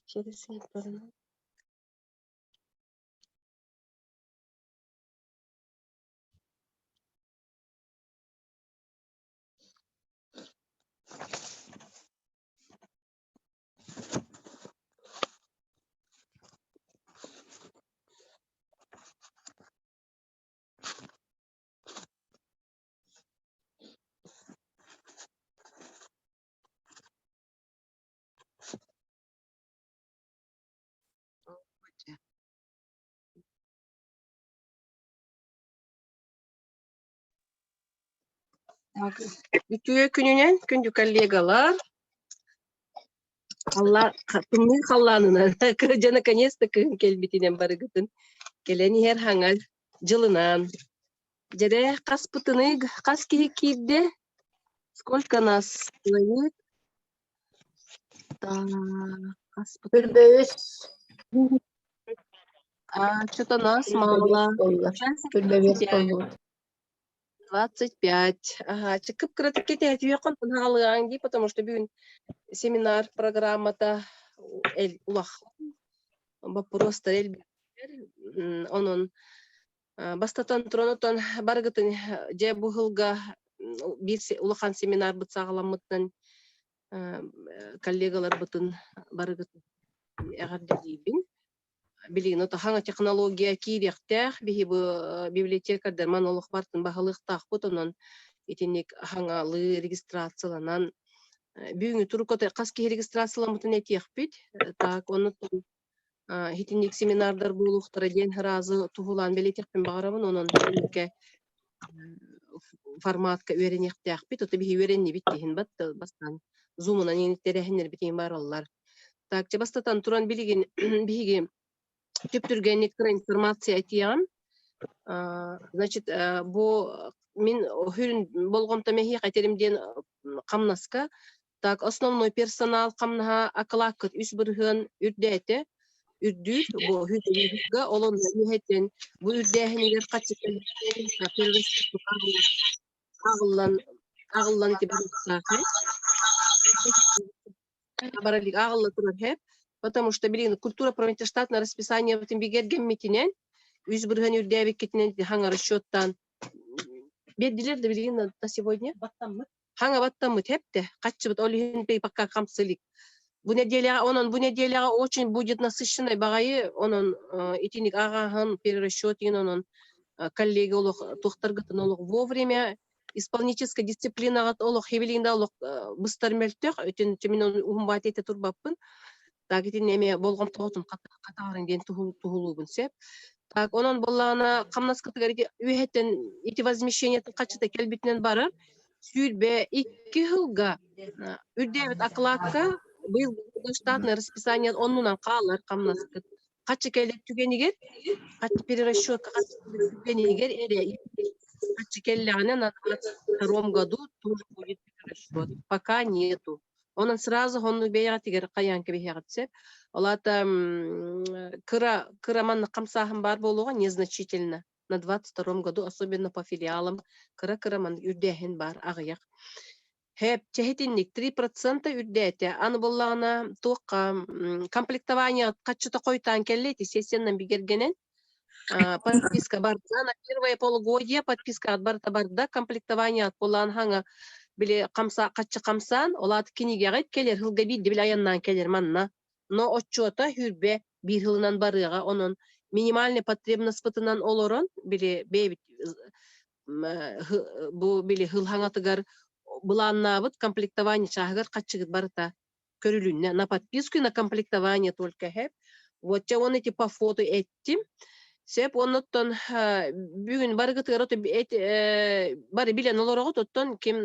Через интернет. Так, үтүө күнүнэн, күндү коллегалар. Тымныы халлаанынан, дьэ наконец-то кыһын кэлбитинэн барыгытын кэлэн иһэр хаҥа дьылынан. Дьэрэ хаспытыный, хас киһи киирдэ? Сколько нас человек? Так, хаспытыный? Үрбөйүс. А, что-то нас мало. Буолла. Үрбөйүс буоллубут. 25. Ага, кып-кыратык кэтэһэтиэххин хаалыаҥ дии, потому что бүгүн семинар программата улахан боппуруостар элбэхтэр. Онон бастатан туран отон барыгытын дьэ бу сылга биир улахан семинарбыт саҕаламмытынан коллегаларбытын барыгытын эҕэрдэлиибин. Билигин хаҥа технология киириэхтээх, биһи бу библиотекардар маны олох барытын баһылыахтаахпыт, онон итинник хаҥалыы регистрацияланан бүгүҥҥү турукка хас киһи регистрацияламмытын этиэхпит. Так, онон итинник семинардар буолуохтара диэн сразу туһулаан бэлиэтиэхпин баҕарабын, онон итинниккэ форматка үөрэниэхтээхпит. Ото биһи үөрэннибит диһин бат бастаан зумунан тэрээһиннэрбит бараллар. Так, чэ бастатан туран билигин биһиги түп-түргэнник кыра информация этиэҕим. Значит, бу мин сүрүн болҕомтом эһиэхэ этэрим диэн хамнаска. Так, основной персонал хамнаһа акылааккыт 3% үрдээтэ. Үрдүүр, бу ол онно үһэтин, бу үрдээһинигэр хаччы ааҕыллан ааҕыллан ити барыахтаах. Баралик ааҕылла турар һэп, потому что билигин культура штатное расписаниебытын бигэргэммитинэн, 3% үрдээбиккитинэн хаҥа расчеттаан биэрдилэр да билигин на сегодня баттаммыт хаҥа баттаммыт хэптэ хаччыбыт ол иһин пока хамсылик бу неделяҕа онон бу неделяҕа очень будет насыщенный баҕайы онон итиник ааҕааһын перерасчет онон коллеги олох туохтаргытын олох вовремя исполнительскай дисциплинаҕа олох хебилиинда олох быстар мөлтөх өтүн мин уһун этэ турбаппын так итиннэ эмиэ болҕомтоҕутун хатаарын диэн туһулуубун сөп так онон буоллаҕына хамнаскытыгар ити үөһэттэн ити возмещениетын хаччыта кэлбитинэн барар 22 сылга үрдээбит акылаакка быйыл штатное расписание оннунан хаалар хамнаскыт хаччы кэлэр түгэнигэр хаччы перерасчетка түгэнигэр эрэ хаччы кэллэҕинэ на 22 году тоже будет перерасчет пока нету онон сразу онну бэйэҕитигэр хайаан кэбиһиэҕит сөп ол аата кыра кыра маннык хамсааһын баар буолуоҕа незначительно на 22 году особенно по филиалам кыра кыра маннык үрдээһин баар аҕыйах Һээп, чэһитинник 3% үрдээтэ. Аны буоллаҕына туохха комплектование хаччыта хойутаан кэллэ ити сессиянан бигэргэнэн подписка барда на первое полугодие подписка барда барда комплектование буоллаан хаҥа били хамса хаччы хамсаан ол аат кинигэҕит кэлэр сылга биирдэ били айаннаан кэлэр манна но отчуота сүүрбэ биир сылынан барыаҕа онон минимальный потребностьпытынан олорон били бэйэбит бу били сыл хаҥатыгар былааннаабыт комплектование чааһыгар хаччыгыт барыта көрүлүннэ на подписку и на комплектование только хэп вот чэ он эти по фото эттим сөп оннуттан бүгүн барыгытыгар бары билэн олороҕут оттон ким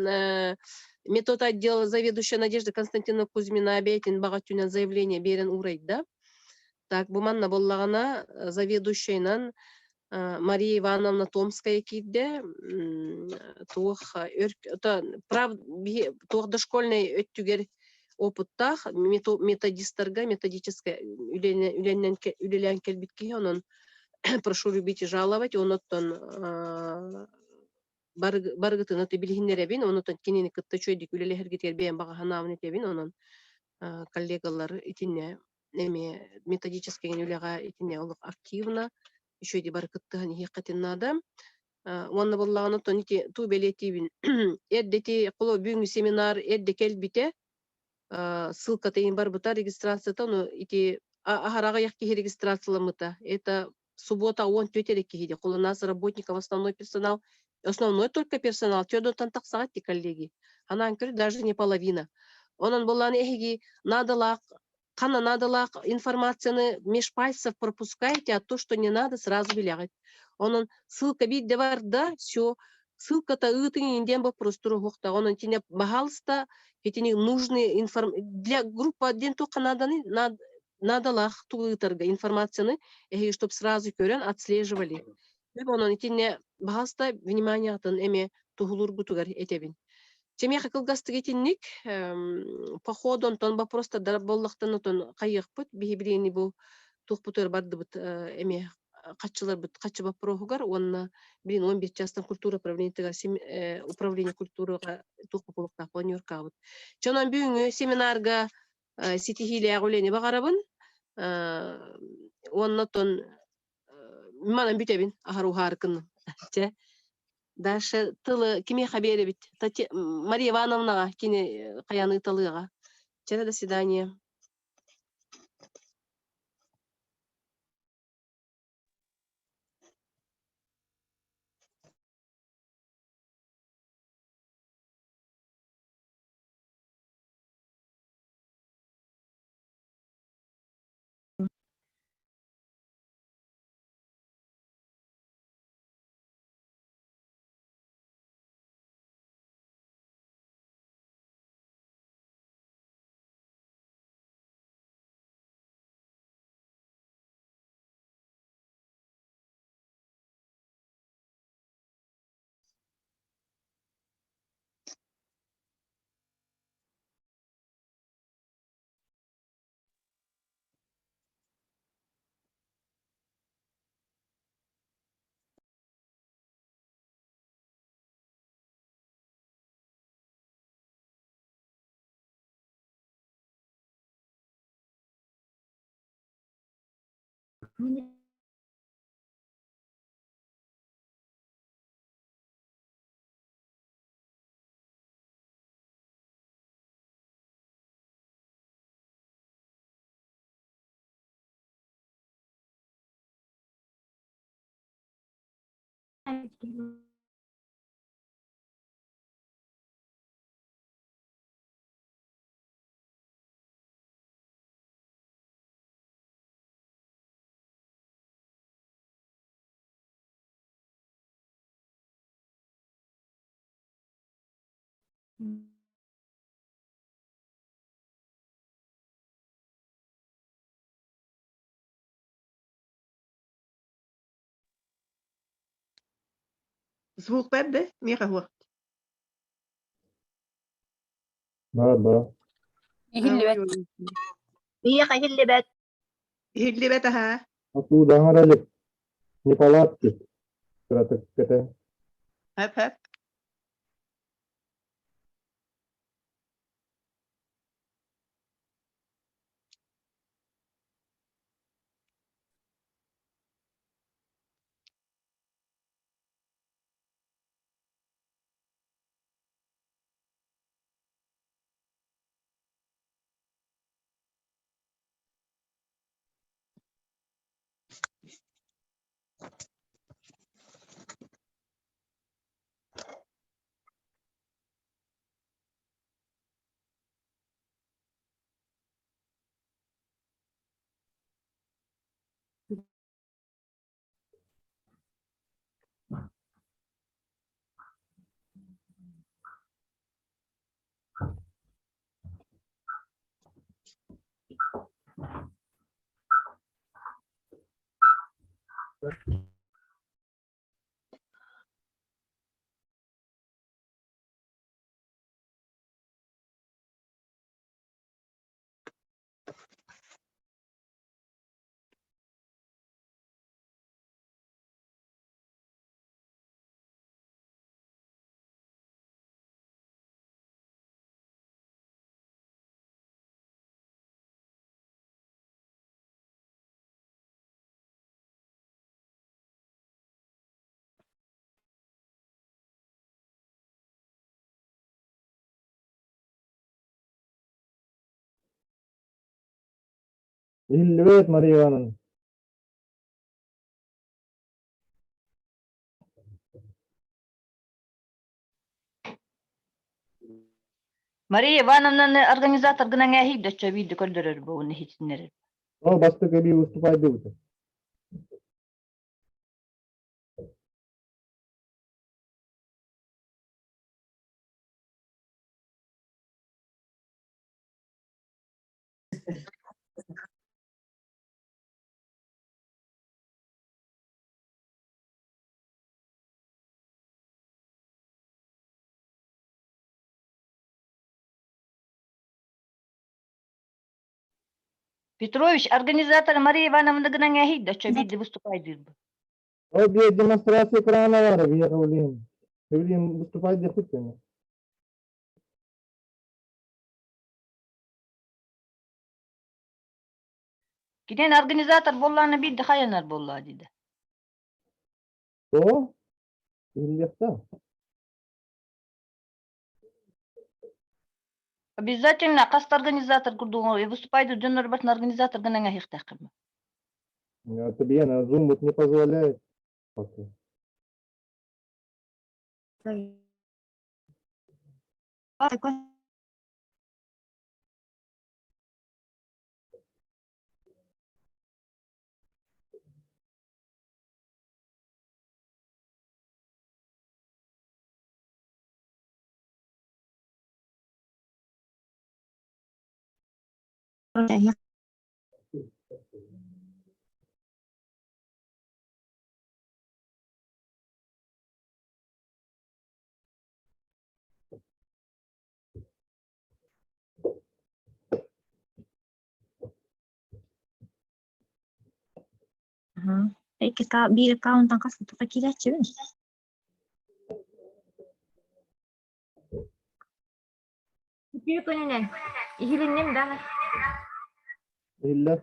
метод отдел заведующая Надежда Константиновна Кузьмина бэйэтин баҕа өттүнэн заявление биэрэн уурайда так бу манна буоллаҕына заведующайынан Мария Ивановна Томская киирдэ туох прав туох дошкольнай өттүгэр опыттаах методистарга методическай үлэнэн үлэлээн кэлбит киһи онон прошу любить и жаловать онуттан барыгытын билиһиннэрэбин онутан кинини кытта үчүгэйдик үлэлэһэргитигэр бэйэм баҕа санаабын этэбин онон коллегалар итиннэ. Эми методический үлэҕэ итинне олох активно еще ди бары кыттыһан иһиэххитин наада. Уонна буоллаҕына оттон ити туу бэлиэтиибин эрдэти холо бүгүҥҥү семинар эрдэ кэлбитэ ссылката иһин барбыта регистрацията, ну ити аһара аҕыйах киһи регистрацияламмыта. Это суббота 14 эрэ киһи ди. Холо нас работников основной персонал, основной только персонал төрдүттэн тахсаҕат ти коллеги. Анаан көр даже не половина. Онон буоллаҕына эһиги наадалаах ханна наадалаах информацияны меж пальцев пропускаете, а то, что не надо, сразу билэҕит. Онон ссылка биирдэ барда, все, ссылката ыытыҥ диэн вопрос туруһуохтаах. Онон итинэ баһаалыста итини нужный информ для группа диэн туохха нааданы наадалаах тугу ыытарга информацияны эһиги чтоб сразу көрөн отслеживали. Онон итиннэ баһаалыста вниманиеҕытын эмиэ туһулуургутугар этэбин. Чэмиэхэ кылгастык итинник походу онтон вопростар буоллахтан отон хайыахпыт биһи билиини бу туохпутугар бардыбыт эмиэ хаччыларбыт хаччы боппуруоһугар уонна билин 11 чаастан культура управлениетыгар управление культурага туох боппуруохтаах планеркабыт. Чонон бүгүҥҥү семинарга ситиһиилээх үлэни баҕарабын уонна оттон манан бүтэбин аһар уһаарыкын. Чэ Даша тылы кимиэхэ биэрэбит? Мария Ивановнаҕа кини хайаны талыаҕа. Чэ, до свидания. Звук бэрдэ, миэхэ уох. Бар, бар. Иһиллибэт. Миэхэ иһиллибэт. Иһиллибэт аһаа. Атуудаһар элик. Неполадки. Кыратык кэтэ. Хэп хэп. Иһиллибэт Мария Ивановна. Мария Ивановнаны организатор гынан ээһий дөччө биирдэ көрдөрөр буолун иһитиннэрэр. Ол бастакы эбии выступайдыбыт. Петрович, организатор Мария Ивановна гынан ээһий дөччө биирдэ выступайдыырбыт. Ол биир демонстрация экрана бар, биһиэхэ билигин. Билигин выступайдыахпыт кэннэ. Кинен организатор буоллаҕына биирдэ хайанар буоллаҕа диде. О, иһиллиэхтээх. Обязательно хас организатор курдук выступайды дьоннор бартын организатор гынан аһыахтааххын. Это Бьена, Zoom вот не позволяет пока. Икки биир аккаунтан хас да киирээччибин. Үтүө күнүнэн. Иһилинним да. Иһиллэр.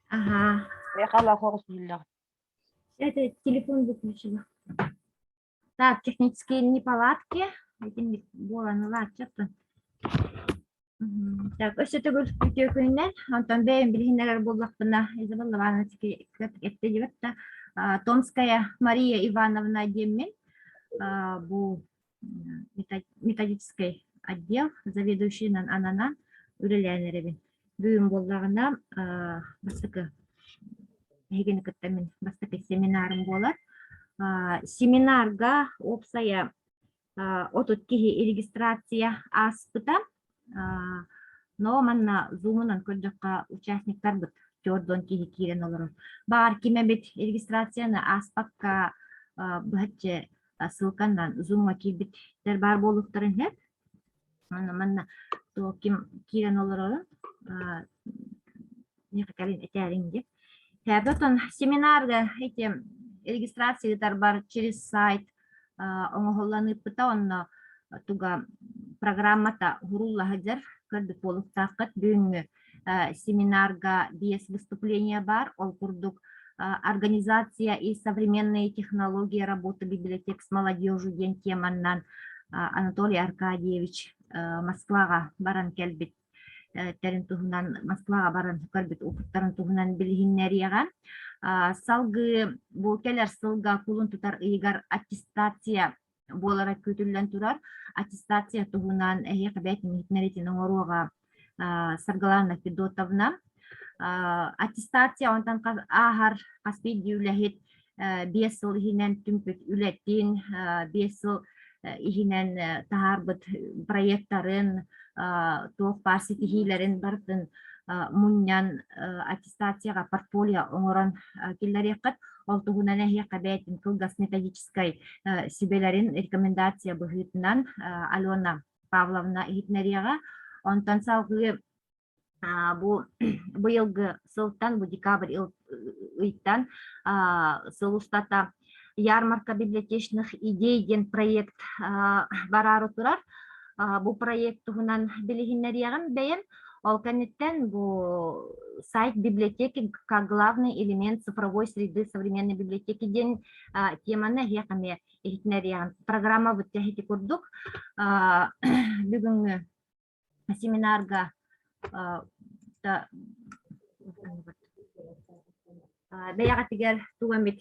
Аха. Хала хоҕус иһиллэҕин. Это телефон выключила. Так, технические неполадки. Этим буолан ылааччыттан. Так, өссө төгүл үтүө күнүнэн. Онтон бэйэм билиһиннэрэр буоллахпына, Изабелла Ивановна эттэ диэбит да, Томская Мария Ивановна диэммин. Бу методическай отдел заведующийынан ананан үлэлээн эрэбин. Бүгүн буоллаҕына бастакы эһигини кытта мин бастакы семинарым буолар. Семинарга уопсайа 30 киһи регистрация ааспыта. Но манна зумунан көрдөххө участниктарбыт төрдөн киһи киирэн олорор. Баҕар ким эбит регистрацияны ааспакка быһаччы ссылканан зумҥа киирбиттэр баар буолуохтарын сөп. Манна манна туох ким киирэн олорорун миэхэ кэлин этээриҥ диэн. Потом семинарга эти регистрация ыытарбар через сайт оҥоһуллан ыыппыта онно туга программата уһурулла сылдьар көрбүт буолуохтааххыт бүгүҥҥү семинарга биэс выступление баар ол курдук организация и современные технологии работы библиотек с молодежью диэн теманнан Анатолий Аркадьевич Москваҕа баран кэлбит тэрин туһунан Москваҕа баран көрбүт опыттарын туһунан билиһиннэриэҕэ. Салгыы бу кэлэр сылга кулун тутар ыйыгар аттестация буолара күүтүллэн турар. Аттестация туһунан эһиэхэ бэйэтин иһитиннэриитин оҥоруоҕа Саргылана Федотовна. Аттестация онтон ааһар хас биирдии үлэһит 5 сыл иһинэн түмпүт үлэтин, 5 сыл иһинэн таһаарбыт проектарын, туох баар ситиһиилэрин барытын мунньан аттестацияҕа портфолио оҥорон киллэриэххит. Ол туһунан эһиэхэ бэйэтин кылгас методическай сүбэлэрин рекомендация быһыытынан Алена Павловна иһитиннэриэҕэ. Онтон салгыы бу быйылгы сылтан, бу декабрь ыйтан сыл устата ярмарка библиотечных идей диэн проект бараары турар. Бу проект туһунан билиһиннэриэҕим бэйэм. Ол кэнниттэн бу сайт библиотеки как главный элемент цифровой среды современной библиотеки диэн теманы эһиэхэ эмиэ иһитиннэриэҕим. Программабыт ити курдук. Бүгүҥҥү семинарга Бэйэҕитигэр тугу эмит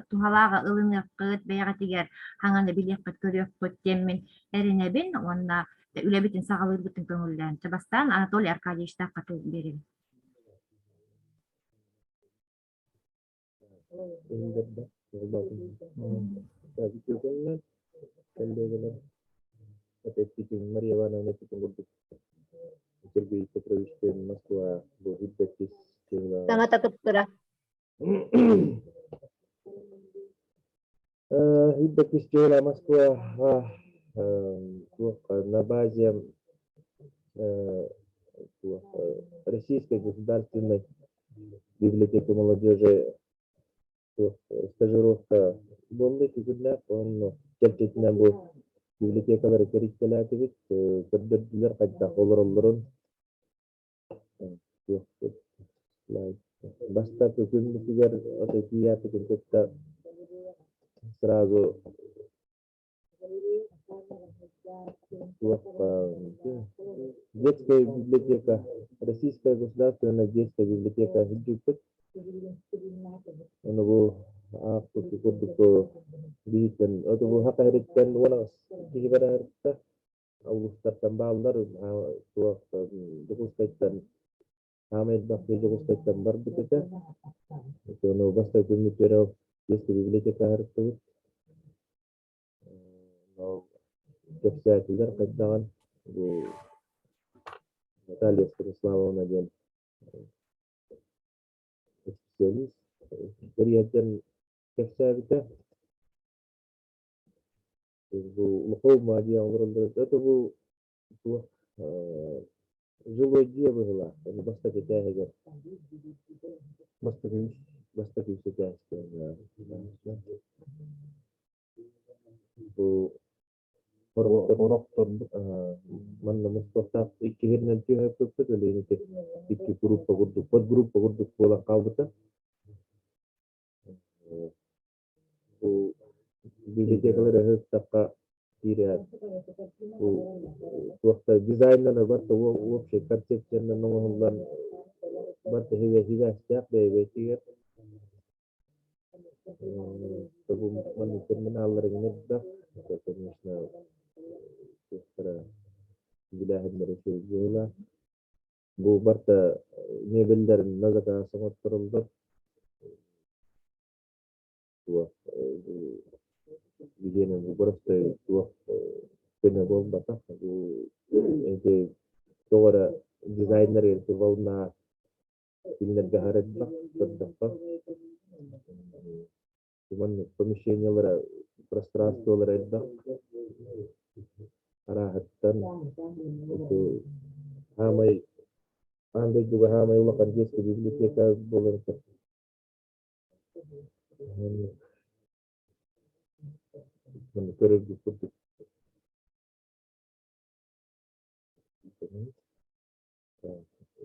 туһалааҕы ылыныаххыт, бэйэҕитигэр хаҥаны билиэххит-көрүөххүт диэммин эрэнэбин уонна үлэбитин саҕалыырбытын көҥүллээн. Бастаан Анатолий Аркадьевичтаахха тыл биэрэбин. Мария Ивановна эппитин курдук Сергей Петровичтыын Москва бу үрдэттис Саҥата кыптыра. Үрдэттис дьыала Москва на базе Российской государственной библиотеки молодежи стажировка буолла ити күннээх онно чэрчитинэн бу библиотекалары кэрийтэлээтибит, көрдөрдүлэр хайдах олороллорун. Бастакы күммүтүгэр ото тиийээппитин кытта сразу Детская библиотека, Российская государственная детская библиотека сылдьыппыт. Ону бу аахпыт курдук биһиттэн, ото бу хака иһиттэн уон киһи бараһырта. Улуустартан бааллар, туох Дьокуускайтан Хаама элбэх киһи Дьокуускайтан барбыт этэ. Ону бастакы күммүтүгэр детская библиотека аһарыттыбыт. Кэпсээтилэр хайдаҕын бу Наталья Станиславовна диэн специалист кэриэтэн кэпсээбитэ. Бу улахан диэн олороллор это бу туох жилой дьиэ быһыылаах бастакы этээһигэр бастакы бастакы үс этээскэ Бу Орохторбут манна мустуохтаах иккиһинэн түһэрбиппит өлүөнэ икки группа курдук подгруппа курдук буолан хаалбыта. Бу библиотекалар өһө киирээт бу туохта дизайннан барыта общий концепциянан оҥоһуллан барыта хибээстээх бэйэ-бэйэтигэр Маннык терминаллар элбэх, конечно, туохтара үбүлээһиннэрэ үчүгэй быһыылаах. Бу барыта мебеллэр на заказ оҥоттороллор. Туох билиэнэ бу просто туох көнө буолбатах. Бу эти тоҕо эрэ дизайнер волна Кинилэргэ аһара элбэх, көрдөххө. Маннык помещениелара, пространстволара элбэх. Арааһыттан ити хаамай аан дойдуга хаамай улахан детскэй библиотека буолан Маннык көрөргүт курдук.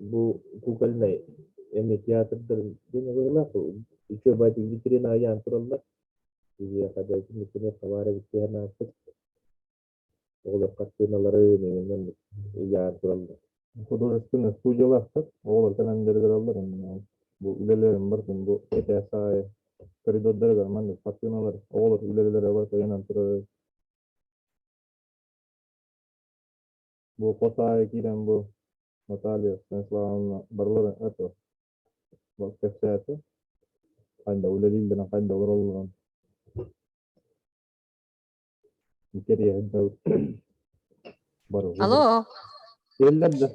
Бу кукольнай эми театрдарын диэн быһыылаах үчүгэй баайдык витрина ыйаан тураллар. Биһиэхэ да итинник хабаар эбит диэн ааппыт. Оҕолор хартыыналарын эҥин маннык ыйаан тураллар. Художественнай студиялаахтар, оҕолор кэлэн дьарыгыраллар. Бу үлэлэрин барытын бу этээс аайы коридордарыгар маннык хартыыналар оҕолор үлэлэрэ барыта ыйанан турар. Бу хос аайы киирэн бу Наталья Станиславовна барыларын это кэпсээтэ. Хайда үлэлииллэрин, хайда олороллорун интэриэһирдэ бары. Алло. Иһиллэр да.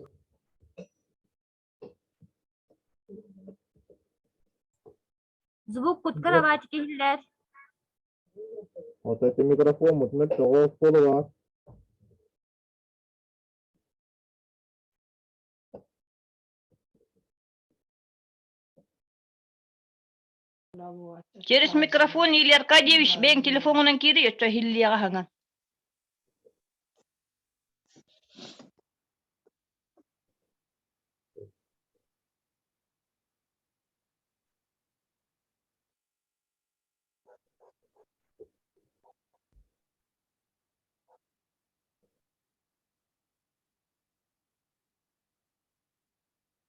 Звук куткар абаатик иһиллэр. Вот это микрофон, вот мөлтөҕө оскуола Через микрофон Илья Аркадьевич бэйэҥ телефоҥунан киири өттө иһиллиэҕэ хаҥан.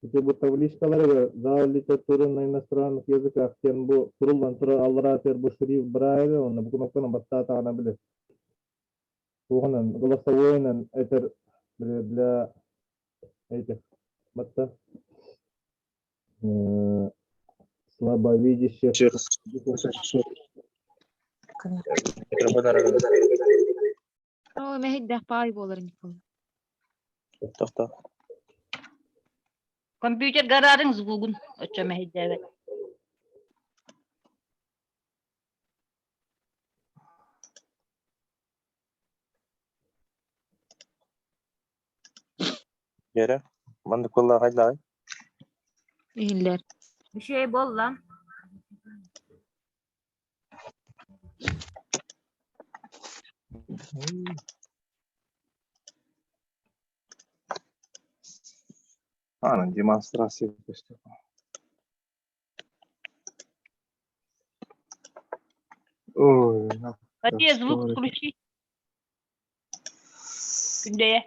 Ити бу табличкаларыгар «Зал литературы на иностранных языках» диэн бу суруллан турар аллараа сир бу шрифт Брайля уонна бу кнопканы баттаатаҕына били туоҕунан голосовойунан этэр били для этих батта слабовидящих Оо, мэһэйдээх паай буолар Никола. Тохтоо. Компьютер гараарыҥ звугун оччо мэһэйдээбэт. Вера, маннык буоллаҕай хайдаҕый? Иһиллэр. Үчүгэй буолла. Аны демонстрация көстөр. Ой, Мария, звук включи. Күндэйэ.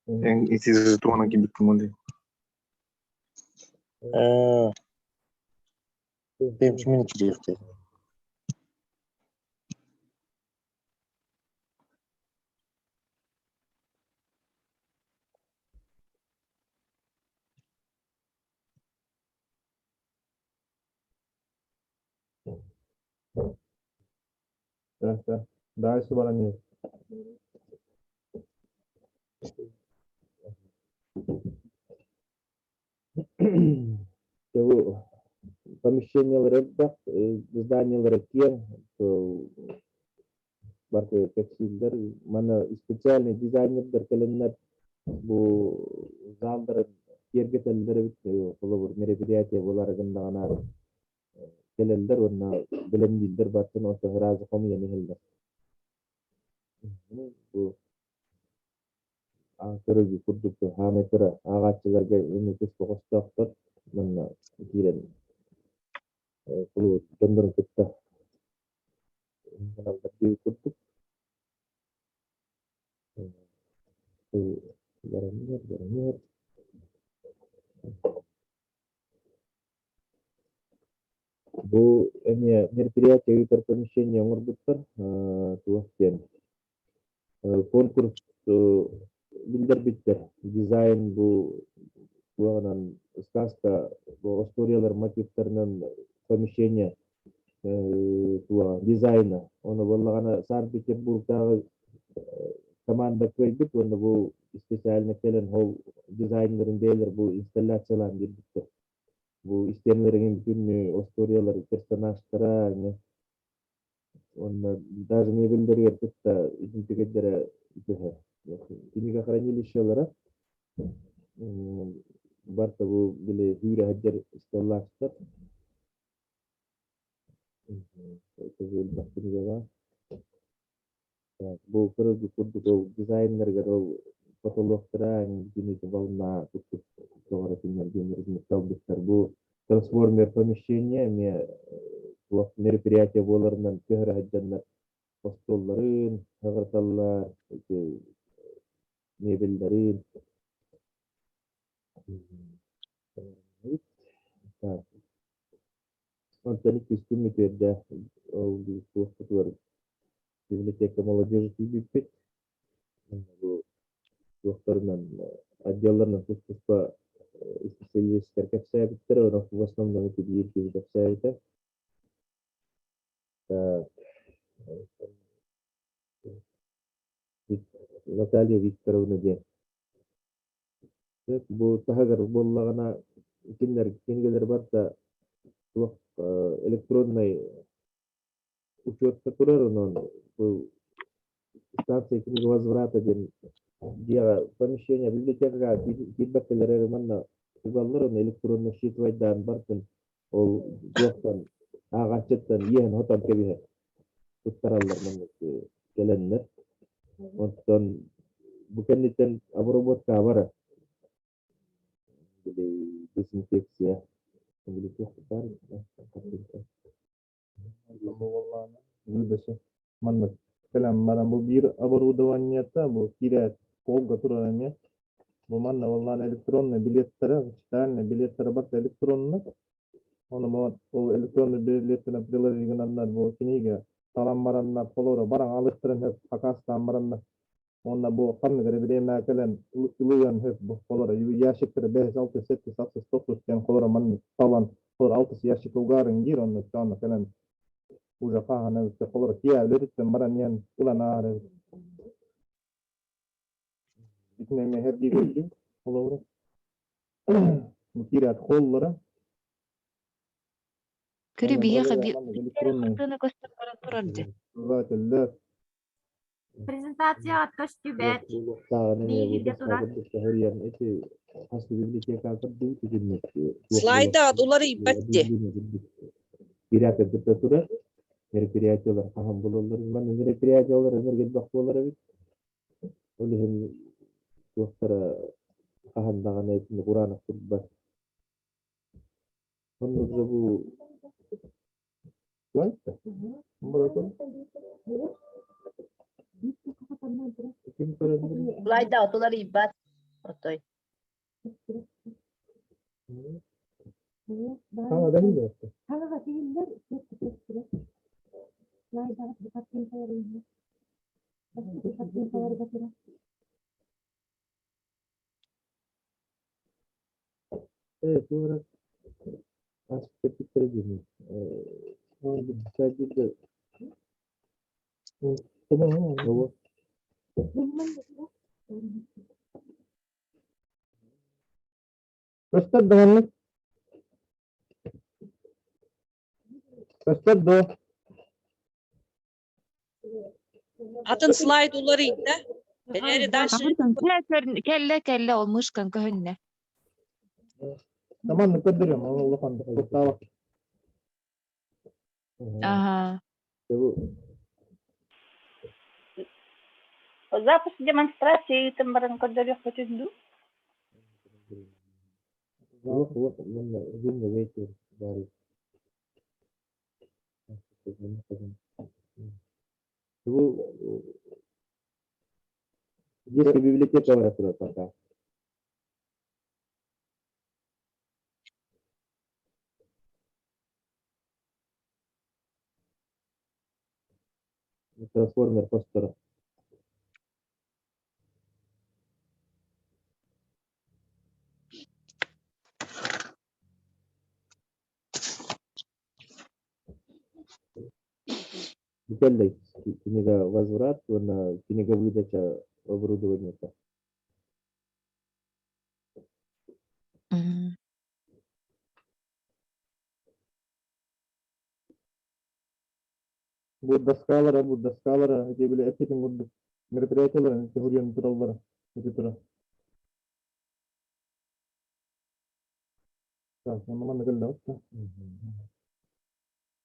Эн ити жетона кибиттим ол. Ээ, бэйэм кимин кириэхтэй? Да, дальше баран Бу помещениелар элбэх, зданиелара киэҥ, барыта кэпсииллэр. Манна специальный дизайнердар кэлэннэр бу залларын киэргэтэллэр эбит. Холобур, мероприятие буолар гыннаҕына кэлэллэр уонна бэлэмнииллэр бартын онтон сразу хомуйан иһэллэр. Бу көрүгү курдук хаамай кыра ааҕааччыларга эмиэ туспа хостоохтор манна киирэн кулуу дьоннорун кытта диир курдук. Баран иһэр, баран иһэр. Бу эмиэ мероприятие ыытар помещение оҥорбуттар туох диэн конкурс биллэрбиттэр дизайн бу туоҕунан сказка бу остуоруйалар мотивтарынан помещение туоҕа дизайна ону буоллаҕына Санкт-Петербургдааҕы команда кыайбыт уонна бу специально кэлэн ол дизайнерын бэйэлэр бу инсталляциялаан биэрбиттэр. Бу истиэнэлэрин бүтүн остуоруйалар персонажтара уонна даже мебеллэригэр кытта идентикэйдэрэ түһэр. Кинигэ хранилищелара барыта бу били сүүрэ сылдьар стеллажтар. Элбэх кинигэ баар. Бу көрөргүт курдук ол дизайнерыгар ол потолоктара кинити волна курдук тоҕо кинилэр талбыттар. Бу трансформер помещение эмиэ туох мероприятие буоларынан көһөрө сылдьаннар остуолларын аҕырыталлар, ити мебеллэрин. Так. Онтон иккис күммүт үөрдэ ол туохпутугар библиотека молодежи тиийбиппит. Бу туохтарынан отделларынан тус-туспа исписэлиистэр кэпсээбиттэрэ, онон в основном ити биир киһи кэпсээбитэ. Так. Наталья Викторовна диэн. Бу таһыгар буоллаҕына кинилэр кинигэлэр барыта туох электроннай учуотка турар, онон бу станция книга возврата диэн дьиэҕэ помещение библиотекаҕа киирбэккэлэр эрэ манна угаллар, ону электронно считывайдаан бартын ол туохтан ааҕааччыттан иэһэн-хотон кэбиһэр туттараллар маннык кэлэннэр. Онтон бу кэнниттэн обработка барар. Били дезинфекция. Били туох баар Выдача. Маннык. Кэлэн баран бу биир оборудованиета бу киирээт полга турар эмиэ. Бу манна буоллаан электронный билеттара, читальный билеттара барыта электронный. Ону ол электронный билеттэрин приложение гынаннар бу кинигэ талан бараннар холоро баран алыктарын хөп хакастаан бараннар Уонна бу ханнык эрэ бириэмэ кэлэн ылыан сөп бу холоро ящиктары бэһис, алтыс, сэттис, ахсыс, тохсус диэн холоро маннык талан холоро алтыс ящик угаарыҥ диир онно онно кэлэн уже хааһына эбит холоро киэһэ үлэтиттэн баран иһэн ылан ааһар эбит. Итини эмиэ сэргии көрдүм холобура. Бу киирээт холлара. Көрү Онон биһиэхэ ол би маннык электронный хартыына көстөн баран турар дии. указателлэр Презентацияҕа көстүбэт. Биһиги турар. Слайдаҕыт уларыйбат дии. Киирээт кытта турар мероприятиялар хаһан буолаллар манна мероприятиялар өнөр элбэх буолар эбит ол иһин туохтара хаһан даҕаны итини кураанах турбат оннук же бу Слайда уларыйбат. Отой. Э, Көстөр даҕаны. Көстөр дуо? Атын слайд уларыйда. Эри дальше. Кэллэ кэллэ ол мышкан көһүннэ. Таманны көрдөрүөм, ол улахан куттаабат. Аха. Запуск демонстрации ыытан баран көрдөрүөхпүтүн дуу? Детская библиотека бара турар пока. Трансформер постера. Кэллэй книга возврат уонна книга выдача оборудованиета. Бу доскалара, бу доскалара, ити били эппитин курдук мероприятияларын ити хуруйан тураллара, ити тура. Так, манна кэллэҕит да.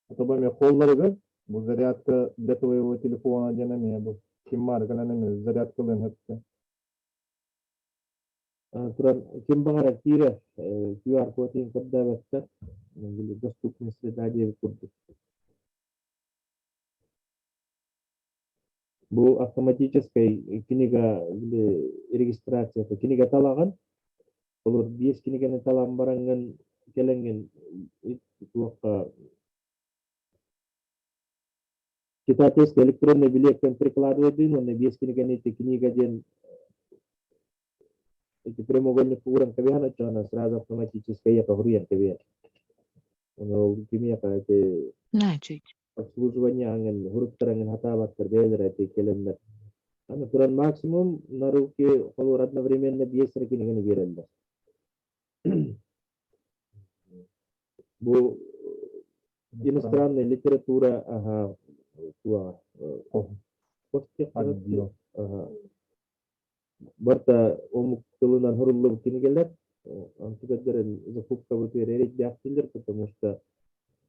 Отобо эмиэ холларыгар бу зарядка для твоего телефона диэн эмиэ бу ким баар кэлэн эмиэ зарядкалыан сөптө. Туран ким баҕарар киирэр QR код көрдөөбөттөр. Доступная среда диэбит курдук. Бу автоматическай книга регистрацията кинигэ талаҕын. Олор биэс кинигэни талан бараҥҥын кэлэҥҥин туохха читательский электронный билеттэн прикладывайдыын уонна биэс кинигэни ити книга диэн эти прямоугольник ууран кэбиһэн оччоҕуна сразу автоматически эйиэхэ суруйан кэбиһэр. Ону ол кимиэхэ ити Значит. обслуживание аҥын уруттараңын хатаабаттар бэйэлэрэ ити кэлэннэр. Аны туран максимум на руки холуур одновременно биэс эрэ кинигэни биэрэллэр. Бу иностранная литература аха туаҕа аха барта омук тылынан суруллубут кинигэлэр онтукайдарын закупкабытыгар эрэйдээхтилэр потому что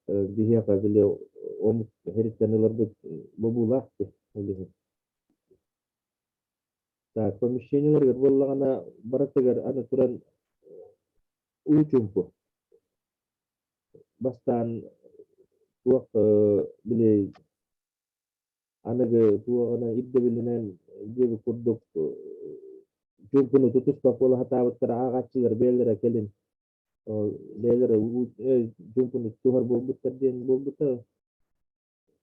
биһиэхэ били омук һириттэн ыларбыт бобуулаах дии ол иһин. Так, помещениеларыгар буоллаҕына барытыгар аны туран уу чуумпу. Бастаан туох били Аныгы туоҕунан ирдэбилинэн диэбит курдук чуумпуну тутуспат буола сатаабыттара ааҕааччылар бэйэлэрэ кэлин бэйэлэрэ чуумпуну тутуһар буолбуттар диэн буолбута.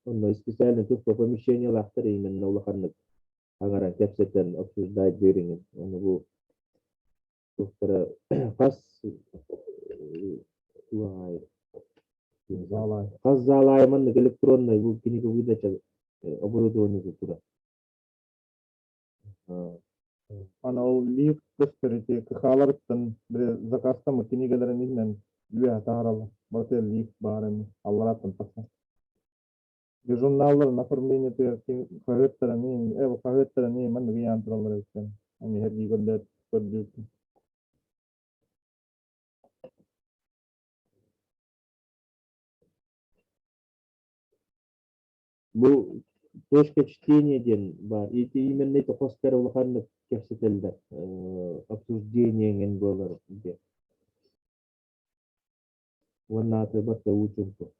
Онно специально туспа помещениелаахтар именно улаханнык аҥаран кэпсэтэн обсуждать биэриҥин. Ону бу туохтара хас хас зал аайы маннык электроннай бу книга выдача оборудование турар. Аны ол лифт көстөр ити кыхааларыттан били заказтаммыт кинигэлэрин иһинэн үөһэ таһаараллар. Барыта лифт баар эми алларааттан тахсан. Журналларын оформлениетыгар хаһыаттарын хаһыаттарын маннык ыйаан тураллар эбит Аны иһэрдии көрдүүртүн. Бу точка чтения диэн баар. Ити именно ити хостор улаханнык кэпсэтэллэр. Обсуждение эҥин буолар диэн. Уонна аты барыта уу чуумпу.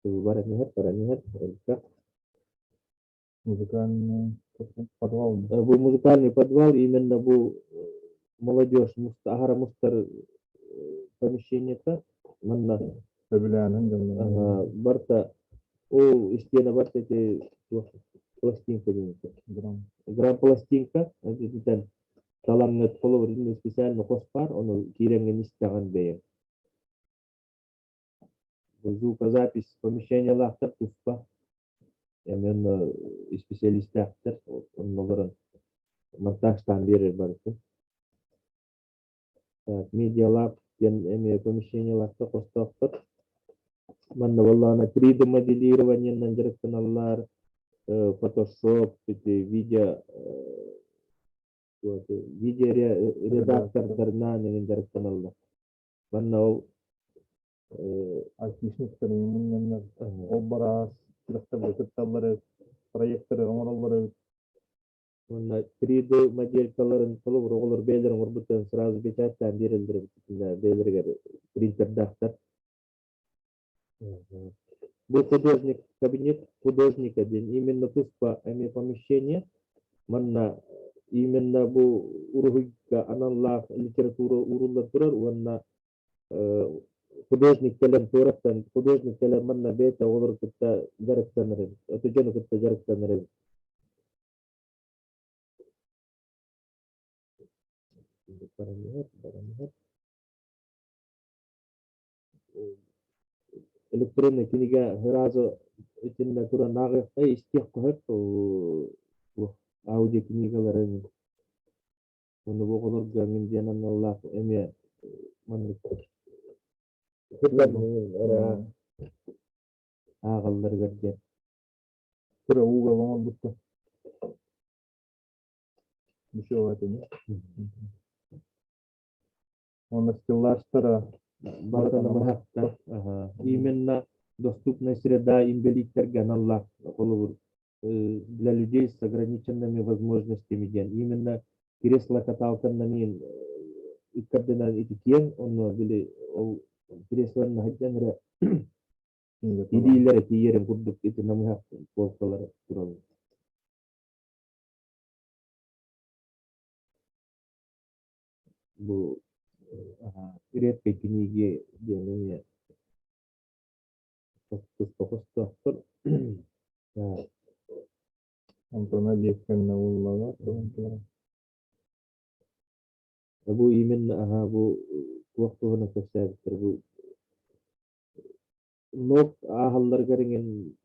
Баран иһэр, баран иһэр, элбэх. Музыкальный подвал. Бу музыкальный подвал именно бу молодежь аһара мустар помещениета манна Сөбүлээнин дьоннор. Барта ол истиэнэ барта ити пластинка диэн Грамм. Грамм пластинка итинтэн талаҥҥыт холобур специально хос баар ону киирэҥҥин истэҕин бэйэҥ. Звукозапись помещениелаахтар туспа эмиэ онно исписэлиистээхтэр онно олорон монтажтаан биэрэр барытын. Так, медиалаб диэн эмиэ помещениелаахтар хостоохтор. Манна буоллаҕына 3D моделированиенан дьарыктаналлар, фотошоп, ити видео видеоредактордарынан эҥин дьарыктаналлар. Манна ол Айтишниктар мунньаннар ол бараас күрэхтэргэ кытталлар эбит, проекторы оҥороллор эбит. Уонна 3D моделькаларын холобур оҕолор бэйэлэрин оҥорбуттарын сразу печаттаан биэрэллэр эбит бэйэлэригэр принтердаахтар. Бу художник кабинет художника диэн именно туспа эмиэ помещение. Манна именно бу уруһуйга аналлаах литература ууруллан турар уонна художник кэлэн туораттан художник кэлэн манна бэйэтэ оҕолору кытта дьарыктанар эбит, ото дьону кытта дьарыктанар эбит. Баран иһэр, баран иһэр. Электронный кинигэ сразу итиннэ туран ааҕыахха истиэххэ сөп аудиокнигаларын Ону бу оҕолорго мин диэн аналлаах эмиэ маннык ааҕалларыгар диэн. Кыра ууга оҥорбутта. Ничего это не. Уонна стеллажтара барыта намыһахтар. Именно доступная среда инбэлииттэргэ аналлаах холобур для людей с ограниченными возможностями диэн именно кресло-каталканнан иккардынан ити киэҥ онно били ол креслонан сылдьан эрэ илиилэрэ тиийэрин курдук ити намыһах полкалар тураллар. Бу редкой книги диэн эмиэ туспа хостоохтор. Антона Левкина уллаҕа Бу именно аһа бу туох туһунан кэпсээбиттэр бу ног ааһалларыгар иҥин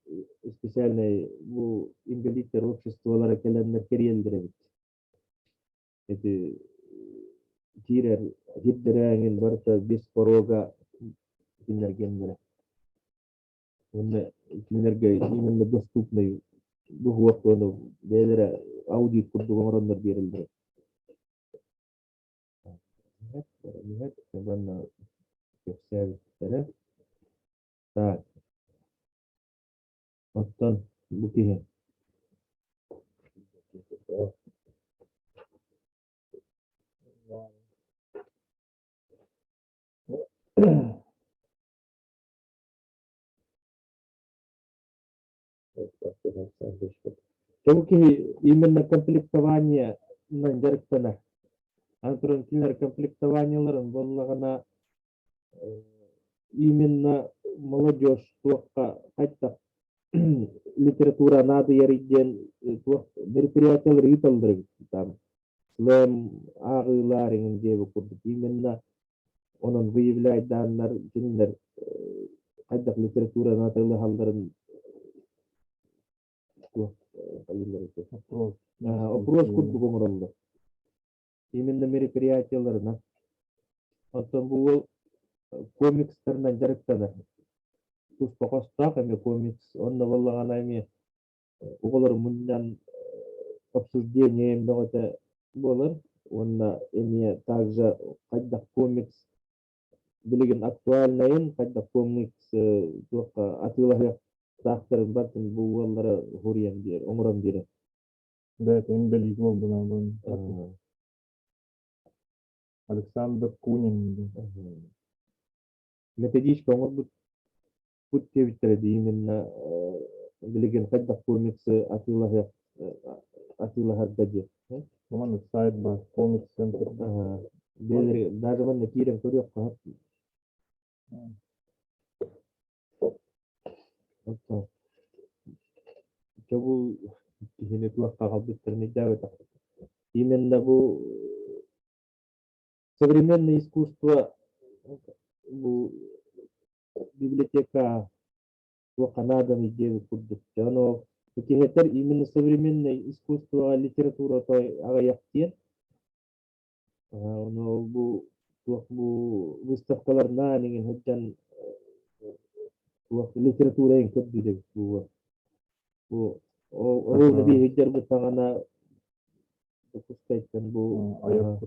специальнай бу инвалидтэр обществолара кэлэннэр кэриэллэр эбит. Ити киирэр сирдэрэ эҥин барыта без порога кинилэргэннэрэ. Уонна кинилэргэ именно доступный бу уонна бэйэлэрэ аудит курдук оҥороннор биэрэллэр. Уонна кэпсээбиттэрэ. Так. Оттон бу киһи Бу киһи именно комплектованиенан дьарыктанар. Аны туран кинилэр комплектованиеларын буоллаҕына именно молодежь туохха хайдах литература наадыйарый диэн туох мероприятиелар ыыталлар эбит там слэм ааҕыылар эҥин диэбит курдук именно онон выявляйдааннар кинилэр хайдах литератураны атыылаһалларын опрос опрос курдук оҥороллор именно мероприятиеларынан. Оттон бу уол комикстарынан дьарыктанар. Туспа хостоох эмиэ комикс, онно буоллаҕына эмиэ оҕолор мунньан обсуждение бөҕөтө буолар уонна эмиэ также хайдах комикс билигин актуальнайын, хайдах комикс туохха атыылаһыахтаахтарын барытын бу уоллара суруйан биэр, оҥорон биэрэр. Бэйэтэ инбэлиит буолбунан Александр Кунин. Методичка оҥорбут диэбиттэрэ дии именно билигин хайдах комиксы атыылаһыах атыылаһарга диэн. Маннык сайт бар, комикс центр. Даже манна киирэн көрүөххэ. Оттон дьэ бу киһини туохха аҕалбыттарын өйдөөбөтөх. Именно бу современное искусство бу библиотека туохха нааданый диэбит курдук. Дьэ ону киһитэр именно современное искусствоҕа литература той аҕыйах диэн. Ону бу туох бу выставкаларнаан иҥин сылдьан туох литература иҥин көрдүүр эбит бу бу ол биһигдэрбит саҕана Дьокуускайтан бу Айар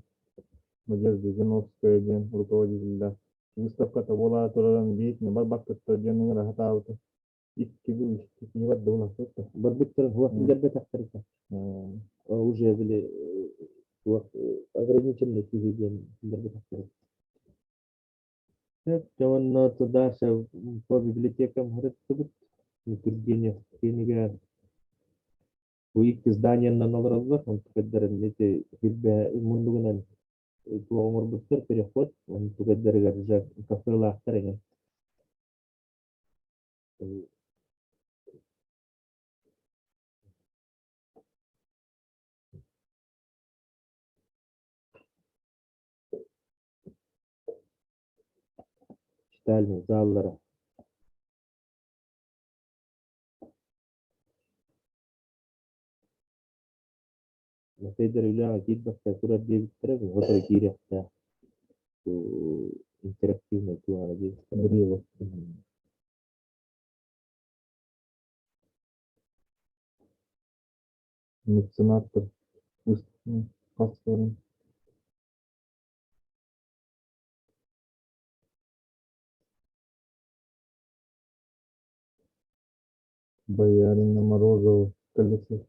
Надежда Зиновская диэн руководителлээх выставката буолаары турарын биир барбаккытта диэн ыҥыра сатаабыта. Икки киһи барда булахпыт Барбыттарын суох билэрбэтэхтэрэ. Уже били туох ограниченный киһи диэн билэрбэтэхтэрэ. Уонна туда по библиотекам ырыттыбыт. Тургенев киинигэр бу икки зданиеннан олороллор. Онтукайдарын ити килбэ муннугунан туох оҥорбуттар переход. Онтукайдарыгар уже кафелаахтар эҥин. Читальный заллара. Матайдар үлэҕэ киирбэккэ турар диэбиттэрэ, сотору киириэхтээх. Интерактивнай туһана диэбиттэрэ. Меценаттар хастарын Боярина Морозова коллекция.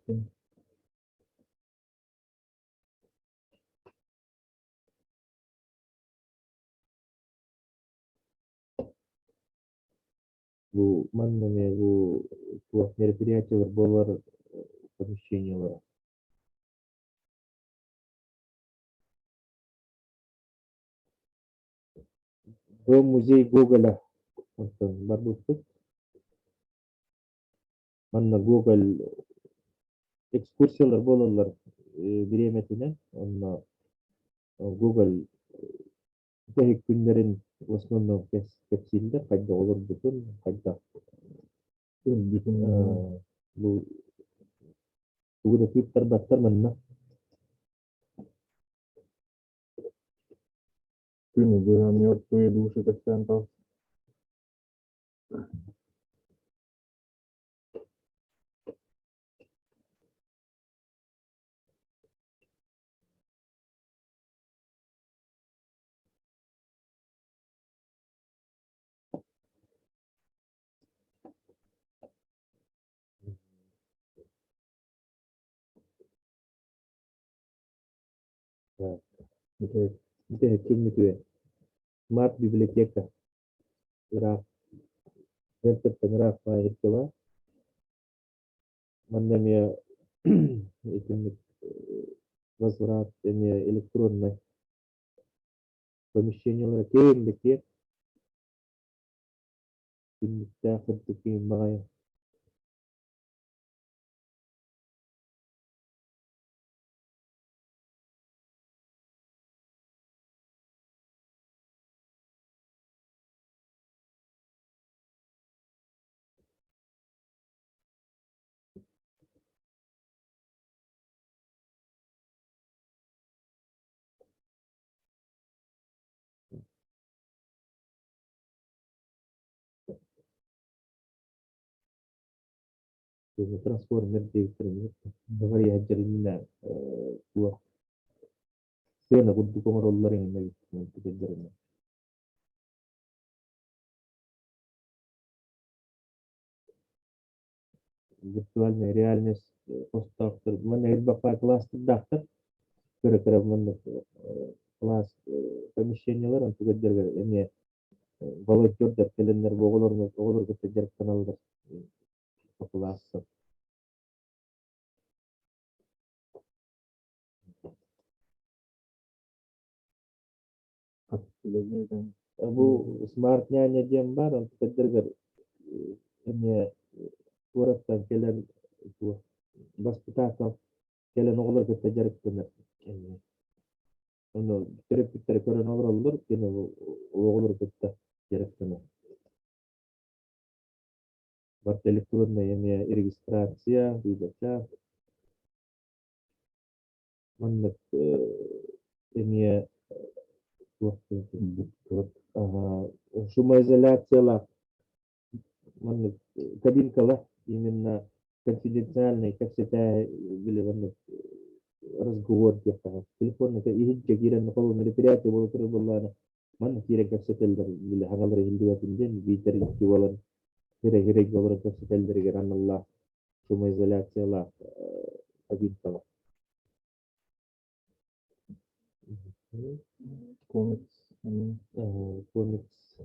Бу манна эмиэ бу туох мероприятиелар буолар помещениелара. Дом музей Гоголя онтон барбыппыт. Манна Гоголь экскурсиялар буолаллар бириэмэтинэн онно Гоголь бүтэһик күннэрин в основном кэпсииллэр, хайдах олорбутун, хайдах Өлбүтүн бу тугу да тыыттарбаттар манна. Күнү быһа мертвые души кэпсээн тал. Бүтэһик күммүтүгэр Смарт библиотека ыраах центртэн ыраах баайырга баар. Манна эмиэ итинник возврат эмиэ электроннай помещениелара киэҥ да киэҥ. Түннүктээх курдук киэҥ баҕайы. Трансформер диэбиттэрин дьарынна туох сыана курдук оҥороллор иҥинэ эбит. Виртуальная реальность хостоохтор манна элбэх класстардаахтар кыра-кыра маннык класс помещениелар онтугар эмиэ волонтердар кэлэннэр бу оҕолору кытта дьарыктаналлар кылаасса. Бу смарт няня диэн баар, онтукайдарыгар эмиэ куораттан кэлэн баспытаатал кэлэн оҕолор кытта дьарыктанар эмиэ. Ону төрөппүттэрэ көрөн олороллор, кини оҕолору кытта дьарыктанар. Барыта электронная эмиэ регистрация, выдача. Маннык эмиэ туох шумоизоляциялаах маннык кабинкалар именно конфиденциальный кэпсэтээ били маннык разговор диэххэ телефонна иһирдьэ киирэн холобур мероприятие буола турар буоллаҕына манна киирэн кэпсэтэллэр били хаҥалара иһиллибэтин диэн биитэр икки буолан сирэй-сирэйгэ олорон кэпсэтэллэригэр аналлаах шумоизоляциялаах кабинкалар. Комикс. Комикс.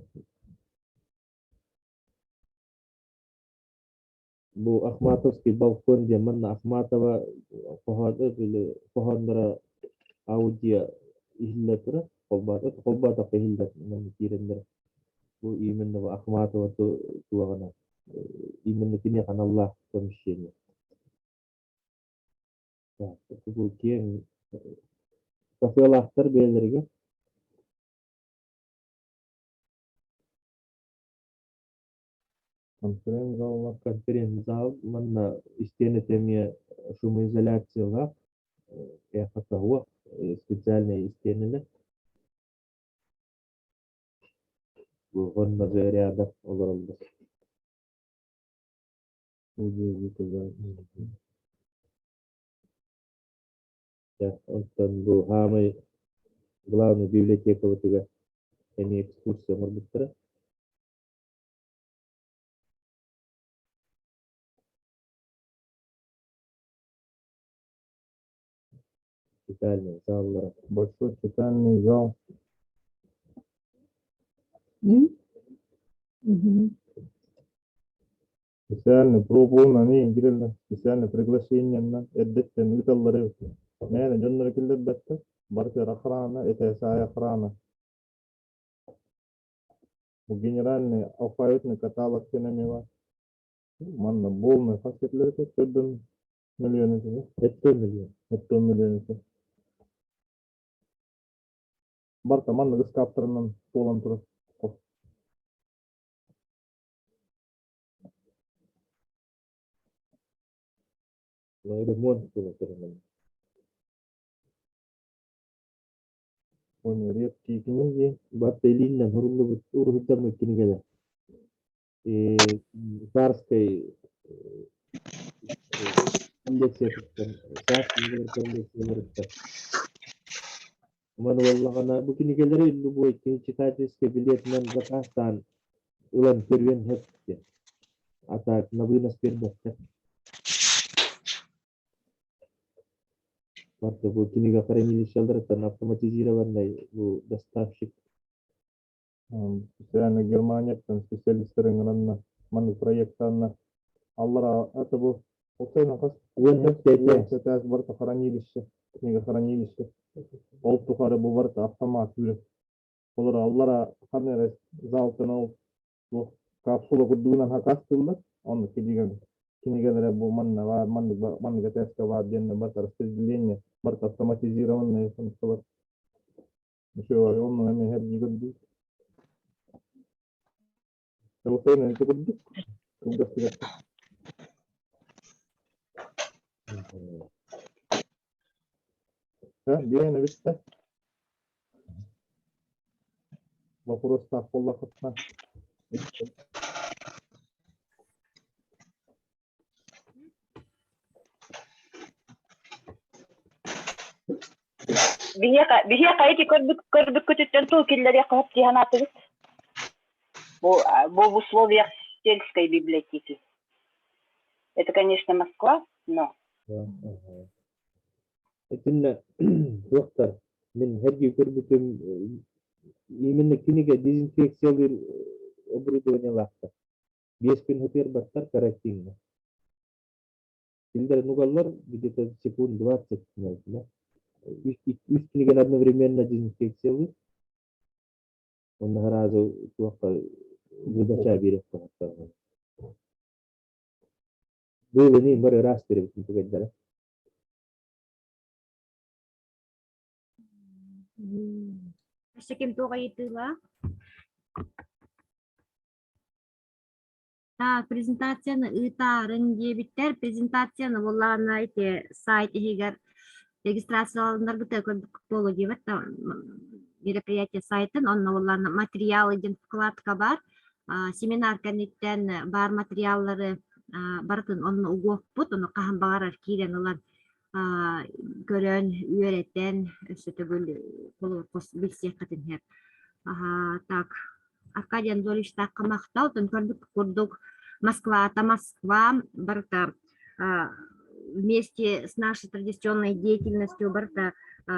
Бу Ахматовский балкон диэн манна Ахматова хоһоонноро аудио иһиллэ турар. Холбоотоххо иһиллэр манна киирэннэр бу именно Ахматова туоҕана именно киниэхэ аналлаах помещение. Бу киэҥ кафелаахтар бэйэлэригэр Конференц-заллар конференц-зал манна истиэнэтэ эмиэ шумоизоляциялаах, эхотоһуох специальнай истиэнэлэр. Бу онно рядом олороллор. Онтон бу хаамай главный библиотекабытыгар эмиэ экскурсия оҥорбуттара. Читальный заллара. Большой читальный зал. Специальный пробуунан кирэллэр, специальный приглашениеннан эрдэттэн ыыталлар эбит. Мээнэ дьонноро киллэрбэттэр, барытыгар охрана, этээс аайы охрана. Бу генеральный алфавитный каталог диэн эмиэ баар. Манна полный хас этилэр этэ? Төрдүн миллион этэ. Эттэн миллион. Эттэн миллион этэ. Барыта маннык ыскааптарынан туолан турар. Ремонт буола турар. Уонна редкие книги. Барыта илиинэн суруллубут уруһуйдаммыт кинигэлэр. Царской коллекциятыттан, царскай коллекцияларыттан. Маны буоллаҕына бу кинигэлэри любой киһи читательскай билиэтинэн заказтаан ылан көрүөн сөп диэн. А так на вынос биэрбэттэр. Барыта бу кинигэ хранилищеларыттан автоматизированный бу доставщик. Специально Германияттан специалистар ыҥыранна маннык проектанна аллара это бу. Ол хас 17 этээс барыта хранилище, книгохранилище. Ол тухары бу барыта автомат үүрэр. Олор аллара ханна эрэ залтан ол туох капсула курдугунан хакастыыллар. Онно кинигэн кинигэлэрэ бу манна баар, маннык маннык этээскэ баар диэн барыта распределение, барыта автоматизированные функциялар. Еще онно эмиэ эргий көрдүү. Телефон ити курдук. Кылгастыгар. Диэн эбиттэ. Вопростаах буоллаххытына. Биһиэхэ биһиэхэ ити көрбүт көрбүккүтүттэн тыл киллэриэххэ сөп дии санаатыгыт? Бу бу в условиях сельской библиотеки. Это, конечно, Москва, но Итиннэ туохтар мин сэргии көрбүтүм именно кинигэ дезинфекциялыыр оборудованиелаахтар. Биэс күн сытыарбаттар карантиҥҥа. Кинилэр нугаллар где-то секунд 20 да? Үс кинигэни одновременно дезинфекциялыыр. Онно сразу туохха выдача биэриэххэ Быылыны бары ыраас биэрэбит тугайдара. Өссө ким туох ыйытыылаах? Так, презентацияны ыытаарыҥ диэбиттэр. Презентацияны буоллаҕына ити сайт иһигэр регистрацияланарбыта көрбүт диэбэт да мероприятие сайтын онно буоллаҕына материалы диэн вкладка баар. Семинар кэнниттэн баар материаллары барытын онно угуохпут, ону хаһан баҕарар киирэн ылан көрөн, үөрэтэн, өссө төгүл холобур билсиэххитин сөп. Так, Аркадий Анатольевичтаахха махтал, тон көрбүт курдук Москвата Москва барыта вместе с нашей традиционной деятельностью барыта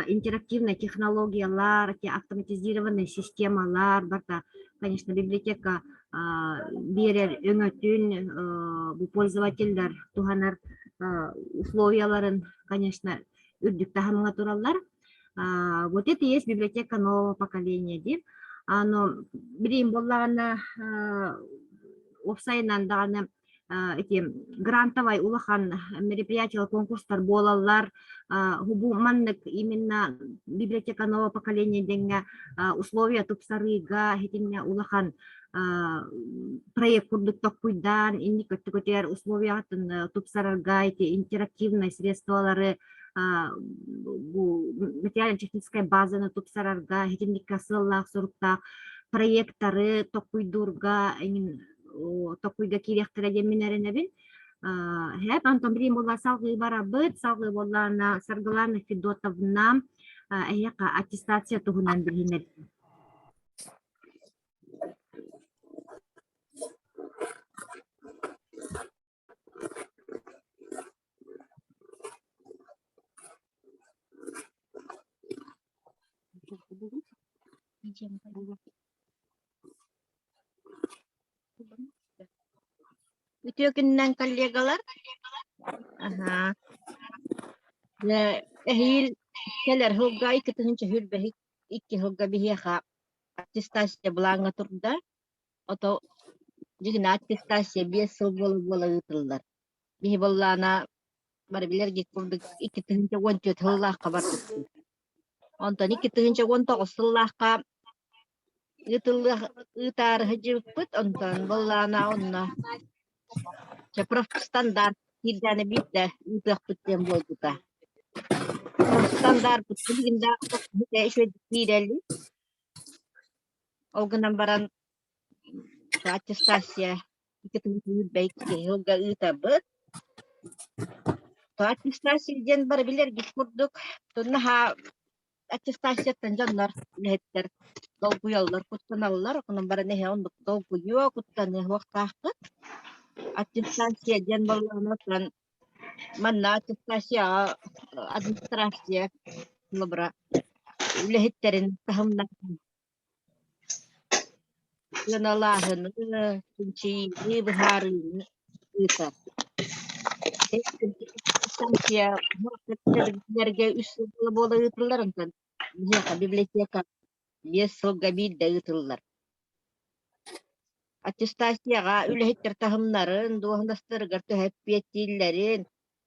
интерактивная технологиялар, автоматизированная системалар, барыта, конечно, библиотека биэрэр өҥөтүн бу пользователлэр туһанар условияларын, конечно, үрдүк таһымҥа тураллар. Вот это и есть библиотека нового поколения диир. Аны билигин буоллаҕына уопсайынан даҕаны ити грантовай улахан мероприятиялар, конкурстар буолаллар. Бу маннык именно библиотека нового поколения диэҥҥэ условия тупсарыыга итиннэ улахан проект курдук токкуйдаан инник өттүгүтүгэр условиятын тупсарарга ити интерактивнай средстволары бу материально-техническай базаны тупсарарга итинниккэ сыаллаах соруктаах проекттары токкуйдуурга эҥин токкуйга киириэхтэрэ диэн мин эрэнэбин. Хэп, Антон билигин буолла салгыы барабыт, салгыы буоллаана Саргылана Федотовна эһиэхэ аттестация туһунан билиһиннэрдим. Үтүө күнүнэн коллегалар. Аһаа. Дьэ, эһиил кэлэр сылга 2022 сылга биһиэхэ аттестация былааҥҥа турда. Ото дьиҥинэ аттестация 5 сыл буола-буола ыытыллар. Биһи буоллаҕына бары билэргит курдук 2014 сыллаахха барбыппыт. Онтон 2019 сыллаахха ыытыллыах ыытаары сылдьыбыппыт, онтон буоллаҕына онно чэ профстандарт киирдэҕинэ биирдэ ыытыахпыт диэн буолбута. Профстандартпыт билигин да үчүгэйдик киирэллик. Ол гынан баран аттестация икки ыытабыт. Аттестация диэн бары билэргит курдук, наһаа аттестацияттан дьоннор, үлэһиттэр долгуйаллар, куттаналлар. Онон баран эһэ оннук долгуйуо, куттаныа суохтааххыт. Аттестация диэн буоллаҕына манна аттестацияҕа администрация холобура үлэһиттэрин таһымнарын сыаналааһыны, чинчийиини, быһаарыыны ыытар. Аттестация тэрилтэлэргэ үс сыл буола ыытыллар, онтон биһиэхэ библиотека биэс сылга биирдэ ыытыллар. Аттестацияҕа үлэһиттэр таһымнарын, дуоһунастарыгар төһө эппиэттииллэрин,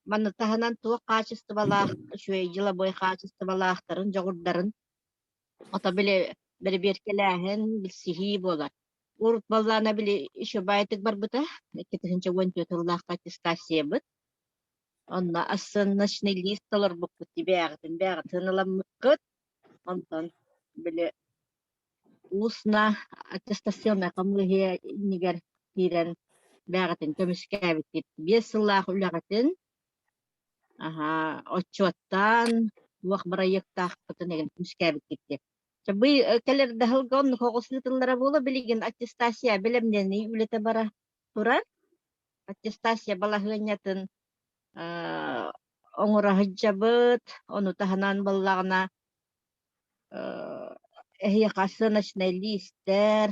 маны таһынан туох хаачыстыбалаах, үчүгэй дьылабыай хаачыстыбалаахтарын, дьоҕурдарын ото били бэрэбиэркэлээһин, билсиһии буолар. Урут баллаана били еще баайтык барбыта, 2014 сыллаахха аттестациябыт. Онно оценочный лист толорбуккут бээҕитин бээҕитин ыламмыккыт. Онтон били устно аттестационнай хамыыһыйа иннигэр киирэн бээҕитин көмүскээбиккит. Биэс сыллаах үлэҕитин аһаа отчуоттаан туох бырайыактаахпытын эҥин көмүскээбиккит диэн. Чэ бый кэлэр да сылга оннук оҕус ыытыллара буолуо билигин аттестация бэлэмнэнии үлэтэ бара турар. Аттестация балаһыанньатын оҥоро сылдьабыт, ону таһынан буоллаҕына эһиэхэ оценочнай лиистэр,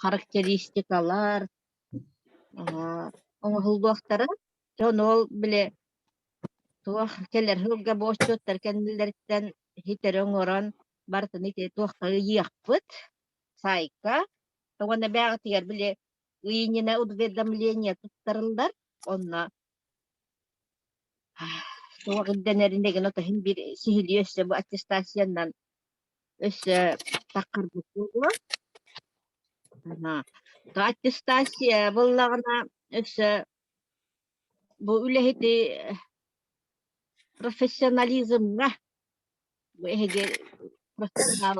характеристикалар оҥоһуллуохтара. Дьэ ону ол били туох кэлэр сылга бу отчуоттар кэннилэриттэн ситэри оҥорон барытын ити туохха ыйыахпыт саайка. Уонна бээҕитигэр били ыйынньына уведомление туттарыллар. Онно туох ирдэнэрин дэгин отоһун биир сиһилии өссө бу аттестациянан өссө таххарбыт буолуо. Аттестация буоллаҕына өссө бу үлэһити профессионализмҥа бу эһиги профессионал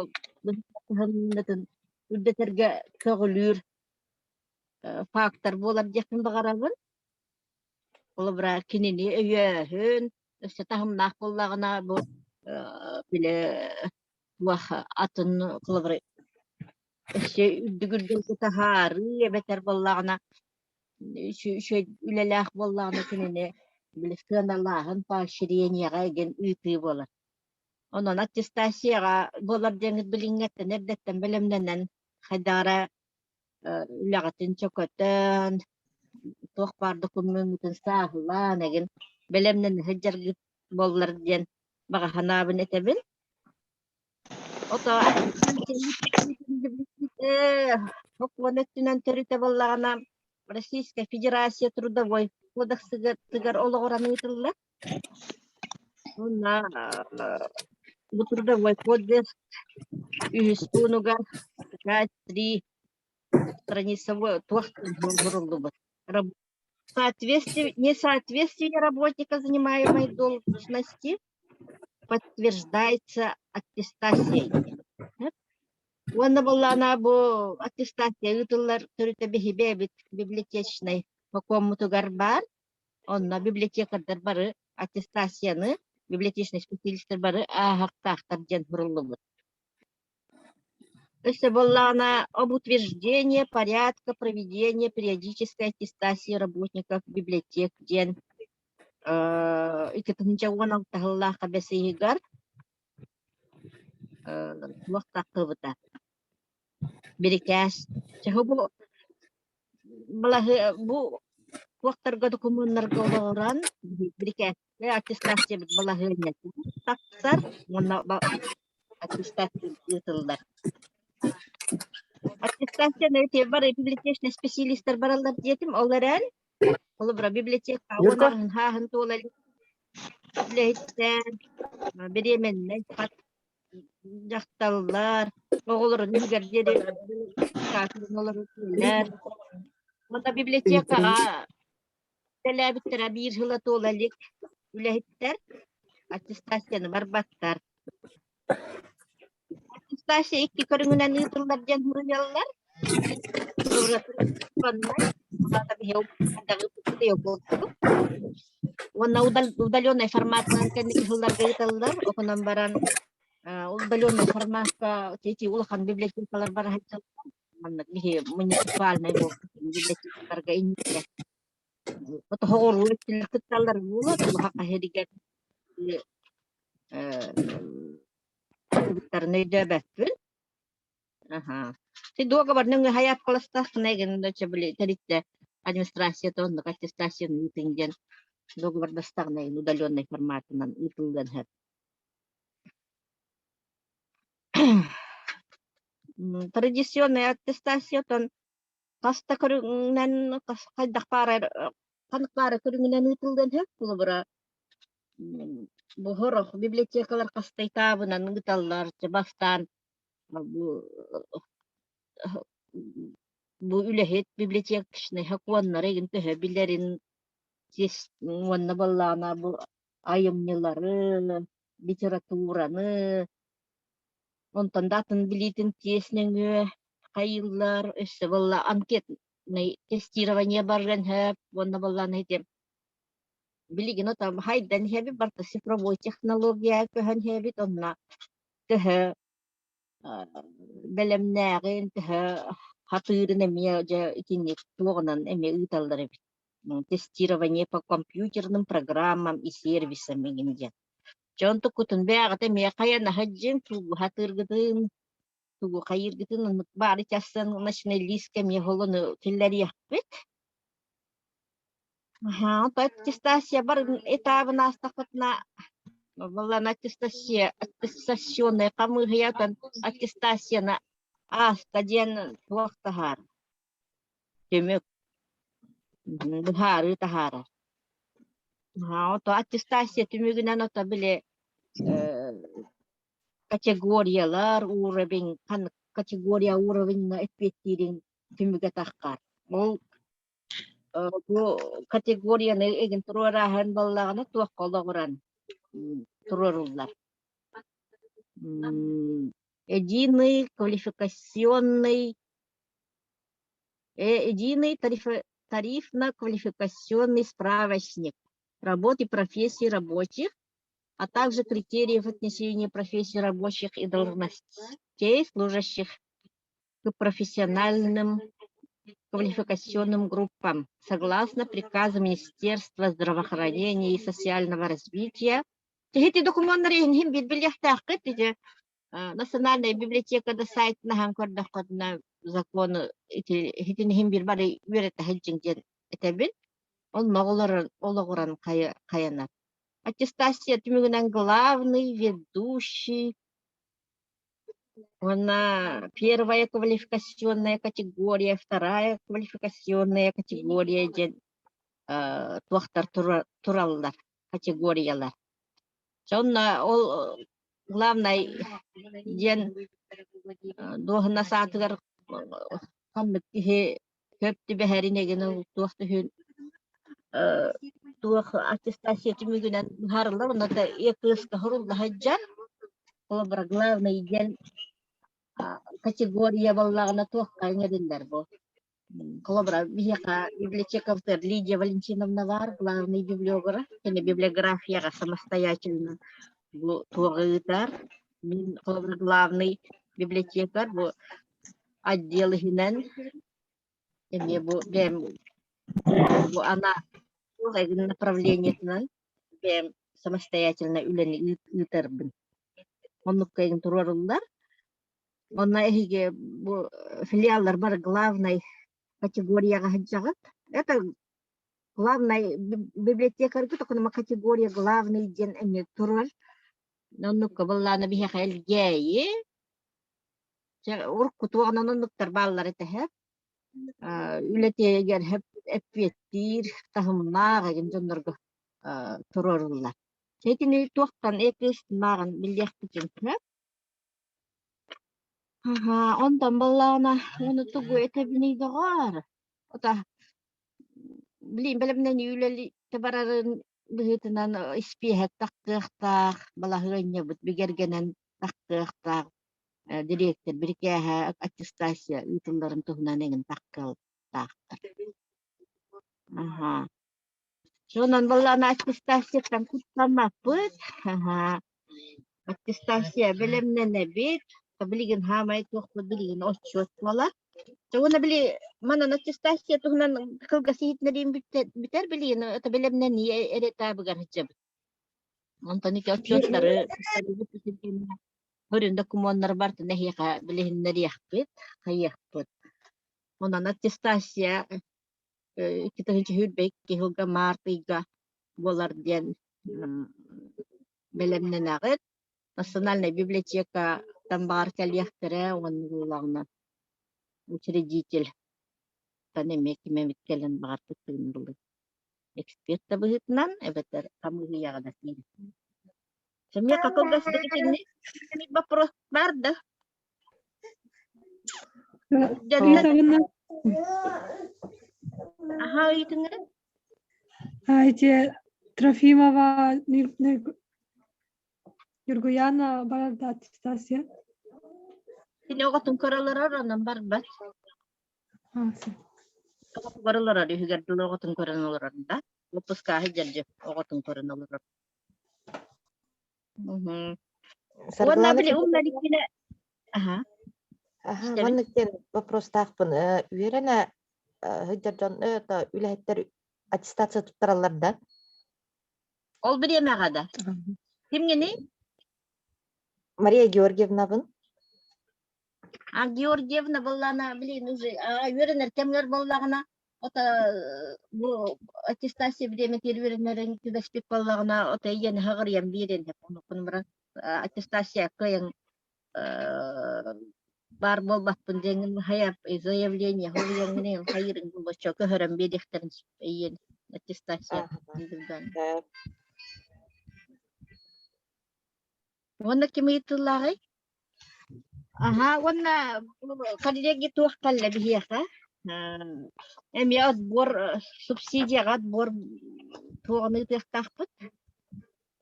үрдэтэргэ көҕүлүүр фактор буолар диэхпин баҕарабын. Холобура, кинини өйөөһүн, өссө таһымнаах буоллаҕына, бу били туох атын холобура өссө үрдүк үрдүккэ таһаарыы эбэтэр буоллаҕына үчүгэй үлэлээх буоллаҕына кинини били сыаналааһын поощрениеҕа игин ыытыы буолар. Онон аттестацияҕа буолар диэҥҥит билиҥҥэттэн эрдэттэн бэлэмнэнэн хайдах эрэ үлэҕитин чөкөтөн, туох баар докумуоҥҥутун сааһылаан эҥин бэлэмнэнэ сылдьаргыт буоллар диэн баҕа санаабын этэбин. Ото сокуон өттүнэн төрүтэ буоллаҕына Российская Федерация Трудовой кодексыгар олоҕуран ыытыллар. Уонна бу трудовой кодекс үһүс пуунугар часть три страница туох суруллубут. Несоответствие работника занимаемой должности подтверждается аттестацией. Уонна буоллаҕына бу аттестация ыытыллар төрүтэ биһиги библиотечнай бокуоммутугар баар. Онно библиотекардар бары аттестацияны, библиотечнай специалистар бары ааһахтаахтар диэн суруллубут. Өссө буоллаҕына об утверждении порядка проведения периодической аттестации работников библиотек диэн 2016 сыллаахха бэс ыйыгар туох тахсыбыта. Бирикээс. Чэ бу Балаһы бу туохтарга докумуоннарга олоҕуран бирикээскэ аттестациябыт балаһыанньата тахсар уонна аттестация ыытыллар. Аттестацияны ити бары библиотечнай специалистар бараллар диэтим, ол эрэн холобура библиотека Юрка? уонаҕын хааһын туола илик үлэһиттэр бириэмэннэй хат дьахталлар оҕолорун иһигэр диэри олорор Уонна библиотекаҕа үлэлээбиттэрэ биир сыла туола илик үлэһиттэр аттестацияны барбаттар. Аттестация икки көрүҥүнэн ыытыллар диэн суруйаллар. Уонна удаленный форматынан кэнники сылларга ыыталлар. Окунан баран удаленный форматка эти улахан библиотекалар бара сылдьаллар. Маннык биһи муниципальнай библиотекаларга инникке Тоһоҕоруу өттүлэр кытталлар буолуо, улахан иһигэр өйдөөбөппүн. Аха. Ти дуогабар нөҥүө хайаапкаластаххына эгин били тэрилтэ администрацията оннук аттестацияны ыытыҥ диэн. Договордастаҕына удаленный форматынан ыытыллыан сөп. Традиционная аттестациятан хас да көрүҥүнэн хайдах баарар ханнык баара көрүҥүнэн ыытыллыан сөп. Холобура, бу сорох библиотекалар хастайтаабынан ыыталлар, бастаан бу бу үлэһит библиотечнай сокуоннары игин төһө билэрин уонна буоллаҕына бу айымньылары, литератураны, онтон да атын билиитин тиэс нөҥүө хайыыллар, өссө буолла анкетнай тестирование барыан сөп уонна буоллаҕына ити билигин ото хайдан иһэбит барыта цифровой технология көһөн иһэбит онно төһө бэлэмнээҕин, төһө хатыырын эмиэ дьэ итинник туоҕунан эмиэ ыыталлар эбит. Тестирование по компьютерным программам и сервисам игин диэн. Дьон туккутун бэйэҕит эмиэ хайана сылдьыҥ, тугу хатыыргытын, тугу хайыыргытын оннук баары чассан ночной лиискэ эмиэ холону киллэриэхпит. Аһаа, онтон аттестация бар этабын аастахпытына, буоллаҕына аттестация аттестационнай хамыыһыйа отон аттестацияны ааста диэн туох таһаар түмүк быһаарыы таһаарар. Аһаа, ото аттестация түмүгүнэн ото били категориялар уровень ханнык категория уровеньҥа эппиэттиирин түмүгэ таххар. Ол Бу категорияны игин туруорааһын буоллаҕына туохха олоҕуран туруоруллар? Единый квалификационный единый тарифно-квалификационный справочник работ и профессий рабочих, а также критериев отнесения профессий рабочих и должностей, служащих к профессиональным квалификационным группам согласно приказу Министерства здравоохранения и социального развития. Эти докумуоннары иһин билбилиэхтээххит ити Национальная библиотека да сайтын көрдөххүтүнэ закону ити иһитин иһин бир бары үөрэтэ сылдьыҥ диэн этэбин. Онно олоҕуран хайанар. Аттестация түмүгүнэн главный ведущий Уонна первая квалификационная категория, вторая квалификационная категория диэн туохтар тураллар, категориялар. Сонно ол главное диэн дуоһунас аатыгар ханнык киһи көп түбэһэрин эгин ол туох түһүн туох аттестация түмүгүнэн быһаарыллар онно да ЕКС-ка сурулла сылдьар. Холобура, главный диэн категория буоллаҕына туохха ыҥырыллар бу? Холобура, биһиэхэ библиотекабытыгар Лидия Валентиновна баар, главный библиограф. Кини библиографияҕа самостоятельно бу туоҕу ыытар. Мин холобура главный библиотекарь бу отдел иһинэн эмиэ бу бэйэм бу ана направлениетынан бэйэм самостоятельно үлэни ыытарбын. Оннукка игин туруоруллар. Онно эһиги бу филиаллар бары главный категорияҕа сылдьаҕыт. Это главный библиотекарга токунума категория главный диэн эмиэ турар. Оннукка быллаана биһиэхэ Элгээйи Чэ, урукку туоҕунан оннуктар бааллар этэ һэ. Үлэтигэр эппиэттиир таһымнаах игин дьоннорго туруоруллар. Чэ итини туохтан эппиэттинааҕын билиэхпитин сөп. Аһаа, онтон буоллаҕына уону тугу этэбиний доҕоор? Ото билиим бэлэмнэнии үлэлии барарын быһыытынан испиэһэк тахсыахтаах, балаһыанньабыт бигэргэнэн тахсыахтаах дириэктэр бирикээһэ аттестация ыытылларын туһунан эҥин тахсыахтаахтар. Аһаа. Сонон буоллаҕына аттестацияттан куттаммаппыт. Аһаа. Аттестация бэлэмнэнэбит. Билигин хаамай туохпут билигин отчуот буолар. Уонна били манан аттестация туһунан кылгас иһитиннэриим бүтэр билигин это бэлэмнэнии эрэ этабыгар сылдьабыт. Онтон ити отчуоттары Көрүн докумуоннары барытын эһиэхэ билиһиннэриэхпит, хайыахпыт. Онон аттестация 2022 сылга март ыйга буолар диэн бэлэмнэнэҕит. Национальнай библиотекаттан баҕар кэлиэхтэрэ уонна буоллаҕына учредитель тан эмиэ ким эмит кэлэн баҕар кыттыыны ылыы. Эксперт да быһыытынан эбэтэр хамыыһыйаҕа да киирэр. Семья какого итинник вопрос бар да? Ыйытабын Аха ыйытыҥҥын. Эти Трофимова Нюргуяна барарда аттестация. Кини оҕотун көрөлөрөр, онон барбат. Оҕотугар олорор, үһүгэр дылы оҕотун көрөн олорор да. Выпускаһы дьэрдьи оҕотун көрөн олорор. Уонна Саргылана били умна иликкинэ аха Аха, истэбин. маннык диэн вопростаахпын. Үөрэнэ сылдьар дьон үлэһиттэр аттестация туттараллар да? Ол бириэмэҕэ да. Кимҥиний? Мария Георгиевнабын. А Георгиевна буоллаҕына, блин, уже үөрэнэр кэмҥэр буоллаҕына, ото бу аттестация бириэмэтигэр үөрэнэрин түбэспит буоллаҕына, ото ийэни хаҕырыйан биэриэн сөп. Онуккун баран аттестация кыайан баар буолбаппын диэҥҥин хайа заявление суруйаҥҥын хайыырыҥ булбачча көһөрөн биэриэхтэрин сөп эйиэн аттестация Уонна ким ыйытыылааҕый? Аһаа, уонна коллеги туох кэллэ биһиэхэ? Эмиэ отбор субсидияҕа отбор туоҕун ыытыахтаахпыт.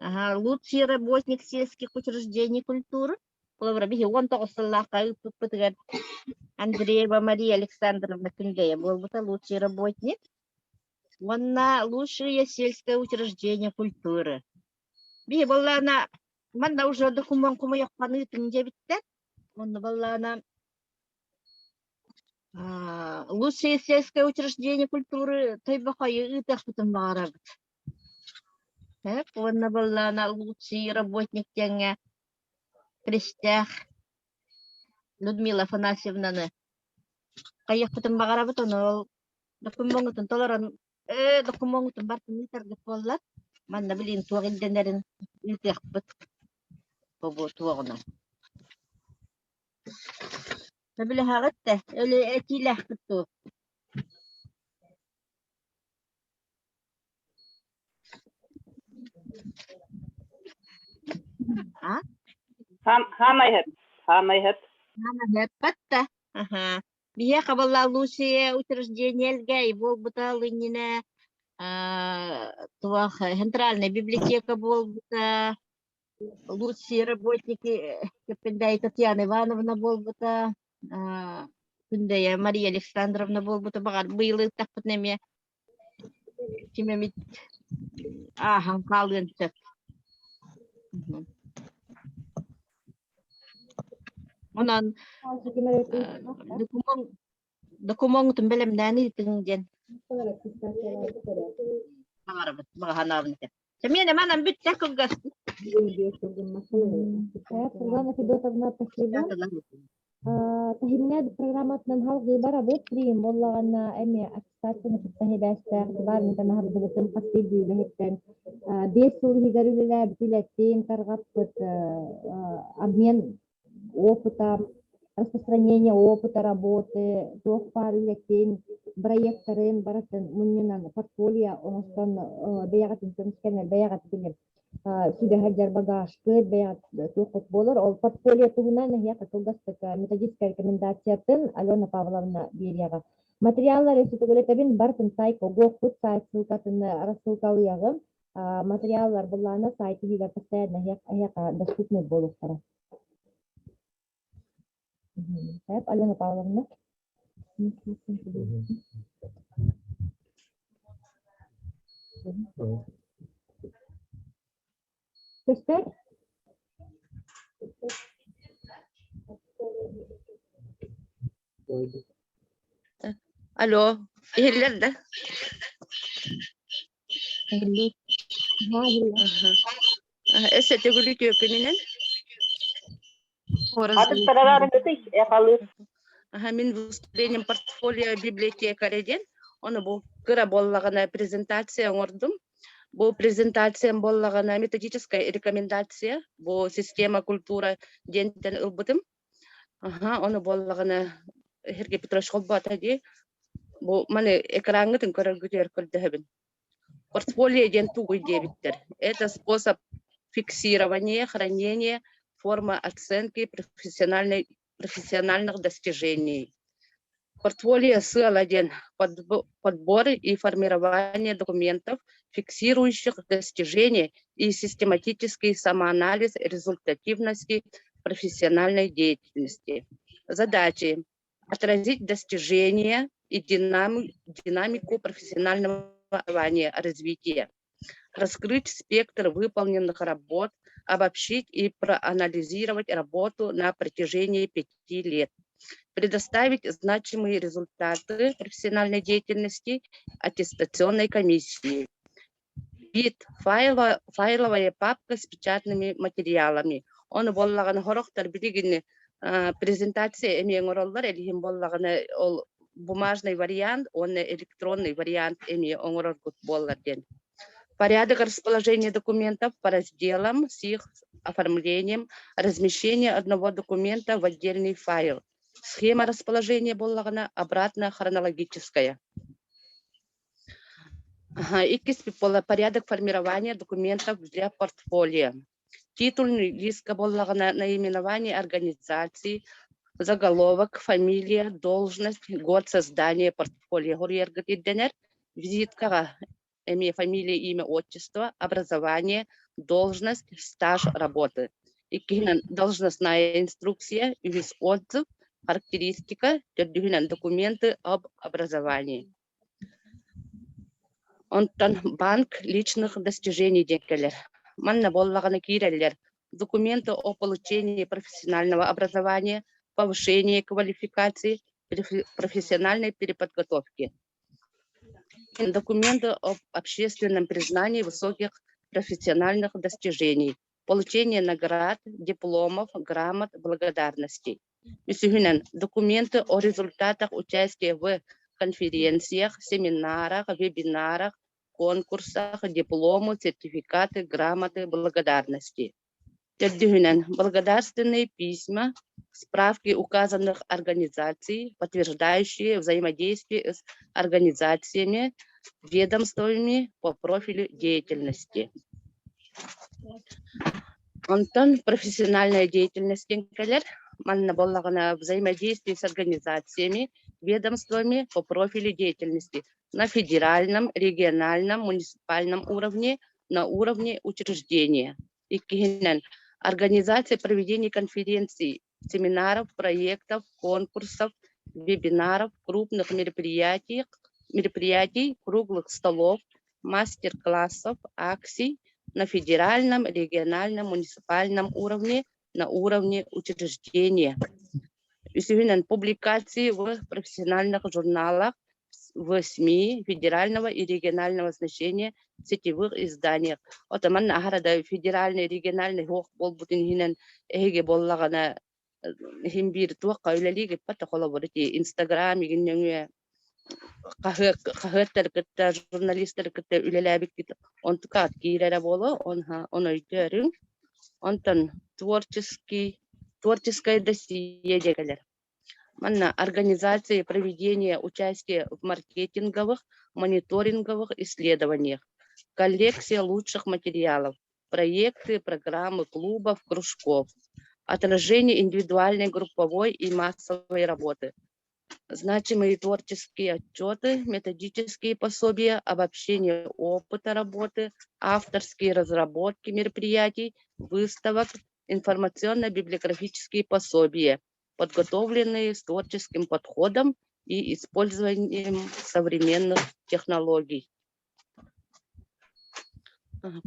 Аһаа, лучший работник сельских учреждений культуры. Холобура, биһи 19 сыллаахха ыыппыппытыгар Андреева Мария Александровна Күндэйэ буолбута лучший работник. Уонна лучшее сельское учреждение культуры. Биһи буоллаҕына манна уже докумуон хомуйахханыытын диэбиттэр. Онно буоллаҕына лучшее сельское учреждение культуры Тойбохойу ыытыахпытын баҕарабыт. Сөп уонна буоллаҕына лучший работник диэҥҥэ Крестээх Людмила Афанасьевнаны хайыахпытын баҕарабыт, ону ол докумуоҥҥутун толорон Ээ, докумуоҥҥутун барытын ыытаргыт буоллар, манна билигин туох ирдэнэрин ыытыахпыт бу туоҕунан. Сөбүлэһэҕит да, өлө этиилээхпит дуо? А? Хаамайһыт, хаамайһыт. Хаамайһыппат да. Аха. Биһиэхэ буолла Лусия учреждениелгэ буолбута иннинэ туох центральная библиотека буолбута, лучшие работники Кэппиндээйи Татьяна Ивановна буолбута, Күндэйэ Мария Александровна буолбута баҕар быйыл ыыттахпытына эмиэ ким эмит ааһан хаалыан сөп. Онон докумуон докумуоҥҥутун бэлэмнээн ыытыҥ диэн баҕарабыт баҕа санаабын этэ. Семен манан бүттэ кылгас. Саргылана Федотовна, спасибо. Таһимнэ программатынан халгыы барабыт. Прием буоллаҕына эмиэ аттестацияны кытта сибээстээх дыбаармытын аһардыбытын хас биирдии үлэһиттэн 5 сыл иһигэр үлэлээбит үлэтин тарҕаппыт обмен опыта, распространение опыта работы, туох баар үлэтин, проектарын барытын мунньунан портфолио оҥостон бэйэҕитин көмүскэнэр бэйэҕит билэр сүгэ сылдьар багажкыт, бэйэҕит туоххут буолар. Ол портфолио туһунан эһиэхэ кылгастык методическай рекомендациятын Алена Павловна биэриэҕэ. Материаллар өссө төгүлэтэбин барытын сайтка угуохпут, сайт ссылкатын рассылкалыаҕым. Материаллар былаана сайт иһигэр постоянно эһиэхэ доступный буолуохтара. Сөп, Алена Павловна. Көстөр? Алло, иһиллэр да? Иһиллэр. Эссе төгүлү түөкүнүнэн. Атыттараларыгытый эхалыыр. Аха, мин выступлением портфолио библиотекаря диэн, ону бу кыра буоллаҕына презентация оҥордум. Бу презентациям буоллаҕына методическая рекомендация, бу система культура диэнтэн ылбытым. Аха, ону буоллаҕына Сергей Петрович холбоото дии. Бу маны экраҥҥытын көрөргүтүгэр көрдөһөбүн. Портфолио диэн тугуй диэбиттэр. Это способ фиксирования, хранения, форма оценки профессиональной, профессиональных достижений. Портфолио сыала диэн подбор и формирование документов, фиксирующих достижения и систематический самоанализ результативности профессиональной деятельности. Задачи отразить достижения и динамику профессионального развития, раскрыть спектр выполненных работ, обобщить и проанализировать работу на протяжении 5 лет, предоставить значимые результаты профессиональной деятельности аттестационной комиссии. Вид файла, файловая папка с печатными материалами. Ону буоллаҕына сорохтор билигин презентация эмиэ оҥороллор, элиһин буоллаҕына ол бумажный вариант уонна электронный вариант эмиэ оҥороргут буоллар диэн. Порядок расположения документов по разделам с их оформлением, размещение одного документа в отдельный файл. Схема расположения буоллаҕына обратно хронологическая. Ага, иккис порядок формирования документов для портфолио. Титульный лист буоллаҕына наименование организации, заголовок, фамилия, должность, год создания портфолио хоруйаргыт ирдэнэр. Визиткаҕа эмиэ фамилия, имя, отчество, образование, должность, стаж работы. Иккиһинэн должностная инструкция, үһүс отзыв, характеристика, төрдүһүнэн документы об образовании. Онтон банк личных достижений диэн кэлэр. Манна буоллаҕына киирэллэр документы о получении профессионального образования, повышении квалификации, профессиональной переподготовки. Документы об общественном признании высоких профессиональных достижений, получение наград, дипломов, грамот, благодарностей. Үсүһүнэн, документы о результатах участия в конференциях, семинарах, вебинарах, конкурсах, дипломы, сертификаты, грамоты, благодарности. Төрдүһүнэн, благодарственные письма, справки указанных организаций, подтверждающие взаимодействие с организациями, ведомствами по профилю деятельности. Онтон профессиональная деятельность кэлэр, манна буоллаҕына взаимодействие с организациями, ведомствами по профилю деятельности на федеральном, региональном, муниципальном уровне, на уровне учреждения. Иккиһинэн, организация проведения конференций, семинаров, проектов, конкурсов, вебинаров, крупных мероприятий, круглых столов, мастер-классов, акций на федеральном, региональном, муниципальном уровне, на уровне учреждения. Үсүһүнэн, публикации в профессиональных журналах, в СМИ федерального и регионального значения, сетевых изданиях. Ото манна аһарада федеральный, региональный хуох буолбутун иһинэн эһиги буоллаҕына иһин биир туохха үлэлиигит бата холобур ити Инстаграм игин нөҥүө хаһыаттары кытта, журналистары кытта үлэлээбиккит онтукаат киирэрэ буолуо, он өйдөөрүҥ. Онтон творческий, творческое досье диэкэлэр. Манна организация проведения участия в маркетинговых, мониторинговых исследованиях, коллекция лучших материалов, проекты, программы клубов, кружков, отражение индивидуальной, групповой и массовой работы, значимые творческие отчеты, методические пособия, обобщение опыта работы, авторские разработки мероприятий, выставок, информационно-библиографические пособия, подготовленные с творческим подходом и использованием современных технологий.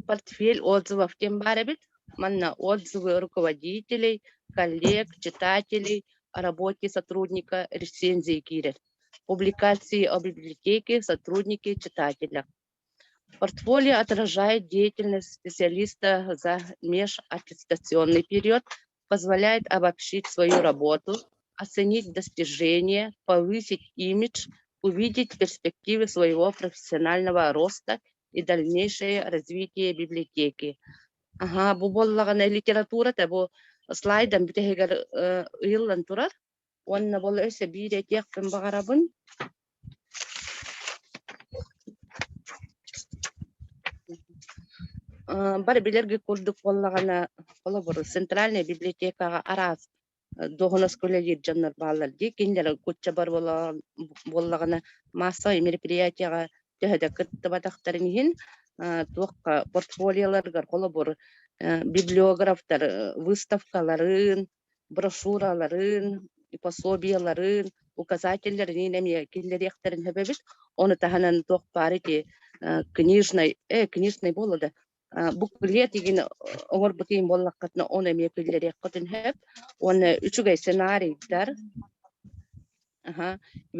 Портфель отзывов диэн баар эбит. Манна отзывы руководителей, коллег, читателей о работе сотрудника, рецензии киирэр. Публикации о библиотеке, сотруднике, читателях. Портфолио отражает деятельность специалиста за межаттестационный период, позволяет обобщить свою работу, оценить достижения, повысить имидж, увидеть перспективы своего профессионального роста и и дальнейшее развитие библиотеки. Аха, бу буоллаҕына литературата бу слайдан бүтэһигэр ыйыллан турар. Уонна буолла өссө биир этиэхпин баҕарабын. Бары билэргит курдук буоллаҕына, холобур, центральнай библиотекаҕа араас дуоһунаска үлэлиир дьоннор бааллар дии. Кинилэр кучча бар буоллаҕына, массовай мероприятиеҕа төһө да кыттыбатахтарын иһин, туохха портфолиоларыгар, холобур, библиографтар выставкаларын, брошюраларын, пособиеларын, указателлэрин эмиэ киллэриэхтэрин сөп эбит. Ону таһынан туох баар ити книжный, книжный буолла да, буклет игин оҥорбут иһин буоллаххытына, ону эмиэ киллэриэххитин сөп. Уонна үчүгэй сценарийдар,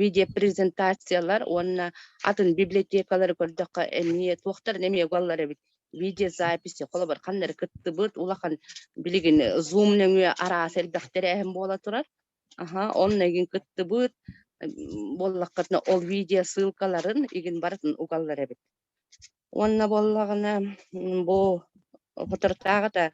видеопрезентациялар уонна атын библиотекалары көрдөххө эмиэ туохтарын эмиэ угаллар эбит. Видеозаписи, холобур, ханна эрэ кыттыбыт улахан билигин Zoom нөҥүө араас элбэх тэрээһин буола турар. Аха, онно игин кыттыбыт буоллаххытына ол видео ссылкаларын игин барытын угаллар эбит. Уонна буоллаҕына бу соторутааҕыта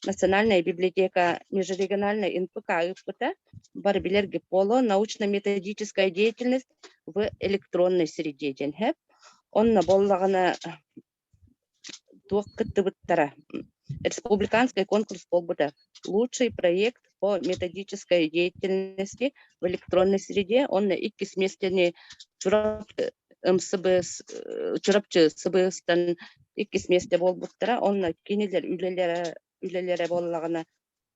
Национальная библиотека межрегиональной НПК ыыппыта бары билэргит буолуо научно-методическая деятельность в электронной среде диэн сөп. Онно буоллаҕына туох кыттыбыттара республиканский конкурс буолбута лучший проект по методической деятельности в электронной среде онно иккис миэстэни Чурапчы МСБС Чурапчы СБСтан иккис миэстэ буолбуттара онно кинилэр үлэлэрэ үлэлэрэ буоллаҕына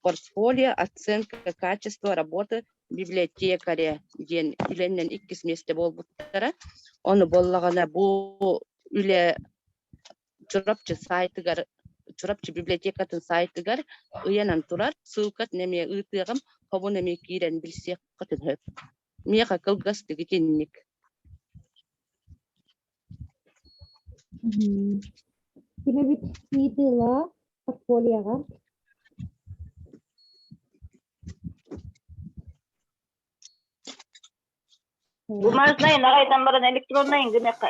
портфолио оценка качества работы библиотекаря диэн үлэннэн иккис миэстэ буолбуттара ону буоллаҕына бу үлэ Чурапчы сайтыгар Чурапчы библиотекатын сайтыгар ыйанан турар ссылкатын эмиэ ыытыаҕым хобун эмиэ киирэн билсиэххитин сөп миэхэ кылгастык итинник Ким эбит ыйытыылаах портфолиоҕа? Бумажный нагайтан баран электронный гынекка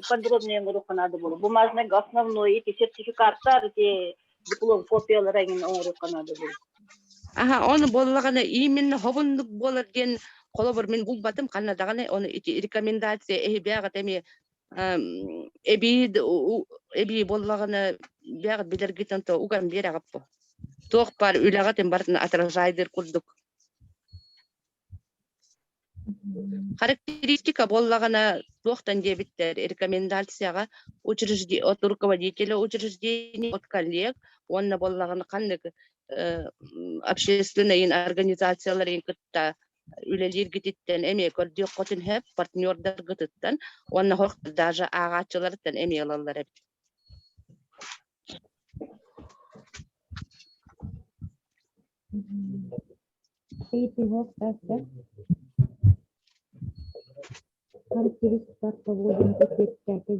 подробнее оҥоруохха наада буолуо. Бумажный основной эти сертификаттар, эти диплом копиялара эҥин оҥоруохха наада буолуо. Аха, ону буоллаҕына именно хобуннук буолар диэн холобур мин булбатым ханна даҕаны ону ити рекомендация эһибээҕит эмиэ эбии эбии буоллаҕына бэҕит билэргитин то уган биэрэҕит бу. Туох баар үлэҕитин барытын отражайдыр курдук. Характеристика буоллаҕына туохтан диэбиттэр рекомендацияҕа от руководителя учреждения, от коллег уонна буоллаҕына ханнык общественнай организацияларын кытта үлэлииргититтэн эмиэ көрдүөххүтүн сөп, партнердаргытыттан уонна даже ааҕааччыларыттан эмиэ ылаллар эбит. Характеристика проводим эппиэттээтэ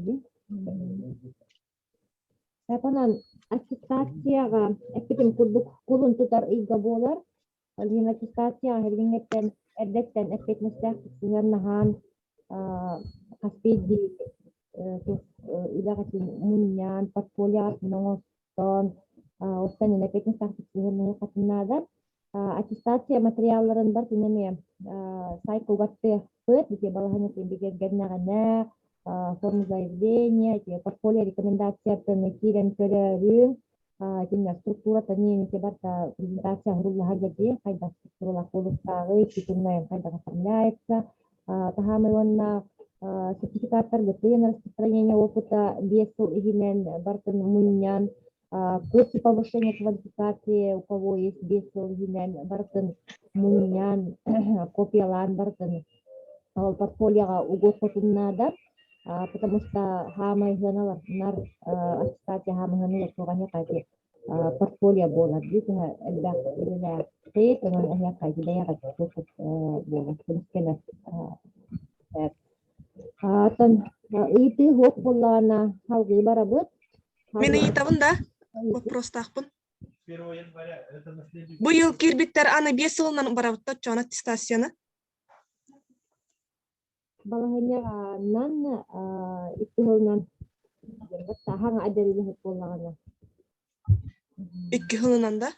Онон аттестацияҕа эппитим курдук кулун тутар ыйга буолар. Ол иһин аттестацияҕа эргиҥҥэттэн эрдэттэн эппиэтинэстээх сыһыаннаһан хас биирдии үлэҕитин мунньан, портфолиоҕытын оҥостон, оттон эппиэтинэстээх сыһыаннаһыаххытын наада. Аттестация материалларын барытын эмиэ сайтка угаттыахпыт, ити балаһыанньатын бигэргэннэҕинэ, форму заявления, ити портфолио рекомендациятын киирэн көрөөрүҥ, итиннэ структурата ити барыта презентация оҥоруллаһар дии, хайдах структуралаах буолуохтааҕый, титульнай хайдах оформляется, таһаамай уонна сертификаттаргытын распространение опыта 5 сыл иһинэн барытын мунньан курсы повышения квалификации у кого есть 5 сыл иһинэн барытын мунньан копиялаан барытын ол портфолиоҕа угуоххутун наада потому что хаамай сыаналар нар аттестация хаамыһыаналар туоҕа портфолио буолар дии төһө элбэх үлэлээххит онон эһиэхэ бэйэҕит буолар көмүскэнэр Оттон ыйытыы суох буоллаҕына салгыы барабыт. Мин ыйытабын да, вопростаахпын. Быйыл киирбиттэр аны 5 сылынан барабыт оччоҕуна аттестацияны. Балаһыанньаҕанан икки сылынан. Хаҥа эдэр үлэһит буоллаҕына. Икки сылынан да?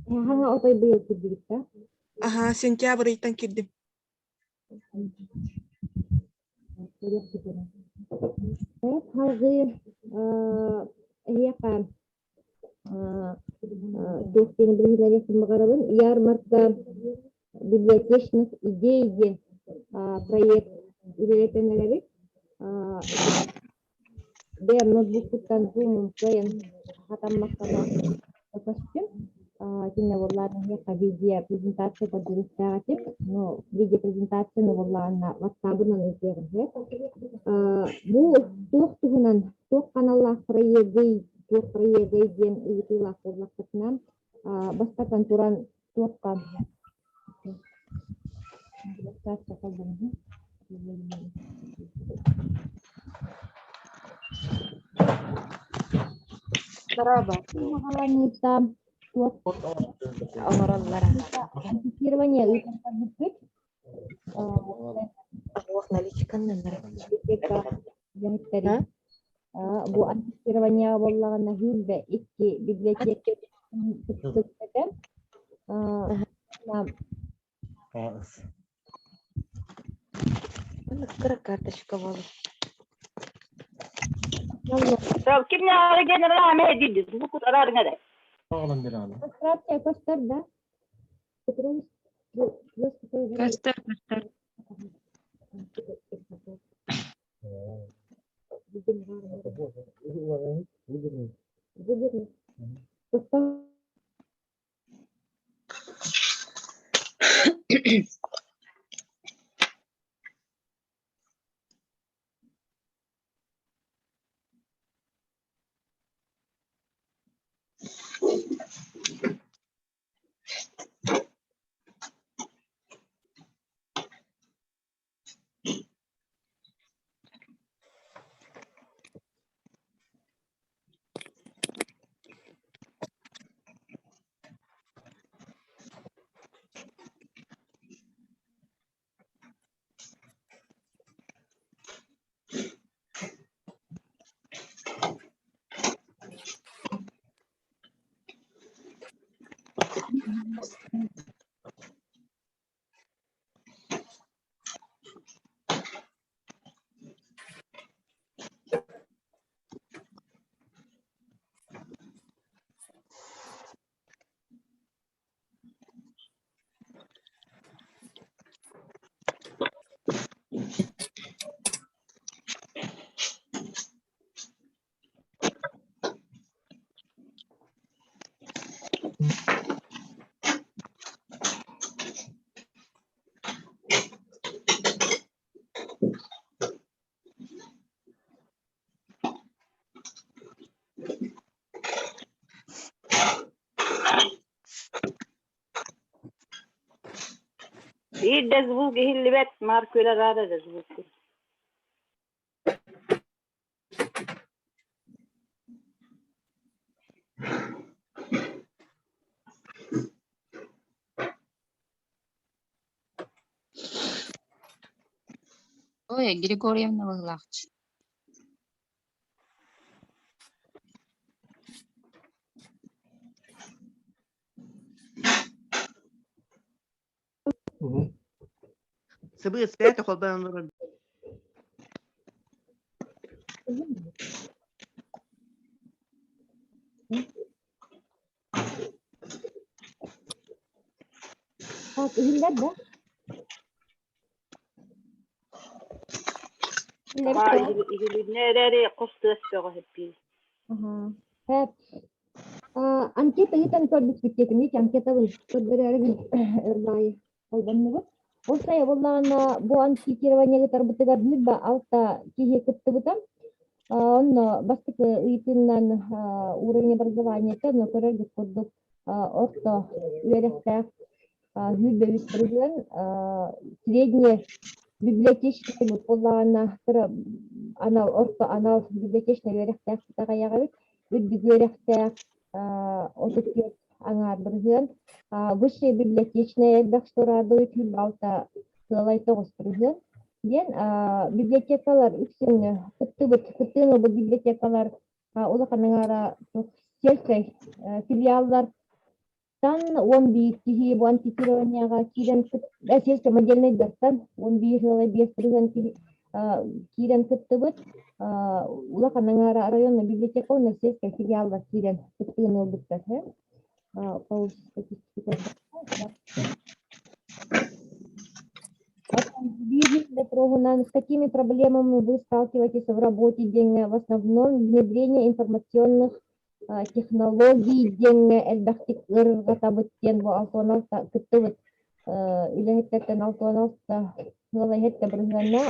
Хаҥа отой быйыл кирдибит да? Аха, сентябрь ыйтан кирдим. Салгыы эһиэхэ туох диэни билиһиннэриэхпин баҕарабын. Ярмарка библиотечных идей диэн проект үлэлэтэн эрэбит. Бэйэм ноутбукпуттан Zoom-ум кыайан хатаммаккабар көстүм. Итиннэ буоллаҕына эһиэхэ видео-презентация көрдөрүөхтээх этим. Но видеопрезентацияны буоллаҕына WhatsApp-ынан ыытыаҕым сөп. Бу туох туһунан, туох аналлаах проегый, туох проегый диэн ыйытыылаах буоллахпытына, бастатан туран туохха Оҥороллоро. Анкетирование ыытан Ох, наличканнан Бу анкетирование буоллаҕына сүүрбэ икки библиотека кыттыбыта. Кыра карточка буолар. Кимнээҕи генерал аме диди звук араарыҥа да. Демонстрация көстөр да? Петрович, Көстөр, көстөр. Биир да звук иһиллибэт, маар күөл араара да звук. Ой, Григорьевна быһыылаахчы. Сыбыыс бэйэтэ холбоон олорор. Так, иһиллэр да? Иһилиннэ эрээри хос тыас бөҕө хэппиир. Хэп. Анкета ыытан көрбүппүт диэтим, анкетабын көрдөрөөрү ырбаайы холбоннубут. Ол сайа буоллаҕына бу анкетирование ыытарбытыгар ньурба алта киһи кыттыбыта. Онно бастакы ыйытыынан уровень образования онно көрөргүт курдук орто үөрэхтээх 105 бырыһыан средне библиотечнай буоллаҕына анал орто анал библиотечнай үөрэхтээх аҕыйаҕабыт үрдүк үөрэхтээх 34 аҥаар бырыһыан высшая библиотечная элбэх что радует 26 сыалай 9 бырыһыан. Диэн библиотекалар үксүн кыттыбыт, кыттыыны ылбыт библиотекалар улахан аҥаара сельскай филиаллартан 11 киһи бу анкетированиеҕа киирэн сельскай модельнайдартан 11 ыала 5 бырыһыан киһи киирэн кыттыбыт. Улахан аҥаара районный библиотека уонна сельскай филиаллар киирэн кыттыыны ылбыттар. По статистике С какими проблемами вы сталкиваетесь в работе диэҥҥэ в основном внедрение информационных технологий диэҥҥэ элбэхтик ыарырҕатабыт диэн бу алтуон кыттыбыт үлэһиттэртэн алтуон алта ыал иһиттэ бырыһыанна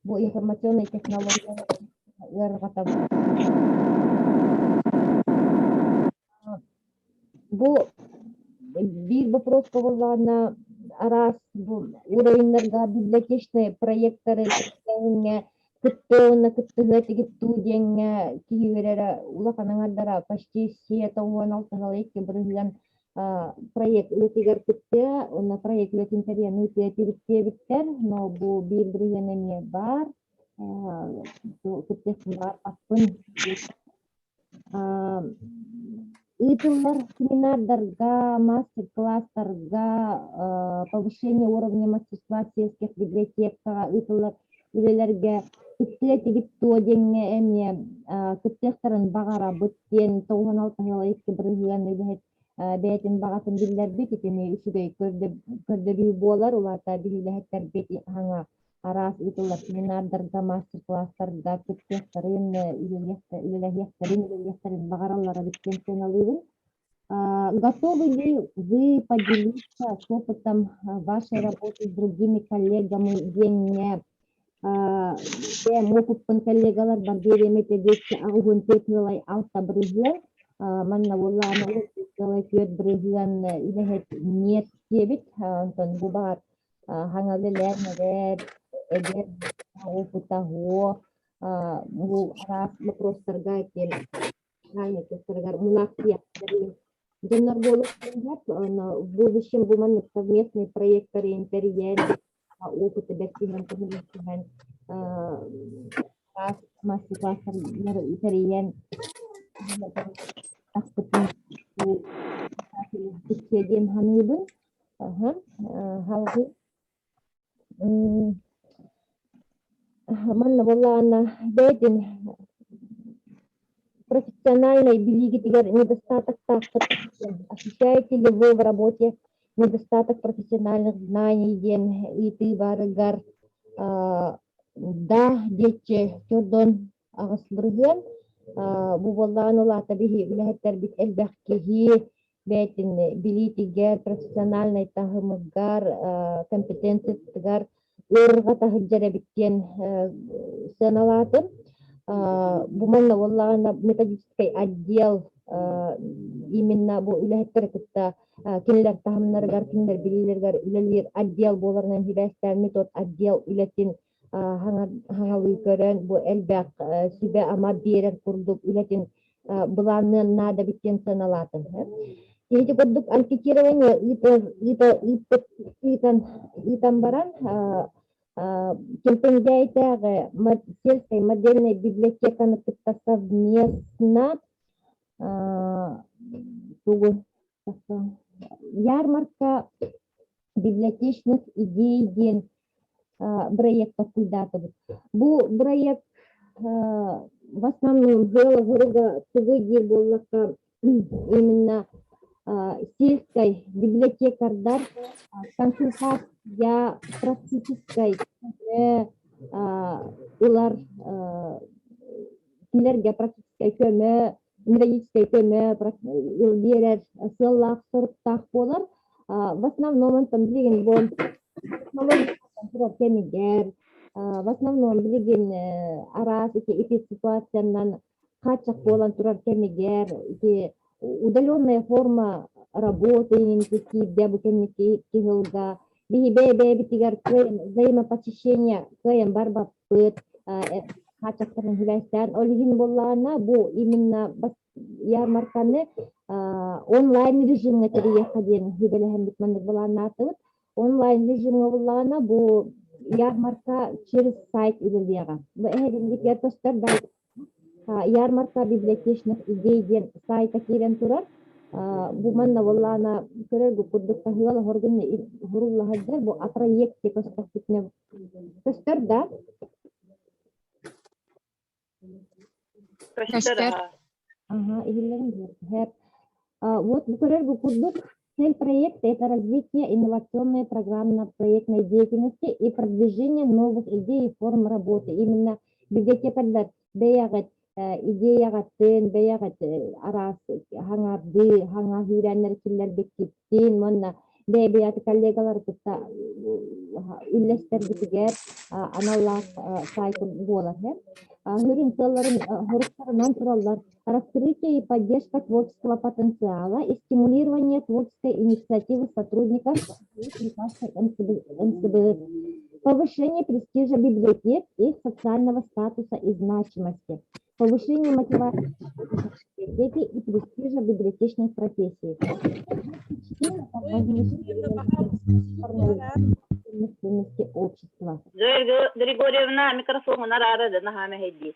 бу информационнай технология ыарырҕатабыт. Бу биир вопрос буоллаҕына араас бу уровеннарга библиотечнай проекттары тэрээһиҥҥэ кыттыы уонна кыттыһыа тигиттуу диэҥҥэ киһи үөрэрэ улахан аҥардара почти все 96,2 бырыһыан проект үлэтигэр кыттыа уонна проект үлэтин тэрийэн ыытыа тириттиэбиттэр, но бу биир бырыһыан эмиэ баар кыттыахпын баҕарбаппын. Ыытыллар семинардарга, мастер-класстарга, повышение уровня мастерства сельских библиотекаҕа ыытыллар үлэлэргэ кыттыа тигит туо диэҥҥэ эмиэ кыттыахтарын баҕарабыт диэн 96,2 бырыһыан үлэһит бэйэтин баҕатын биллэрбит. Итини үчүгэй көрдөрүү буолар. Улаата биһи үлэһиттэрбит хаҥа араас ыытыллар семинардарга, мастер-класстарга кыттыахтарын, үлэлэһиэхтэрин, үлэлиэхтэрин баҕараллара эбит диэн сыаналыыбын. Готовы ли вы поделиться с опытом вашей работы с другими коллегами диэҥҥэ бэйэм опыппын коллегаларбар биэриэм этэ диэччи аҕыһын түөрт ыалай алта бырыһыан манна буоллаҕына ыалай түөрт бырыһыан үлэһит нет диэбит онтон бу баар хаҥалылэр эдэр эдэр опытаһуо бу араас вопростарга киэн тустарыгар мунаахсыйахтарын дьоннор буолуохтарын в будущем бу маннык совместный проекттары тэрийэн опыты бэртиһэн көмөлөсүһэн араас мастер-класстары тэрийэн тахпытын диэн саныыбын. Аха, салгыы манна буоллаҕына бэйэтин профессиональнай билиигитигэр недостатоктааххыт ощущаете ли вы в работе недостаток профессиональных знаний диэн ыйытыы баарыгар да диэччи чордон аҕыс бырыһыан бу буоллаҕына улаата биһи үлэһиттэрбит элбэх киһи бэйэтин билиитигэр, профессиональнай таһымыгар, компетенциятыгар ыарырҕа таһырдьар эбит диэн сыаналаатым. Бу манна буоллаҕына методическай отдел именно бу үлэһиттэри кытта кинилэр таһымнарыгар, кинилэр билиилэригэр үлэлиир отдел буоларынан сибээстээн метод отдел үлэтин хаҥалыы көрөн бу элбэх сүбэ-ама биэрэр курдук үлэтин былаанныан наада эбит диэн сыаналаатым. Ити курдук анкетирование ыытан ыытан баран Кемпендээйтээҕи сельской модельной библиотеканы кытта совместно тугу ярмарка библиотечных идей диэн проект толкуйдаатыбыт. Бу проект в основном дьыала тугу диир буоллахха именно сельской библиотекардар консультация практическай ылар кинилэргэ практическай көмө методическай көмө биэрэр сыаллаах соруктаах буолар. В основном онтон билигин бу технология кэмигэр в основном билигин араас ити ити ситуациянан хааччах буолан турар кэмигэр ити удаленная форма работы киирдэ бу кэнники киһилга биһи бэйэ-бэйэбитигэр кыайан взаимопосещение кыайан барбаппыт хааччахтарын хүлээстээн ол иһин буоллаҕына бу именно ярмарканы онлайн режимҥэ тэрийиэххэ диэн сүбэлэһэммит маннык былааннаатыбыт. Онлайн режимҥэ буоллаҕына бу ярмарка через сайт үлэлиэҕэ. Бу эһигиннигэр көстөр да ярмарка библиотечных идей диэн сайта киирэн турар. Бу манна буоллаана көрөргү курдук таһыал оһоргун хуруллаһардар бу о проекте көстөхпүтүнэ көстөр да Көстөр. Ага, иһиллэрин билэр. Вот бу көрөр бу курдук цель проекта – это развитие инновационной программно-проектной деятельности и продвижение новых идей и форм работы. Именно библиотекардар бэйэҕит идеяҕытын, бэйэҕит араас хаҥардыы, хаҥа үүрээннэр киллэрбиккиттин уонна бэйэ-бэйэҕит коллегалары кытта үллэстэргитигэр аналлаах сайт буолар. Сүрүн сыалларын соруктарынан тураллар раскрытие и поддержка творческого потенциала и стимулирование творческой инициативы сотрудников МЦБ, повышение престижа библиотек, их социального статуса и значимости, повышение мотивации библиотеки и престижа библиотечной профессии. Ценности общества. Зоя Григорьевна микрофонун араара да наһаа мэһэйдиир.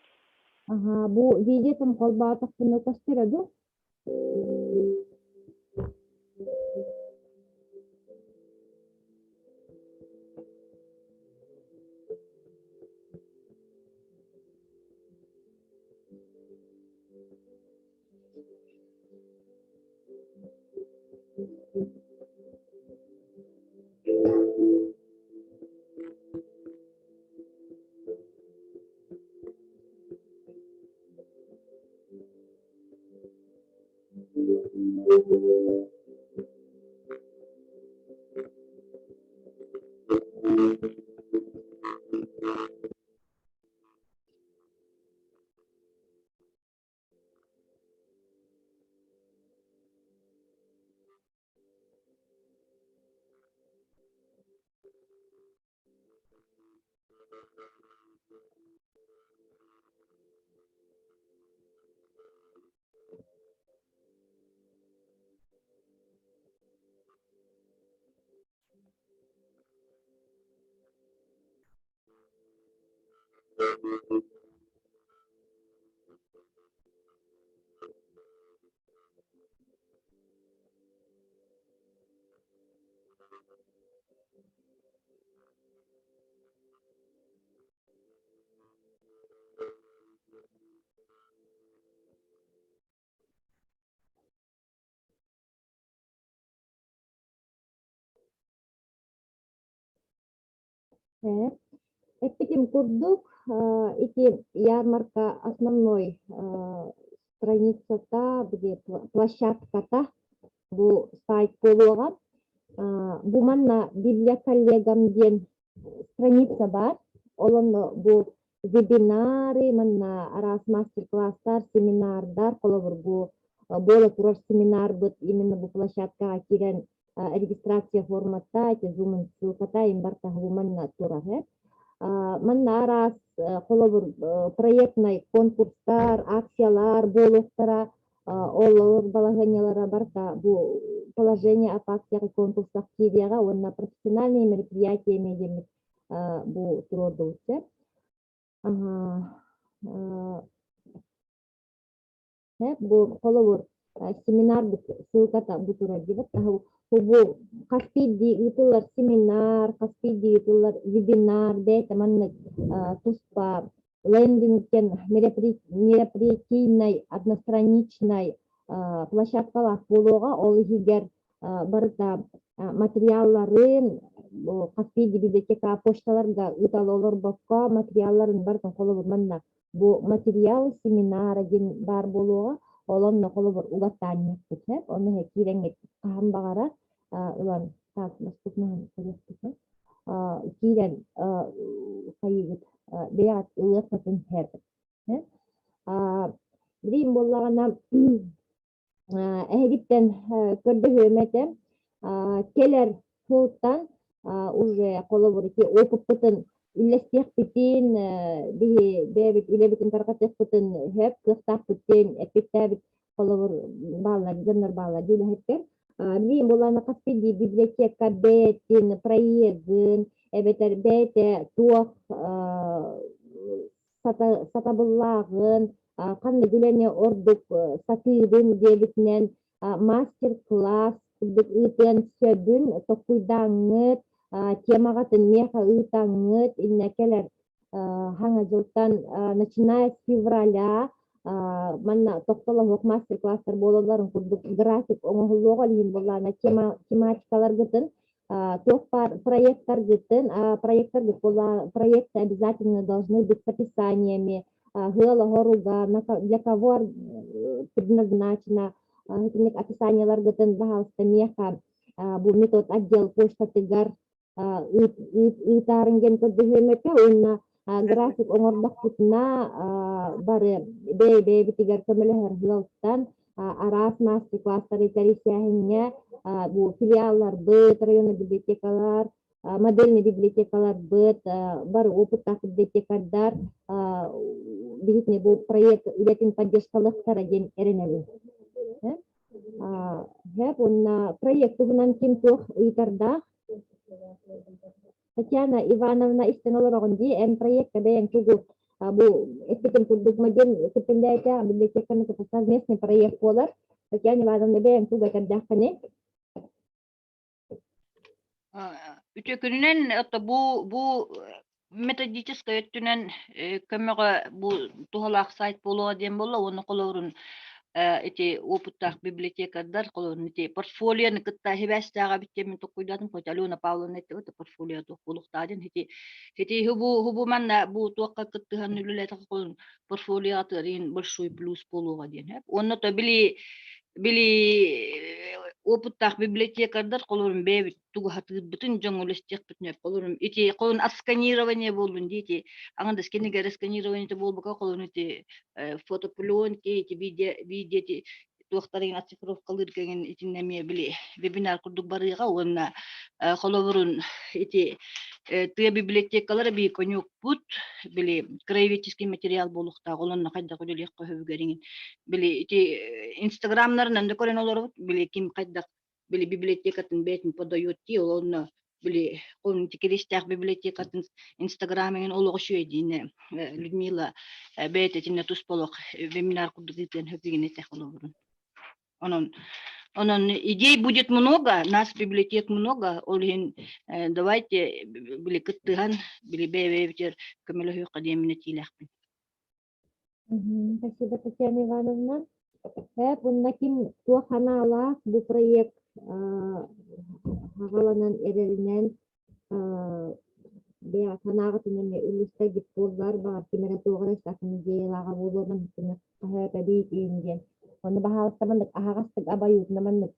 Ага, бу видеотун холбоотохпуна көстөрө ду? Эппитим курдук, ити ярмарка основной страницата, где площадката бу сайт буолуоҕа. Бу манна Библия коллегам диэн страница бар. Ол онно бу вебинары, манна араас мастер-класстар, семинардар, холобур бу буола турар семинарбыт именно бу площадкаҕа киирэн регистрация формата, эти Zoom ссылката им бартаһы манна турар. Манна араас холобур проектный конкурстар, акциялар буолуохтара, ол балаһыанньалара барыта бу положение об акциях и конкурсах киириэҕэ уонна профессиональные мероприятия диэммит бу туруордубут. Бу холобур семинар ссылката бу турар диэбит. Бу хас биирдии ыытыллар семинар, хас биирдии ыытыллар вебинар бэйэтэ маннык туспа лендингтэн мероприятийнай одностраничнай площадкалаах буолуоҕа. Ол иһигэр барыта материалларын хас биирдии библиотека почталарга ыытала олорбокко материалларын барытын холобур манна бу материалы семинара диэн баар буолуоҕа. Ол онно холобур угаттаанньыппыт сөп. Онно киирэҥҥит хаһан баҕарар ылан так доступно көрүөхпүт киирэн хайыгыт бэйэҕит ылыаххытын сөп. Билигин буоллаҕына эһигиттэн көрдөһүөм этэ кэлэр сылтан уже холобур ити опыппытын үллэстиэхпитин биһи бэйэбит үлэбитин тарҕатыахпытын сөп кыахтаахпыт диэн эппиттээбит холобур бааллар дьоннор бааллар дии үлэһиттэр билигин буоллаҕына хас биирдии библиотека бэйэтин проегын эбэтэр бэйэтэ туох сатабыллааҕын, ханнык үлэни ордук сатыыбын диэбитинэн мастер-класс курдук ыытыан сөбүн толкуйдааҥҥыт, темаҕытын миэхэ ыытаҥҥыт, иннэ кэлэр хаҥа дьылтан начиная с февраля манна тохтолоһуох мастер-класстар буолалларын курдук график оҥоһуллуоҕа ол иһин буоллаҕына тематикаларгытын туох баар проекттаргытын проекттаргыт проекты обязательно должны быть с описаниями ыал оһоруга для кого предназначено итинник описанияларгытын баһаалыста миэхэ бу метод отдел почтатыгар ыытаарын диэн көрдөһүөм этэ уонна график оҥордохпутуна бары бэйэ-бэйэбитигэр көмөлөһөр ыалтан араас мастер-класстары тэрийсээһиҥҥэ бу филиалларбыт, районный библиотекалар, модельный библиотекаларбыт, бары опыттаах библиотекардар биһитини бу проект үлэтин поддержкалыахтара диэн эрэнэбин. Хэп уонна проект туһунан ким туох ыйытардаах Татьяна Ивановна истэн олороҕун дии, эн проекта бэйэҥ тугу бу эппитим курдук модем кыттындаайта библиотеканы кытта совместный проект буолар. Татьяна Ивановна бэйэҥ тугу этэрдээххиний? Үтүө күнүнэн это бу бу методическай өттүнэн көмөҕө бу туһалаах сайт буолуоҕа диэн буолла уонна холобурун ити опыттаах библиотекардар холобурун ити портфолионы кытта сибээстээҕэ эбит диэн мин толкуйдаатым хоть Алена Павловна эттэ портфолио туох буолуохтаах диэн ити ити хубу хубу манна бу туохха кыттыһан үлэлээтэх холун портфолиоҕа большой плюс буолуоҕа диэн уонна то били били опыттаах библиотекардар холобурун бэйэбит тугу сатыырбытын дьоҥҥо үлэстиэхпитин холобурун ити холобурун отсканирование буоллун дии ити аҥардас кинигэ сканирование буолбакка холобурун ити фотопленки ити видео видео ити туохтарын оцифровкалыырга итиннэ эмиэ били вебинар курдук барыаҕа уонна холобурун ити тыа библиотекалара бии конюкпут били краеведческий материал буолуохтаах ол онно хайдах үлэлиэххэ сөбүгэр били ити инстаграмнарынан да көрөн олоробут били ким хайдах били библиотекатын бэйэтин подает дии ол онно били киристээх библиотекатын инстаграмын олоҕу үчүгэйдиинэ Людмила бэйэтэ итиннэ туспа олох вебинар курдук ыытыан сөп этэх олобурун онон онон идей будет много нас библиотек много ол иһин давайте били кыттыһан били бэйэ-бэйэбитигэр көмөлөһүөххэ диэммин этиилээхпин Спасибо, Татьяна Ивановна. Уонна ким туох анаалаах бу проект хаҕаланан эрэринэн бэйэ санааҕытын эмиэ үллэстэргит буоллар, баҕар ким эрэ туох эрэ атын идеялааҕа буолуо маннык хаһыат эбии диэн. Ону баһаалыста маннык аһаҕастык абайуутуна маннык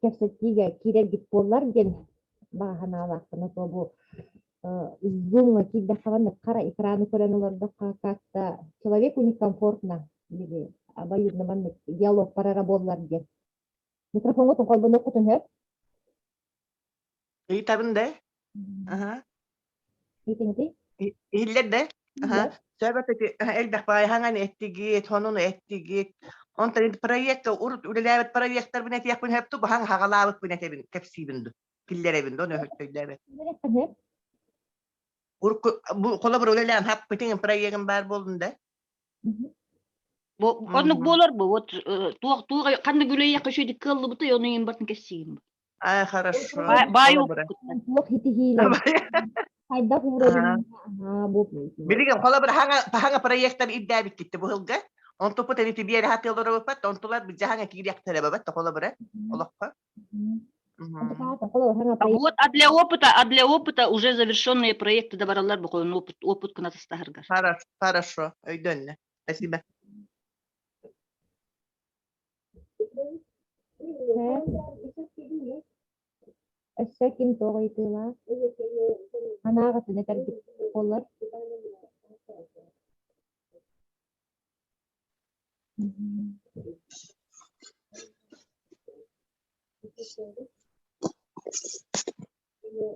кэпсэтиигэ киирэргит буоллар диэн баҕа санаалаахпын. А то бу Зумҥа киирдэххэ маннык хара экраны көрөн олордоххо как-то человеку некомфортно или обоюдно маннык диалог барара буоллар диэн. Микрофоҥҥутун холбонуоххутун сөп. Ыйытабын да? Аха. Ыйтыңытый? Иһиллэр да? Аха. Сөбөт элбэх баайхаҥан эттигит, хонун эттигит. Онтон проекта урут үлэлээбит проекттарбын этиэхпин сөп ту баһаҥ хаҕалаабыппын этэбин, кэпсиибин ду. Киллэрэбин да, ону өйдөөбөт. Холобур үлэлээн хаппытыҥ проегым баар буоллун да? Бу оннук буолар бу вот туох туох ханнык үлэйиэххэ үчүгэйдик кыаллыбытай ону иһин бартын кэссиим. А, хорошо. Баай Туох итиһиилэр хайдах уурабын бу Билигин холобур хаҥа проекттар ирдээбиккитти бу сылга. Онтуппут эбити биэрэ хатыалар онтулар быдьаһаҥа киириэхтэрэ бабат холобура олоххо. Вот, а для опыта, а для опыта уже завершенные проекты добараллар бу опыт, опыт кынатыстаһаргар. Хорошо, хорошо, өйдөннө. Спасибо. Өссө ким туох ыйытыылаах? Анааҕытын этэргит буоллар.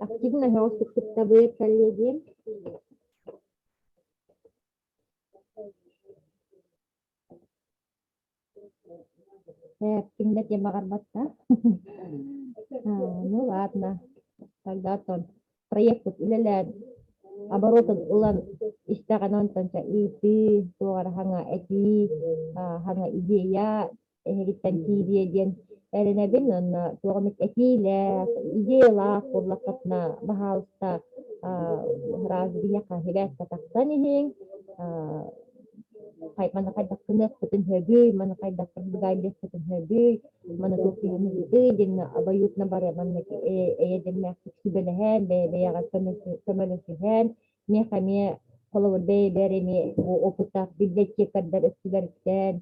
Активно һөҕүс кыттабыт коллеги. Ким да диэн баҕарбат да? Ну ладно, тогда то. проекпыт үлэлээн оборотун ылан истэҕинэ онтон чэ ыытыы, туох эрэ саҥа этии, саҥа идея эһигиттэн киириэ диэн эрэнэбин уонна туох эмит этиилээх, идеялаах буоллаххытына, баһаалыста раз биһиэхэ сибээскэ тахсан иһиҥ, маны хайдах гыныахпытын сөбүй, маны хайдах продвигайдыахпытын сөбүй, маны туох киһини диэн обоюдно бары маннык эйэ дэмнээхтик сүбэлэһэн, бэйэ-бэйэҕэ көмөлөсүһэн, миэхэ эмиэ холобур бэйэбэр эмиэ бу опыттаах библиотекардар өттүлэриттэн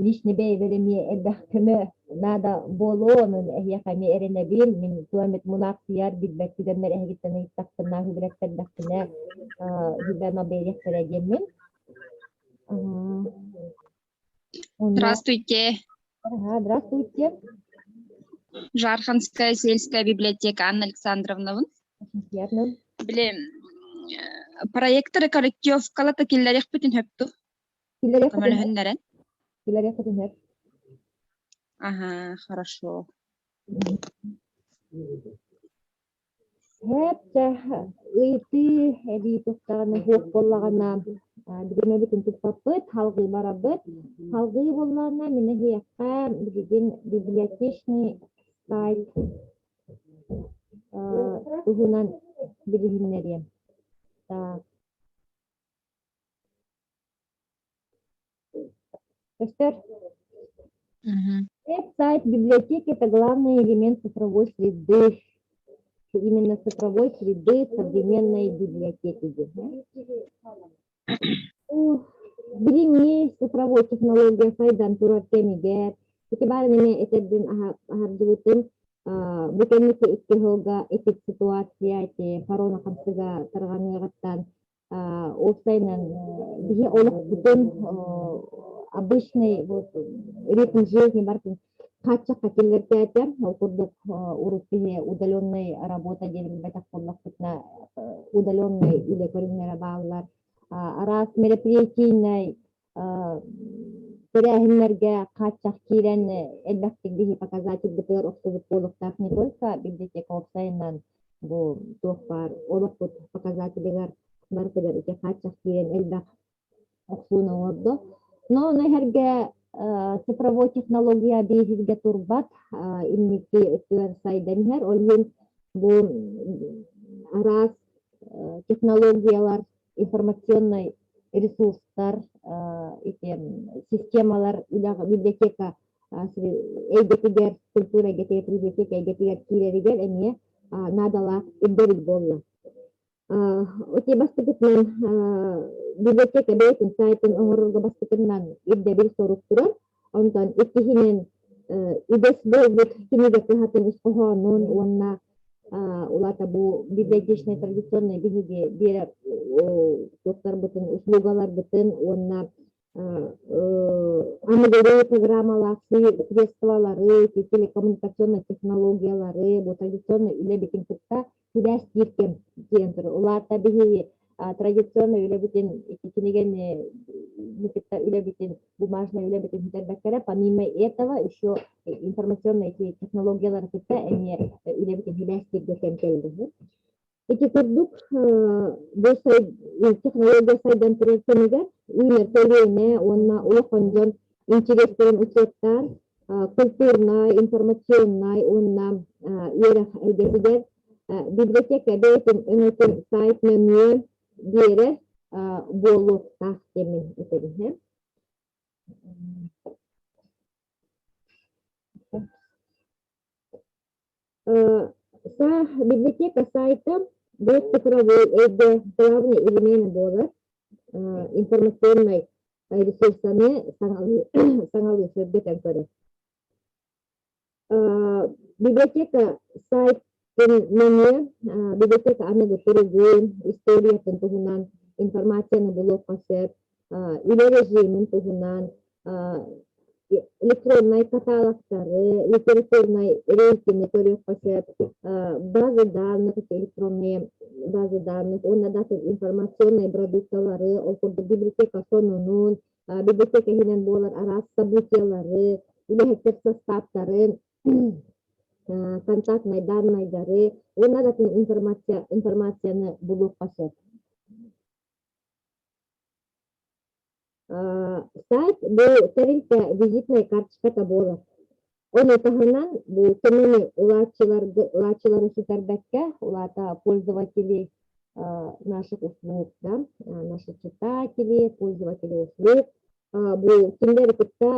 лично бэйэбэр эмиэ элбэх көмө наада буолуо, онон эһиэхэ эмиэ эрэнэбин. Мин туох эмит мунаахсыйар, билбэт түгэммэр эһигиттэн ыйыттахпына, үбүрэттэрдэхпинэ, сүбэ-ама биэриэхтэрэ диэммин. Здравствуйте. Ага, здравствуйте. Жарханская сельская библиотека Анна Александровнабын. Очень приятно. Били проекторы корректировкалата киллэриэхпитин сөптү. Көмөлөһүннэрэн. Киллэриэхпитин сөп. Ага, хорошо. Сөп, ыйытыы эбии тустаҕына суох буоллаҕына билимэбитин туппаппыт, салгыы барабыт. Салгыы буоллаҕына мин эһиэхэ билигин библиотечный сайт туһунан билиһиннэриэм. Так. Көстөр? Веб-сайт библиотеки – это главный элемент цифровой среды. Именно цифровой среды современной библиотеки. Билиҥҥи цифровой технология сайдан турар кэмигэр, ити баарын эмиэ этэрдин аһардыбытым, бу кэнники икки сылга эпидситуация, ити корона хамсыга тарҕаныаҕыттан уопсайынан биһи олохпутун обычный вот ритм жизни барытын хааччахха киллэртээтэ. Ол курдук урут биһи удаленный работа диэн билбэтэх буоллахпытына удаленный үлэ көрүҥнэрэ бааллар. Араас мероприятийнай тэрээһиннэргэ хааччах киирэн элбэхтик биһи показательбытыгар охсубут буолуохтаах не только библиотека уопсайынан бу туох баар олохпут показателигар барытыгар ити хааччах киирэн элбэх охсууну оҥордо. Но ону эһэргэ цифровой технология биһигэ турбат инники өттүгэр сайдан иһэр. Ол иһин бу араас технологиялар информационнай ресурстар, ити системалар үлэҕэ библиотека эйгэтигэр, культура эйгэтигэр, библиотека эйгэтигэр киирэригэр эмиэ наадалаах ирдэбил буолла. Ити бастакытынан библиотека бэйэтин сайтын оҥорорго бастакытынан ирдэбил сорук турар. Онтон иккиһинэн үгэс буолбут кинигэ кыһатын ис хоһоонун уонна улаата бу библиотечнай традиционный биһиги биэрэр туохтарбытын, услугаларбытын уонна аныгылыы программалаах средстволары, телекоммуникационный технологиялары, бу традиционный үлэбитин кытта сибээстиир кэм диэн турар. Улаата биһиги традиционный үлэбитин кинигэни кытта үлэбитин бумажный үлэбитин сүтэрбэккэ помимо этого еще информационные технологиялары кытта эмиэ үлэбитин сибээстииргэ кэм кэллэ. Ити курдук бу технология сайдан турар кэмигэр үүнэр көлүөнэ уонна улахан дьон интириэстэрин учуоттаан культурнай, информационнай уонна үөрэх эйгэтигэр библиотека бэйэтин өҥөтүн сайт нөҥүө биэрэр буолуохтаах диэммин этэбин. Библиотека сайта бу цифровой эйгэ главный элемент буолар информационнай ресурсаны саҥалыы сөргүтэн көрөр. Библиотека сайтын нөҥүө библиотека аныгы туругун, историятын туһунан информацияны булуохха сөп, үлэ режимин туһунан, электроннай каталогтары, литературнай рейтинги көрүөххэ сөп, базы данных, электронные базы данных уонна да информационные продукталары, ол курдук библиотека сонунун, библиотека иһинэн буолар араас событиялары, үлэһиттэр састааптарын. Контактнай даннайдары уонна да информация информацияны булуохха сөп. Сайт бу тэрилтэ визитная карточката буолар. Ону таһынан бу көмөнү ылааччыларга ылааччылары сүтэрбэккэ, улаата пользователи наших услуг, да, наши читатели, пользователи услуг, бу кинилэри кытта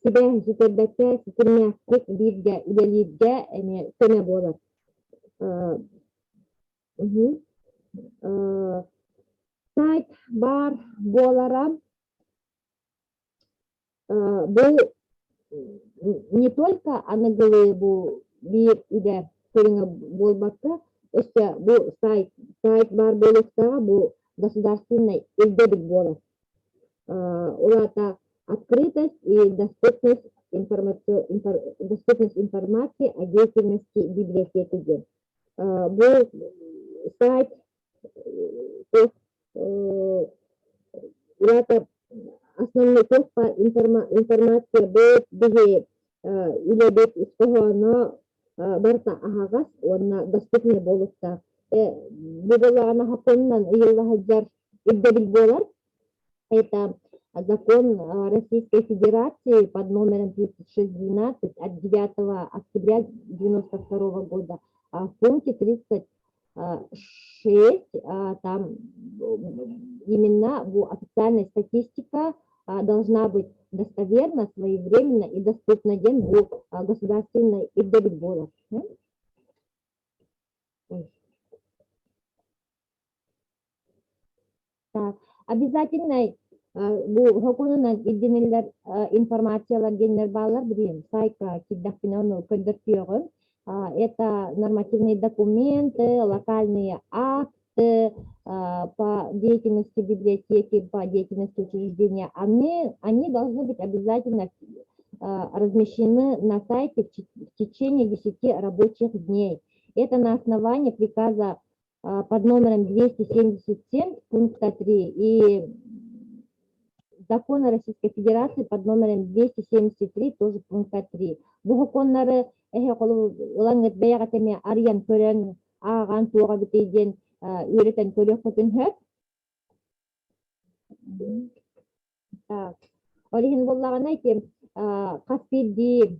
сибээс сүтэрбэккэ, ситимнээхтик бииргэ үлэлииргэ эмиэ көмө буолар. Сайт баар буолара бу не только аныгылыы бу биир идэ көрүҥэ буолбакка, өссө бу сайт сайт баар буолуохтааҕа бу государственнай ирдэбил буолар. Ол аата открытость и доступность доступность информации о деятельности библиотеки диэн. Бу сайт это основной туох информация быт биһи үлэбит ис хоһооно барыта аһаҕас уонна доступный буолуохтаах. Бу буоллаҕына сокуонунан ыйылла сылдьар ирдэбил буолар. Это закон Российской Федерации под номером 3612 от 9 октября 1992 года в пункте 36 там именно официальная статистика должна быть достоверна, своевременна и доступна диэн бу государственный ирдэбил буолар. Так, обязательно бу сокуонунан ирдэниллэр информациялар диэннэр бааллар билигин сайтка киирдэхпинэ ону көрдөртүөҕүм. Это нормативные документы, локальные акты по деятельности библиотеки, по деятельности учреждения. Они должны быть обязательно размещены на сайте в течение 10 рабочих дней. Это на основании приказа под номером 277 пункта 3 и закона Российской Федерации под номером 273 тоже пункта 3. Бу сокуоннары эһэ ылаҥҥыт бэйэҕит эмиэ арыйан көрөн, ааҕан туоҕа эбитий диэн үөрэтэн көрүөххүтүн сөп. Так. Ол иһин буоллаҕына ити хас биирдии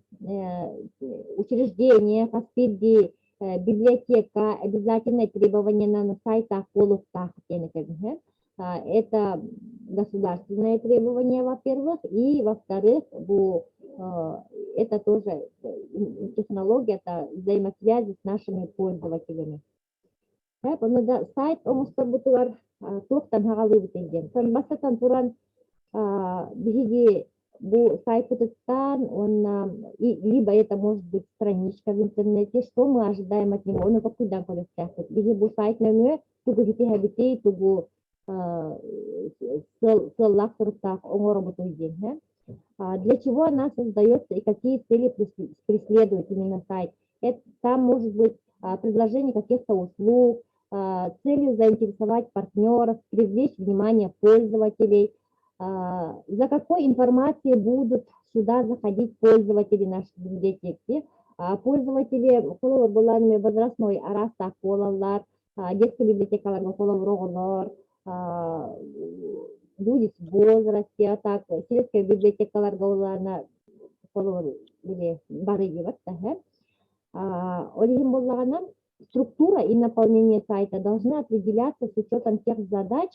учреждение, хас биирдии библиотека обязательное требование на сайтах буолуохтаах диэн этэбин. Это государственное требование, во-первых, и во-вторых, бу это тоже технология, это взаимосвязи с нашими пользователями. Ону да сайт оҥосторбутугар туохтан хаҕалыыбыт диэн. Бастатан туран биһиги бу сайтпытыттан уонна либо это может быть страничка в интернете, что мы ожидаем от него, ону толкуйдаан көрүөхтээхпит. Биһи бу сайт нөҥүө тугу ситиһэбитий, тугу сыаллаах соруктаах оҥоробутуй диэн. Для чего она создается и какие цели преследует именно сайт? Это, там может быть предложение каких-то услуг, целью заинтересовать партнеров, привлечь внимание пользователей, за какой информацией будут сюда заходить пользователи нашей библиотеки. Пользователи буоллаҕына возрастной араастаах буолаллар, детская библиотекаларга холобур оҕолор, люди в возрасте, а так сельская библиотекаларга буоллаҕына холобур били барыйыбат да Ол иһин буоллаҕына структура и наполнение сайта должны определяться с учетом тех задач,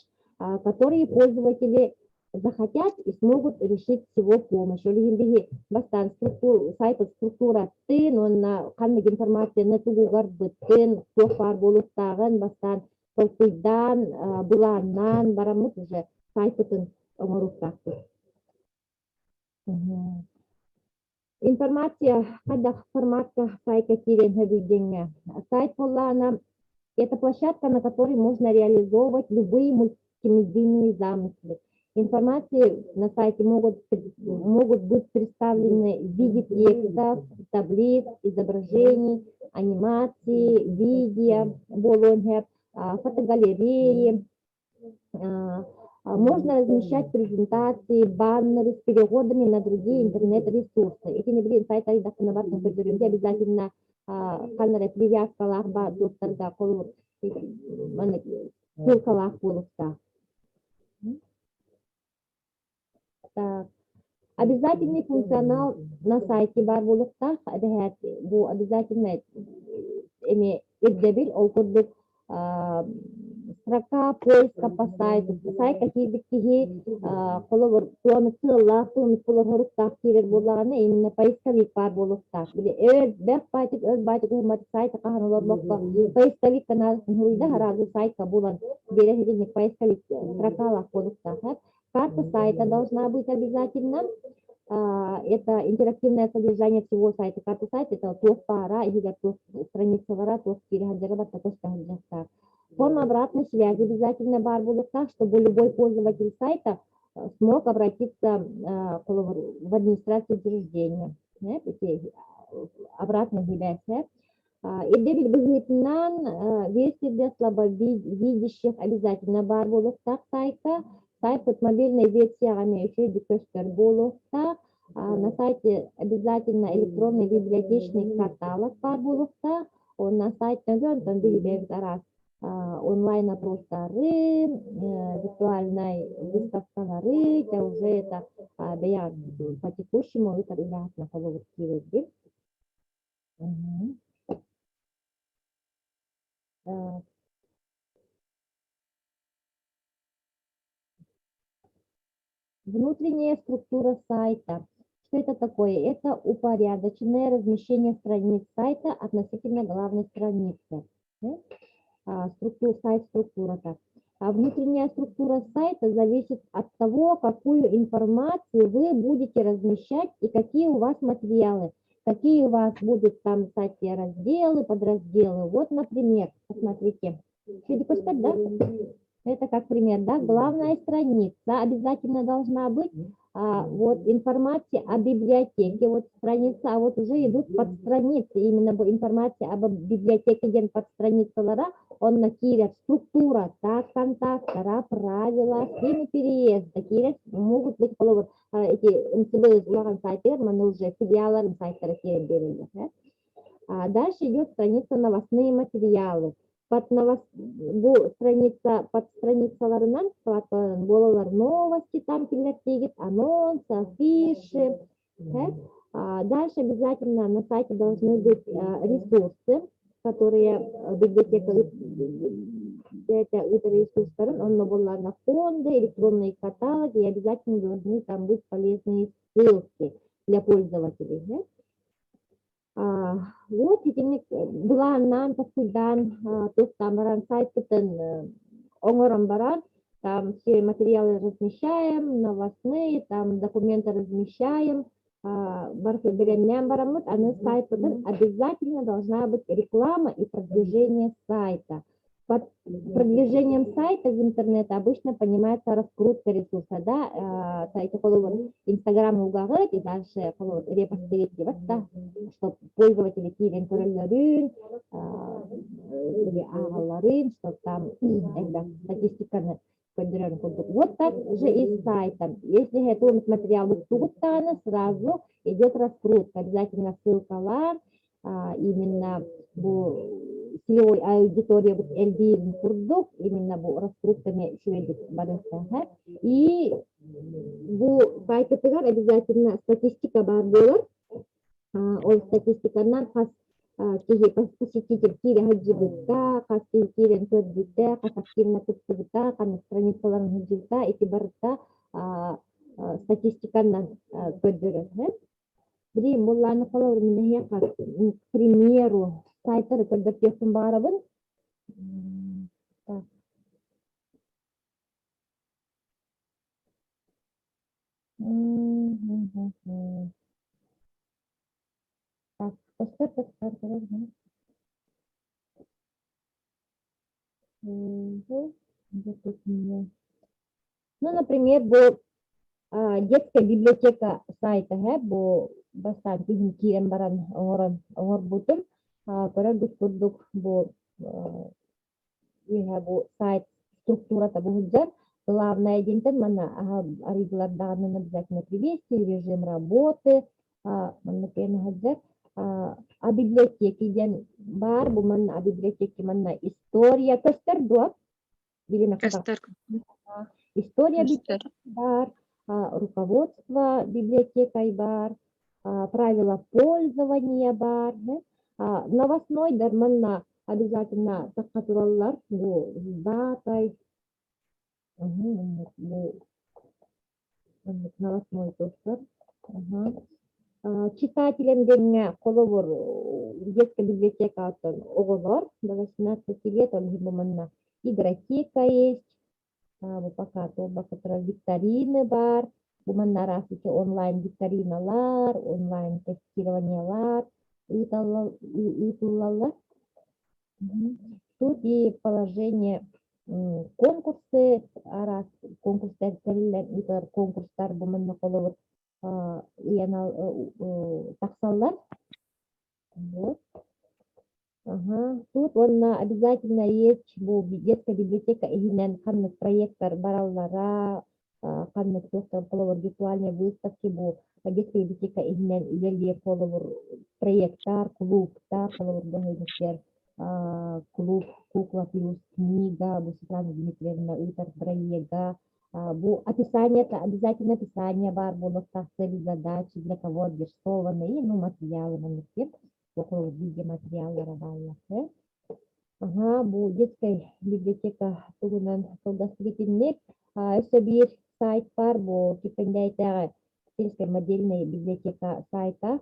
которые пользователи захотят и смогут решить с его помощью. Ол иһин биһи бастаан сайт структуратын уонна ханнык информацияны тугугар быттын, туох баар буолуохтааҕын бастаан толкуйдаан, былааннаан бараммыт уже сайтпытын оҥоруохтаахпыт. Информация хайдах форматка сайтка киирэн сөбүйдүҥҥэ. Сайт буоллаҕына это площадка, на которой можно реализовывать любые мультимедийные замыслы. Информации на сайте могут быть представлены в виде текстов, таблиц, изображений, анимации, видео, буолуон фотогалереи. Можно размещать презентации, баннеры с переходами на другие интернет-ресурсы. Итини билин сайт айдахына бартын көрдөрүмде обязательно ханнара привязкалаах ба дуоктарга холур ссылкалаах буолуктаах. Так. Обязательный функционал на сайте бар буолуктаах, эбэһээт бу обязательно эми ирдэбил ол курдук строка поиска по сайту сайтка киирбит киһи холобур туону сыаллаах туону хоруктаах киирэр буоллаҕына именно поисковик баар буолуохтаах били өр бэрт баайтык өр баайтык уһумматык сайта хаһан олорбокко поисковик каналын суруйда сразу сайтка булан биэрэ итинник поисковик строкалаах буолуохтаах. Карта сайта должна быть обязательно. Это интерактивное содержание всего сайта. Карта сайта это туох пара, или туох страницалара, туох киирэ барта көстө Форма обратной связи обязательно баар буолуохтаах, чтобы любой пользователь сайта смог обратиться в администрацию учреждения. Обратно связь. Ирдэбил быһыытынан версия для слабовидящих обязательно баар буолуохтаах сайтка. Сайт мобильной версияҕа эмиэ үчүгэй көстөр буолуохтаах. На сайте обязательно электронный библиотечный каталог баар буолуохтаах. Онно сайт нөҥүө онтон биһиги араас онлайн опростары, виртуальной выставкалары, это уже это бэйэҕит по текущему ыытар үлэҕитинэ холобур киирэргин. Так. Внутренняя структура сайта. Что это такое? Это упорядоченное размещение страниц сайта относительно главной страницы. Структура, сайт структура так. А внутренняя структура сайта зависит от того, какую информацию вы будете размещать и какие у вас материалы, какие у вас будут там на сайте разделы, подразделы. Вот, например, посмотрите. Да? Это как пример, да? Главная страница обязательно должна быть. Вот информация о библиотеке, вот страница, а вот уже идут подстраницы, именно информация об библиотеке диэн подстраницалара, онно киирэр структура, так, контакт, правила, схемы переезда, киирэр могут быть холобур, эти МЦБ улахан сайтыгар, манна уже филиалларын сайттара киирэн биэрэллэр. Дальше идет страница новостные материалы. Под новост... Бу страница под страницаларынан буолалар новости, там киллэртиигит, анонс, афиши. Дальше обязательно на сайте должны быть ресурсы, которые библиотека это ресурстарын, онно буоллаҕына фонды, электронные каталоги, и обязательно должны там быть полезные ссылки для пользователей. Вот итинник былааннаан толкуйдаан туохтаан баран сайтпытын оҥорон баран там все материалы размещаем, новостные, там документы размещаем, барыта бэлэмнээн бараммыт, аны сайтпытын обязательно должна быть реклама и продвижение сайта. Под продвижением сайта в интернет обычно понимается раскрутка ресурса, да, сайты холобур Инстаграм угаҕыт и дальше холобур репостыгыт диэбэт да, чтобы пользователи киирэн көрөллөрүн, или ааҕалларын, чтобы там элбэх статистиканы көрдөрөрүн курдук. Вот так же и с сайтом. Если это материал уктугуттаҕына, сразу идет раскрутка, обязательно ссылкалар, именно бу целевой аудитория элбиирин курдук, именно бу раскрутками үчүгэйдик барыахтаах. И бу сайтытыгар обязательно статистика баар буолар. Ол статистиканан хас киһи посетитель киирэ сылдьыбыта, хас киһи киирэн көрбүтэ, хас активно кыттыбыта, ханнык страницаларын сылдьыбыта, ити барыта статистиканан көрдөрөр. Билигин буоллаҕына холобур мин эһиэхэ к примеру сайтары көрдөртүөхпүн баҕарабын. Так. Так, көстөр көстөр көрөр Ну, например, бу детская библиотека сайта һэ бу бастаан күһүн киирэн баран оҥорон оҥорбутум. Көрөргүт курдук бу үөһэ бу сайт структурата бу сылдьар. Главное диэнтэн манна арыйдылар даҕаны обязательно приветствие, режим работы, манна кээн сылдьар. А библиотеки диэн баар, бу манна а библиотеки манна история көстөр дуо? Көстөр. История Көстөр. баар, руководство библиотекой баар, правила пользования баар. Новостной дар манна обязательно тахха тураллар бу датай бу новостной тустар. Читателям диэҥҥэ холобур детская библиотекаттан оҕолор до 18 лет ол иһин бу манна игротека есть, бу пока туолбакка турар викторины баар, бу манна араас онлайн викториналар, онлайн тестированиелар ыытыллаллар. Тут и положение конкурсы араас конкурстар тэриллэн ыытар конкурстар бу манна холобур тахсаллар. Вот. Ага. Тут уонна обязательно есть бу детская библиотека иһинэн ханнык проекттар бараллара, ханнык туохтан холобур виртуальные выставки бу детская библиотека иһинэн үлэлиир холобур проекттар, клубтар, холобур бу клуб «Кукла плюс книга», бу Светлана Дмитриевна ыытар проега, бу описание, это обязательно описание баар буолуохтаах, цели, задачи, для кого адресованы, и ну, материалы маннык около видеоматериаллара бааллар. Ага, бу детская библиотека тугунан кылгастык Өссө биир сайт бар, бу Киппендээйтээҕи сельская модельная библиотека сайта.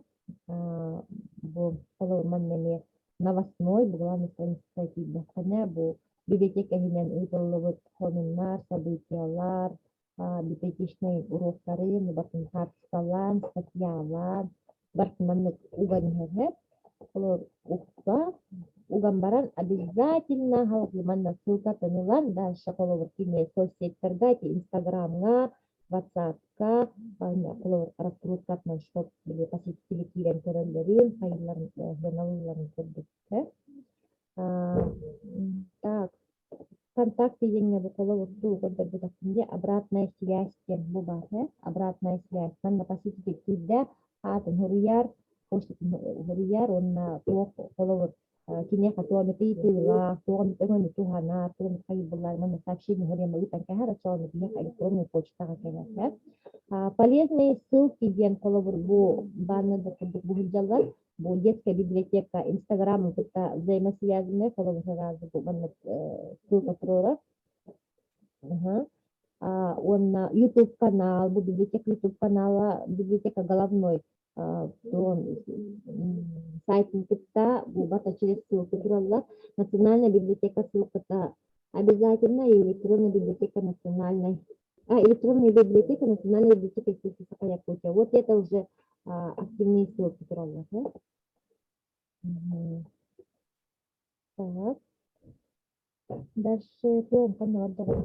Бу холобур манна эмиэ новостной, бу главный страница киирдэххинэ, бу библиотека иһинэн ыытыллыбыт сонуннар, событиялар, библиотечнай уруоктары, бартын хаартыскалаан, статьялаан, барытын маннык уган иһэр. Олор укта, уган баран обязательно халык манна ссылкатын ылан дальше холобур кини соцсетьтерга, эти Инстаграмҥа, Ватсапка, холобур раскруткатынан чтоб били посетители киирэн көрөллөрүн, хайыыларын, сыаналыылларын курдук. Так, ВКонтакте диэҥҥэ бу холобур туу көрдөрбүтэхпин дии обратная связь диэн бу баар ээ обратная связь манна посетитель киирдэ аатын суруйар почтатын суруйар уонна туох холобур киниэхэ туох эмит ыйытыылаах туох эмит өҥөнү туһанар туох эмит хайыыллар манна сообщение суруйан ыытан кэһэр оччоҕуна биһиэхэ электронный почтаҕа кэлэр полезные ссылки диэн холобур бу баннерда курдук бу сылдьаллар Бу детская библиотека Инстаграмын кытта взаимосвязанная, холобур сразу бу маннык ссылка туруорар. Уонна YouTube канал, бу библиотека YouTube канала, библиотека головной сайтын кытта бу бата через ссылку тураллар. Национальная библиотека ссылката обязательно и электронная библиотека национальной электронная библиотека Национальной библиотека Республики Саха-Якутия. Вот это уже активные ссылки тураллар. Так. Дальше туом ханна барда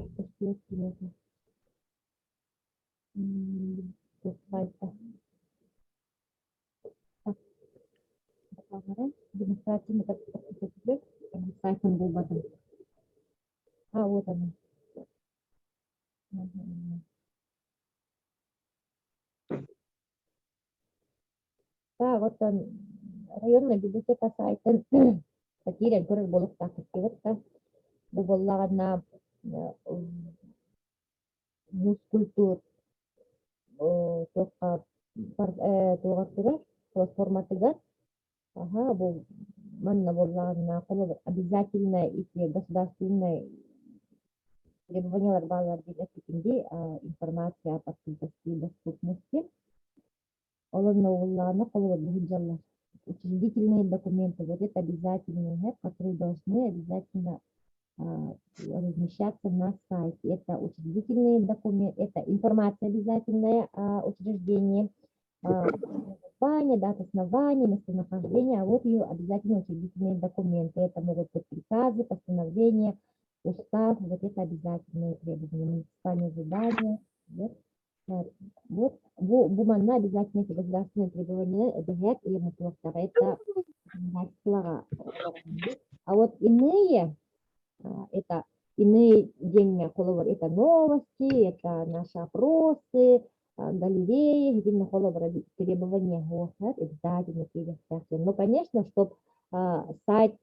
сайта. Демонстрация сайтын булбатым. А, вот она. Так, оттон районная библиотека сайтын киирэн көрөр буолуохтаах кыттыбыт да. Бу буоллаҕына мускультур туохха туоҕар турар платформатыгар Аха, бу манна буоллаҕына холобур обязательно ити государственнай требованиялар бааллар диэн эппитим дии, информация об открытости и доступности. Ол онно буоллаҕына холобур бу сылдьаллар. Учредительные документы, вот это обязательные, которые должны обязательно размещаться на сайте. Это учредительные документы, это информация обязательная о учреждении, название, дата основания, местонахождение, а вот ее обязательно учредительные документы. Это могут быть приказы, постановления, устав, вот это обязательные требования, муниципальные задания. Вот, вот бу манна обязательно эти государственные требования эбэһээт или это а вот иные, это Иные диэҥҥэ холобур это новости, это наши опросы, галереи, итиннэ холобура требования обязательно киириэхтээх. Но, конечно, чтоб сайт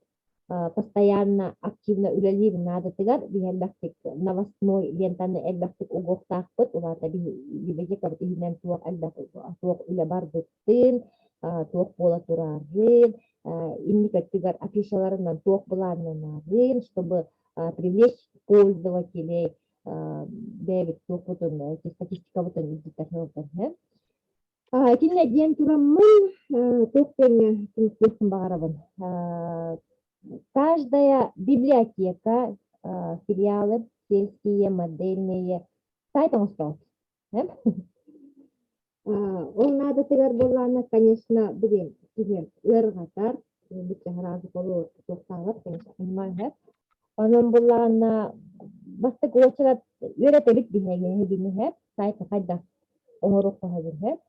постоянно активно үлэлиир наадатыгар биһи элбэхтик новостной лентаны элбэхтик угуохтаахпыт, улаата библиотекабыт иһинэн туох элбэх туох үлэ барбыттын, туох буола турарын, инник өттүгэр афишаларынан туох былааннанарын, чтобы привлечь пользователей, бэйэбит туохпутун, статистикабытын үрдүтэр сылдьар. Итиннэ диэн тураммын, туох диэҥҥэ түмүктүөхпүн баҕарабын. Каждая библиотека, филиалы сельские, модельные сайт оҥостоот. Ол наадатыгар буоллаҕына, конечно, билим киһи ыарырҕатар, бүччэ сразу полу туохтаабат, конечно, понимаю, Онон буллаҕына бастакы уочарат үөрэтэбит биһиги эһигини сайт хайдах оҥоруохха сөбүн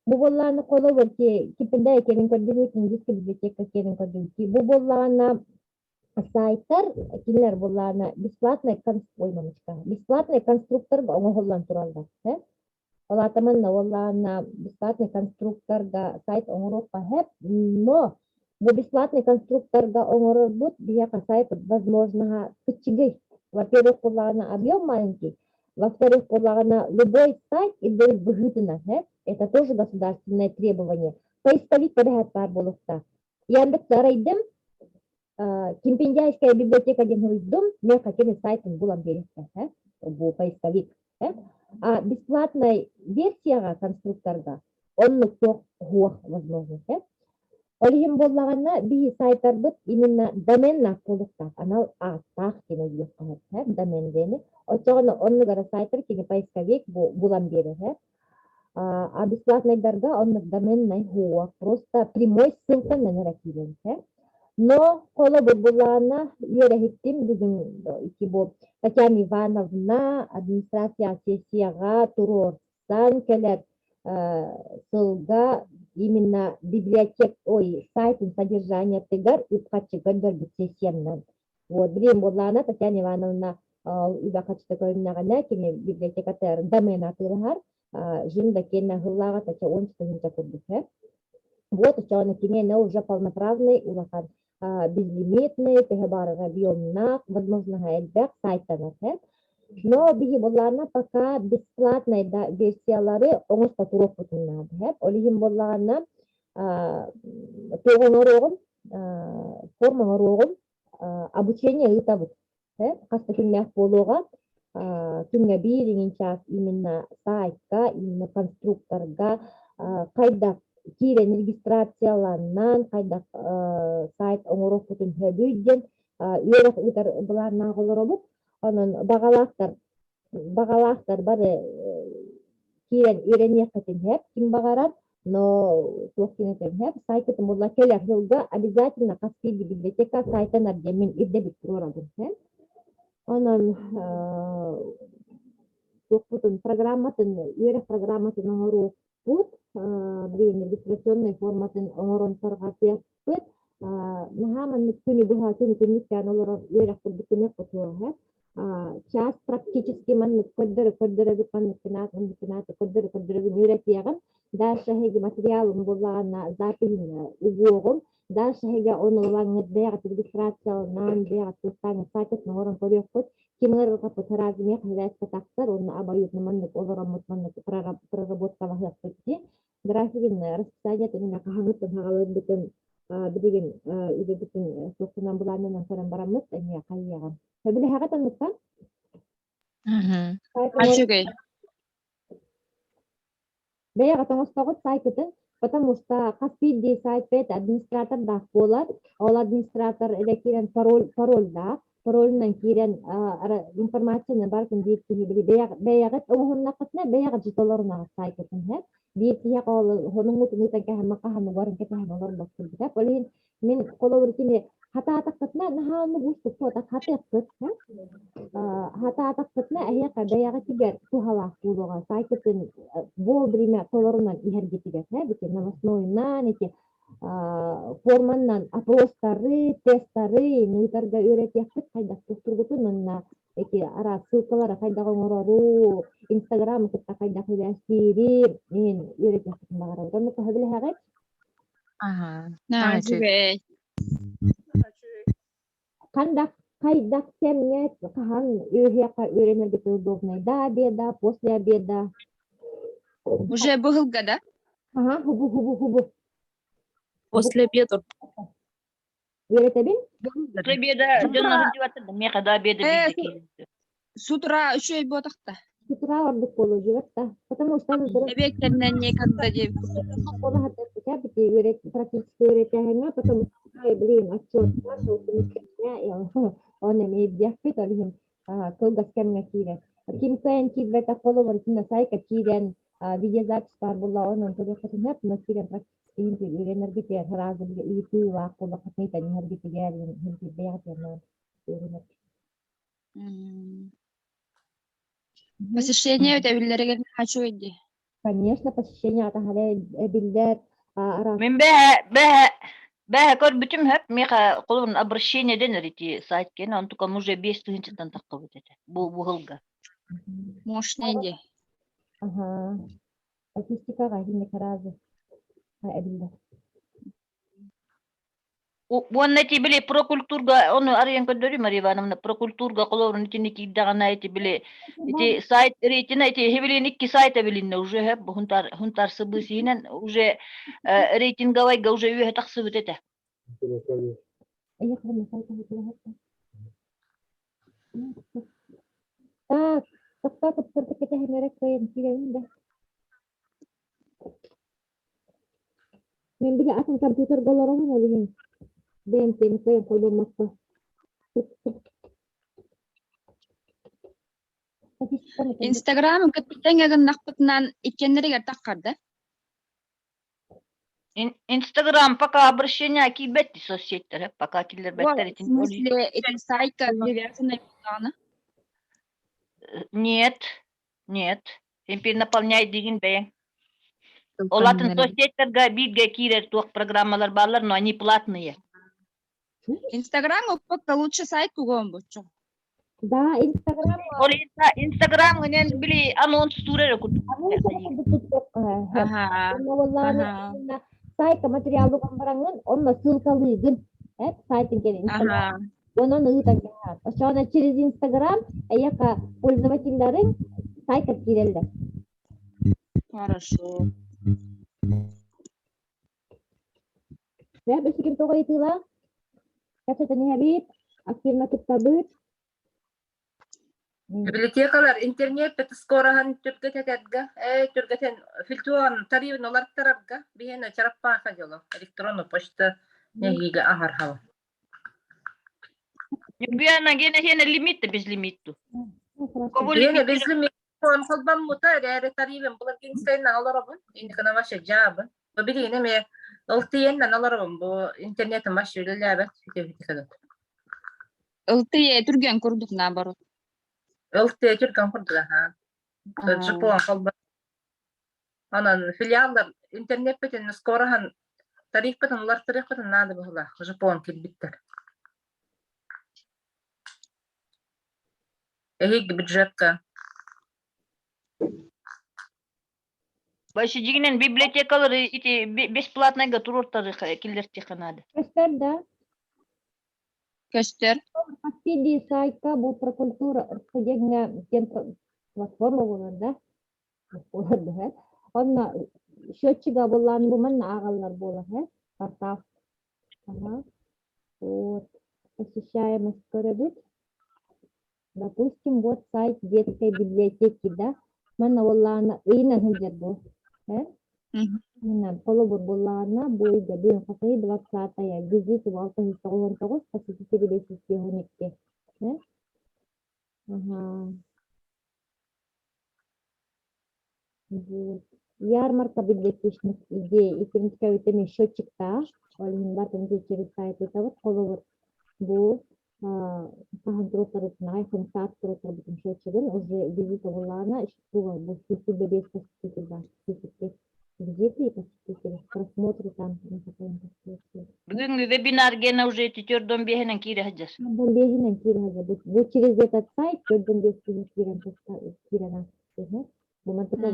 Бу буоллаҕына холобур ки киппиндай кэлин көрдүгүт, индийскэй библиотека кэлин көрдүгүт. Бу буоллаҕына сайттар кинилэр буоллаҕына бесплатный ой мамочка бесплатный конструкторга оҥоһуллан тураллар. Ол аата манна уоллаҕына бесплатный конструкторга сайт оҥоруохха сөп, но бу бесплатный конструкторга оҥорорбут биһиэхэ сайт возможноһа кыччыгый. Во-первых, буоллаҕына объем маленький, во-вторых, буоллаҕына любой сайт ирдэбил быһыытынан, это тоже государственное требование. Поисковик эбэһээт баар буолуохтаах. Яндекс арайдым, Кимпендяйская библиотека диэн суруйдум, мен хотели сайтын булан биэриэхтээх, бу поисковик. А бесплатной версияҕа конструкторга оннук туох суох возможность. Ол иһин буоллаҕына биһи сайтарбыт именно доменнаах буолуохтаах, анал ааттаах диэн өйдүөххэ сөп, домен диэни. Оччоҕуна оннук эрэ сайтар кини поисковик булан биэрэр. А бесплатныйдарга оннук доменнай суох, просто прямой ссылканан эрэ киирэн Но холобур булаана үөрэһиттим бүгүн ити бу Татьяна Ивановна администрация сессияҕа туруорсан кэлэр сылга именно библиотек ой сайтын содержаниетыгар үп-харчы көрдөрбүт сессиянан. Вот, билим буоллаҕына Татьяна Ивановна үбэ харчыта көрүннэҕинэ кини библиотекатыгар домен атыылаһар жин да киэннэ ыһыллааҕа тача он тыһыынча курдук Вот оччоҕуна киниэнэ уже полноправный улахан безлимитный төһө баарыга объемнаах возможноһа элбэх сайтанар но биһи буоллаҕына пока бесплатный да версиялары оҥосто туруохпутун наада ол иһин буоллаҕына туох оҥоруоҕум форма оҥоруоҕум обучение ыытабыт хас да күннээх буолуоҕа күҥҥэ биир иҥин чаас именно сайтка именно конструкторга хайдах киирэн регистрацияланан хайдах сайт оҥоруохпутун сөбүй диэн үөрэх ыытар былааннаах олоробут онон баҕалаахтар баҕалаахтар бары киирэн үөрэниэххитин сөп ким баҕарар но туох диэн этэн сөп сайтытын буолла кэлэр сылга обязательно хас биирдии библиотека сайтанар диэн мин ирдэбил туруорабын онон туохпутун программатын үөрэх программатын оҥоруохпут билигин регистрационнай форматын оҥорон тарҕатыахпыт наһаа маннык күнү быһа күнү күннүктээн олорор үөрэх курдук гыныахпыт суоҕа час практически маннык көрдөрө көрдөрөбүт маннык гынаат маннык гынаат көрдөрө көрдөрөбүн үөрэтиэҕим дальше эһиги материалым буоллаҕына запиһин угуоҕум дальше эһиги ону ылаҥҥыт бэйэҕит регистрацияланаан бэйэҕит тустааҥҥыт сайтын оҥорон көрүөххүт ким ыарырҕаппыт сразу миэхэ сибээскэ тахсар уонна обоюдно маннык олороммут маннык проработкалаһыахпыт дии графигын расписаниетын эмэ хаһаҥыттан хаҕалыырбытын билигин үлэбитин суохтунан былааннанан көрөн бараммыт эмиэ хайыаҕа. Сөбүлэһэҕит оннукка? Үчүгэй. Бэйэҕит оҥостоҕут сайтытын, потому что хас биирдии сайт бэйэтэ администратордаах буолар. Ол администратор эрэ киирэн пароль парольдаах. Паролунан киирэн информацияны барытын биир киһи били бэйэҕит оҥоһуннаххытына бэйэҕит же толорунаҕыт сайтытын һэ. Биир киһиэхэ ол хонуҥҥутун ыытан кэһэммэ хаһан угарын кэтэһэн олорбот курдук. Ол иһин мин холобур кини хатаатаххытына наһаа оннук уустук суотах хатыаххыт хатаатаххытына эһиэхэ бэйэҕитигэр туһалаах буолуоҕа сайтытын вовремя толорунан иһэргитигэр һэ бити новостнойунан ити. форманнан опростары, тесттары ыытарга үөрэтиэхпит хайдах туттургутун уонна эти араас ссылкалары хайдах оҥорору, Инстаграмы кытта хайдах үлэстиири иһин үөрэтиэхпитин баҕарабыт. Онно төһө билэһэҕит? Аха. Үчүгэй. Хандах хайдах кэмҥэ хаһан үөһүөххэ үөрэнэргит удобнай до обеда, после обеда? Уже быһылга да? Ага, хубу хубу хубу. После обеда. Үөрэтэбин? После обеда дьон сылдьыбаттар да, миэхэ до обеда Э, биирдэ киирдэ. С утра үчүгэй буотахта. С утра ордук буолуо диэбэт да. Потому что Эбиэттэринэн некогда диэбит. Практически үөрэтээһиҥҥэ, потому что блин, отчет он эмиэ диэхпит, ол иһин кылгас кэмҥэ киирэр. Ким кыайан киирбэтэх холобур итиннэ сайка киирэн видеозапись баар буолла, онон көрүөххүтүн сөп, но киирэн практически үөрэнэргитигэр сразу ыйытыылаах буоллаххытына ыйтан иһэргитигэр бэйэҕитигэр үөрэнэр. Посещение өтөбүллэригэр хочу дии. Конечно, посещение атаһара эбиллэр. Мин бэһэ бэһэ бэһэ көрбүтүм хөп миэхэ холобурун обращение дэнэр ити сайт киэн онтукам уже 5000-тан таххыбыт этэ бу бу сылга. Мощный дии. Ага. Статистикаҕа итинник сразу эбиллэр. Уонна ити били прокультурга ону арыйан көрдөрүү Мария Ивановна прокультурга холобурун итини киирдэҕинэ ити били ити сайт рейтинэ ити хибилин икки сайта билиннэ уже хөп хунтар хунтар сыбыысиинэн уже рейтинговайга уже үөһэ тахсыбыт этэ. Так, тоқтаа кыптырдык кэтэһинэрэ кыайан киирэбин да. Мен били атын компьютерга олоробун ол иһин бэйэм кыайан холбоммокко. Инстаграм кыттыҥ гыннахпытынан иккиэннэригэр таххарда. Инстаграм пока обращение киирбэт соцсетьтер пока киллэрбэттэр В смысле, ити сайтка привязанный буоллаҕына? Нет, нет. Теперь наполняй дигин бэйэҥ. Ол атын соцсетьтерга бииргэ киирэр туох программалар бааллар, но они платные. Инстаграм оппокка лучше сайт кугон боччу. Да, Инстаграм. Ол Инстаграм гынан били анонс туурар курдук. Ага. Сайтка материалы бараңын, онно ссылкалыыгын. Эп сайтын келин Инстаграм. Онон ыытан кэһэр. Ошоно через Инстаграм эйэхэ пользователларыҥ сайтка киирэллэр. Хорошо. Дьэ, бэсикин тоҕо ыйытыылаах? Кэпсэтэн иһэбит, активно кыттабыт. Библиотекалар интернет скороһын түргэтэтэргэ, э, түргэтэн фильтруан тарифын уларыттарарга биһиэнэ чараппааха дьоло электронный почта нэһиилэ аһархала. Ньургуяна гена хена лимит без лимитту. Кого Гена лимит? без лимит он холбаммыта эрээри тарифын былыргын олоробун, инникына вообще жаабын. Бу билигин эмиэ ылтыйаннан олоробун, бу интернетим вообще үлэлээбэт үтүөбүт Ылтые түргэн курдук наоборот. Ылтые түргэн курдук аха. Жапон холба. Онон филиаллар интернеппитин скороһан тарифпытын уларыттарыахпытын наада быһыылаах. Жапон килбиттэр. Эһиги бюджетка Вообще дьиҥинэн библиотекалары ити бесплатныйга туруортарыха киллэртиэххэ наада. Көстөр да? Көстөр. Хас сайтка бу прокультура диэҥҥэ диэн платформа буолар да? Буолар да, Онно счетчига буллаан бу манна ааҕаллар буолар, э? Портал. Ага. Вот. Посещаемость көрөбүт. Допустим, вот сайт детской библиотеки, да? Манна буоллаҕына ыйынан сылдьар бу. Э? Ыйынан холобур буоллаҕына бу ыйга бүгүн хасыһый 20-я, визит 699, посетители 512. Э? Ага. Вот. Ярмарка библиотечных идей и принципе счетчиктаах. Ол иһин бартын через сайт ыытабыт. Холобур, бу хаһан туруттарытын хонсаат туруттарбытын счетчигын уже визит буоллаҕына бу 105 посетитель бар. Визиты и посетители. Просмотры там. Бүгүҥҥү вебинар гена уже эти төрдөн биэһинэн киирэ сылдьар. Төрдөн биэһинэн киирэ сылдьар. Бу через этот сайт төрдөн биэс киһи киирэн киирэн ааспыт. Бу мантыка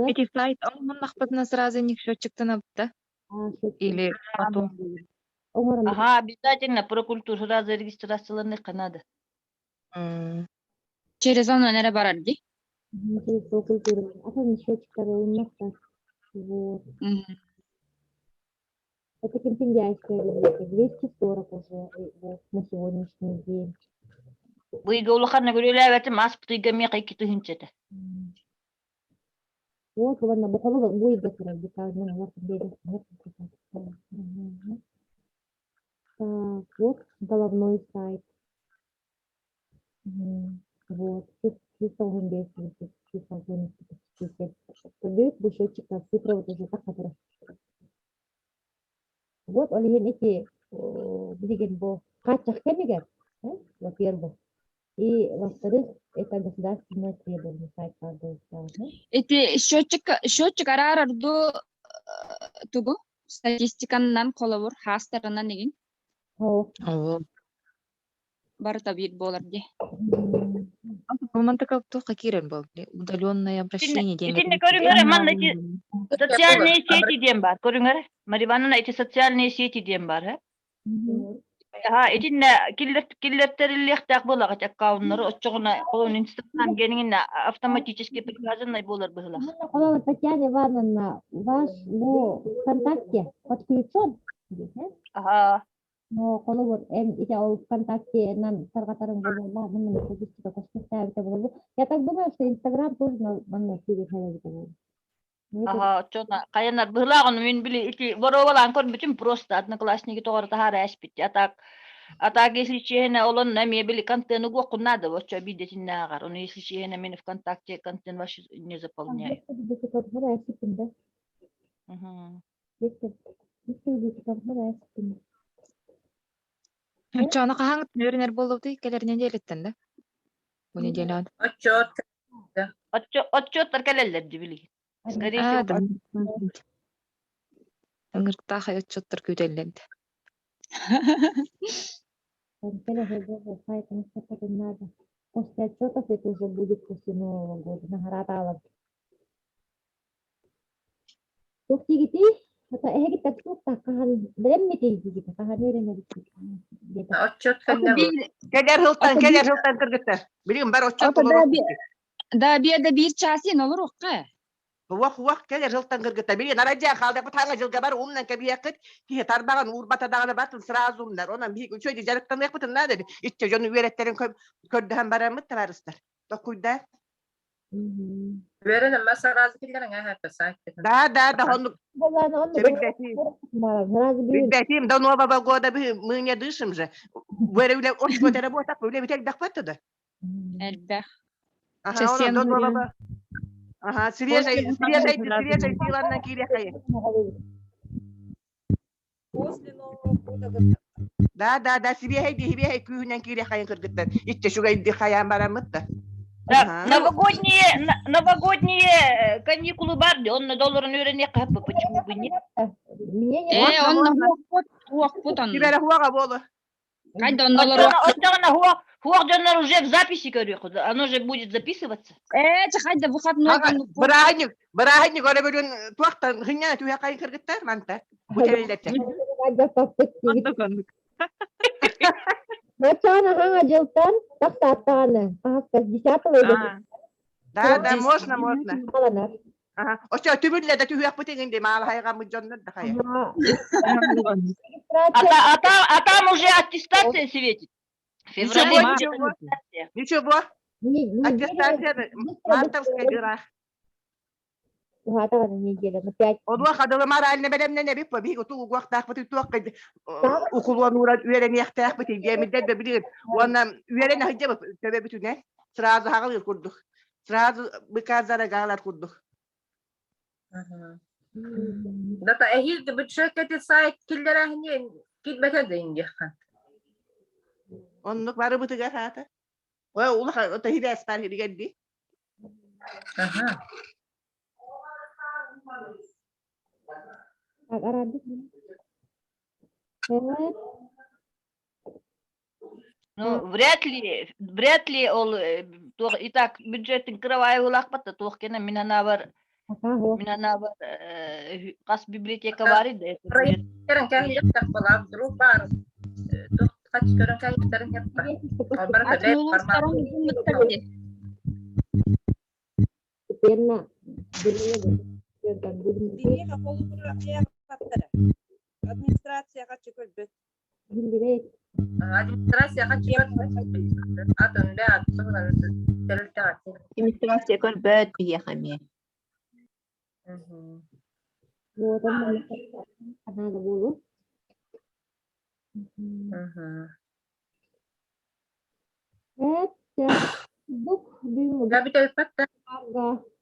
Эти сайт оҥоһуннахпытына сразу них счетчиктан да? Или потом? Ага, обязательно про культуру сразу регистрацияланыахха надо. Через онон эрэ барар дии. Через про культуру. Атын счетчиктары ылыннахтар. Вот. Это Кемпингяйская библиотека. 240 уже вот, на сегодняшний день. Быйга улахан көрүлээбэтим ааспыт ыйга миэхэ икки тыһыынча этэ. Вот, ладно, бухалыга буйга турар декабрьнан Так, вот головной сайт. Вот, 315, 380 бу счетчикка цифра вот уже так которая. Вот ол иһин ити билигин бу хааччах кэмигэр, во-первых, и во-вторых, это государственное требование сайт Ити счетчик счетчик араарарду тугу статистиканнан холобур хаастарынан игин барыта биир буолар дии. Мантыка туохха киирэн буол удаленное обращение диэн Итиннэ көрүҥэр манна ити социальные сети диэн баар көрүҥэр Мария Ивановна эти социальные сети диэн баар э Аха итиннэ киллэртэриллиэхтээх буолаҕыт аккауннары оччоҕуна холон Инстаграм гениҥинэ автоматически привязанный буолар быһылаах. Холобур, Татьяна Ивановна, ваш бу ВКонтакте подключен? Аха. Но холобур, эн ити ол ВКонтакте-нан тарҕатарыҥ буолуо, манна статистика көстүөхтээбитэ буолуо. Я так думаю, что Инстаграм тоже манна киириэхэ буолуо. Аха, оччоҕуна хайанар быһылаах ону мин били ити боруобалаан көрбүтүм просто одноклассники тоҕоро таһаара эспит. А так а так если честно олонно эмиэ били контент угуоххун наада оччо биирдэтиннээҕэр. Ону если честно мин ВКонтакте контент вообще не заполняю. Мгм. Оччоҕуна хаһан үөрэнэр буоллубутуй кэлэр нэдиэлэттэн да? Бу неделяҕа. Отчет. Отчеттар кэлэллэр дии билигин. Скорее Аа, всего, да. Ыҥырыктаах отчеттар күүтэллэр да. После отчетов это уже будет после Нового года. Наҕараадалар. Туох диигитий? Хата эһигиттэн туох хаһан бэлэммитий диигит хаһан үөрэнэбит диэтэ. Отчет кэннэ Кэлэр сылтан, кэлэр сылтан кыргыттар. Билигин бар отчет Да биэдэ биир чаас иэн олоруохха. Уох уох кэлэр сылтан кыргыттар. Билигин арадьаа хаалдахпыт хаҥа дьылга бар умнан кэбиһиэххит. Киһи тарбаҕын уурбата даҕаны батын сразу умнар. Онон биһиги үчүгэй дьарыктаныахпытын наада. Иччэ дьону үөрэттэрин көрдөһөн бараммыт табаарыстар. Токкуйда. Үөрэн эмма сразу киллэрэн аһата сайт. Да, да, да, оннук. Билбэтим, до Нового года мы не дышим же. Үлэ отчет работа, үлэ бит элбэх да. Элбэх. Ага, до Нового. Ага, свежий, свежий, свежий силанна киирехай. После Нового года. Да, да, да, свежий, свежий күүһүнэн киирехайын кыргыттар. Иччэ шугайды хаян бараммыт Да, новогодние, новогодние каникулы бар, он на долларын үөрэниэххэ почему бы нет? Э, онно хуохпут, хуохпут онно. Кибere хуаға болу. Хайда онно олоруох. Оччоҕуна хуох дьоннор уже в записи көрүөх, оно же будет записываться. Э, чэ хайда выходной Бырааһынньык, бырааһынньык өрө бөрүн туохтан хынньана түһэ хайын кыргыттар манта. Бу тэрилэтэ. Начаана хаҥа дьылтан тахсааттаҕаны хаһаска десятого Да, да, можно, можно. Ага. Очо түбүллэ да түһүөхпүт иҥин маалаһайгаммыт дьоннор да хайа. А там уже аттестация светит. В феврале Ничего, ничего. Аттестация мартовская дыра. Уһаатаҕына неделя, ну пять. Онуоха хадылы морально бэлэмнэнэбит по биһиги утугуохтаахпыт туох укулуон ууран үөрэниэхтээхпит диэмиддэр да билигин уонна үөрэнэ сылдьабыт төбөбүтүнэн сразу хаҕалыыр курдук сразу быка зарагаалар курдук Дата эһиил бюджеккети сайт киллэрээһини килбэтэ да индиэххин. Оннук барыбытыгар хаата. Ой улахан таһидэстар хиригэр ди. Аха. Арабик. Ну, вряд ли ол туох и так бюджеттин кыравай улаахпат да туох кэнэ мин анабар хас библиотека бар да это будет. Көрөн кэһиэхтэх балаап друг баар туох хач көрөн кэһиэхтэрин хеппа. Барыта Атын бэт улуустарын гыммыттар дии. Теперь Биһиэхэ холобура аттара. Администрацияҕа чөкөлбөт. Администрацияҕа чөкөлбөт. Атын бэт туһунан тэрилтэҕэ. Администрация көрбөт биһиэхэ эмиэ. Надо было.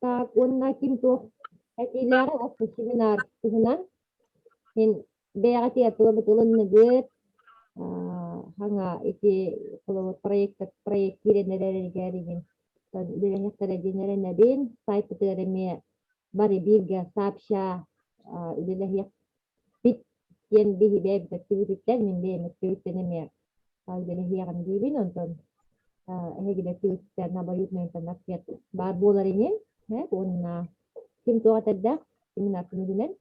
Так, уонна ким туох этиилээҕи оппут семинар туһунан мин бэйэҕэ тиэртылабыт ылынныгыт хаҥа ити холобур проект проект киирэн эрэригэр игин үлэлэһиэхтэрэ диэн эрэнэбин сайтпытыгар эмиэ бары бииргэ сообща үлэлэһиэхпит диэн биһи бэйэбит өттүбүтүттэн мин бэйэм өттүбүттэн эмиэ үлэлэһиэҕим диибин онтон эһигилэ өттүбүттэн обоюдный ответ баар буолар инин уонна ким туох этэрдээх семинар түмүгүнэн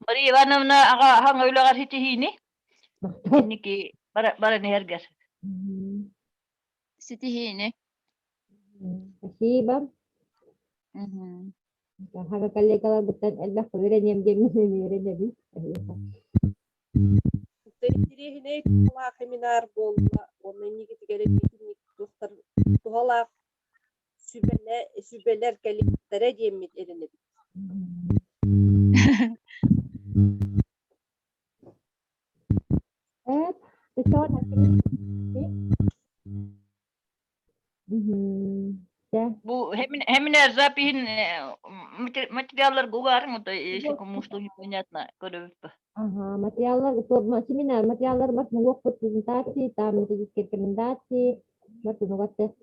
Мария Ивановна аҕа хаҥа үлэҕэр ситиһиини инники баран иһэргэр. Ситиһиини. Спасибо. Хаga коллегаларбыттан элбэх үөрэниэм диэммин үөрэнэбин. Интириэһинэй туһалаах семинар буолла уонна инникитигэр итинник туохтар туһалаах сүбэлэ сүбэлэр кэлиэхтэрэ диэммит эрэнэбит. Эт, Бу хеминер запиһин материаллар угарың, то если кому что непонятно, көрөбүт. Ага, материаллар, семинар, материаллар бас нуох презентации, там методические рекомендации, бар тест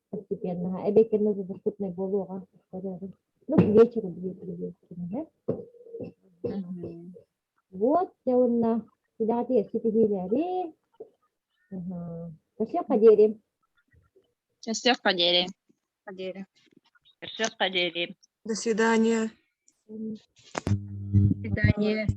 постепенно. Эбеккерне доступный болуға. Ну, к вечеру будет. Вот, онна сидати ситиһиилэри. Көрсүөххэ диэри. Көрсүөххэ диэри. Диэри. Көрсүөххэ диэри. До свидания. До свидания.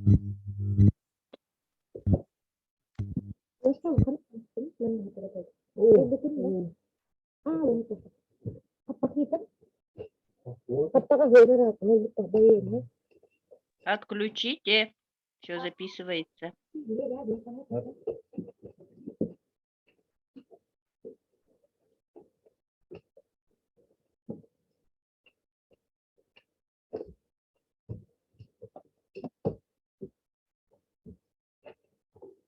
Отключите. Все записывается.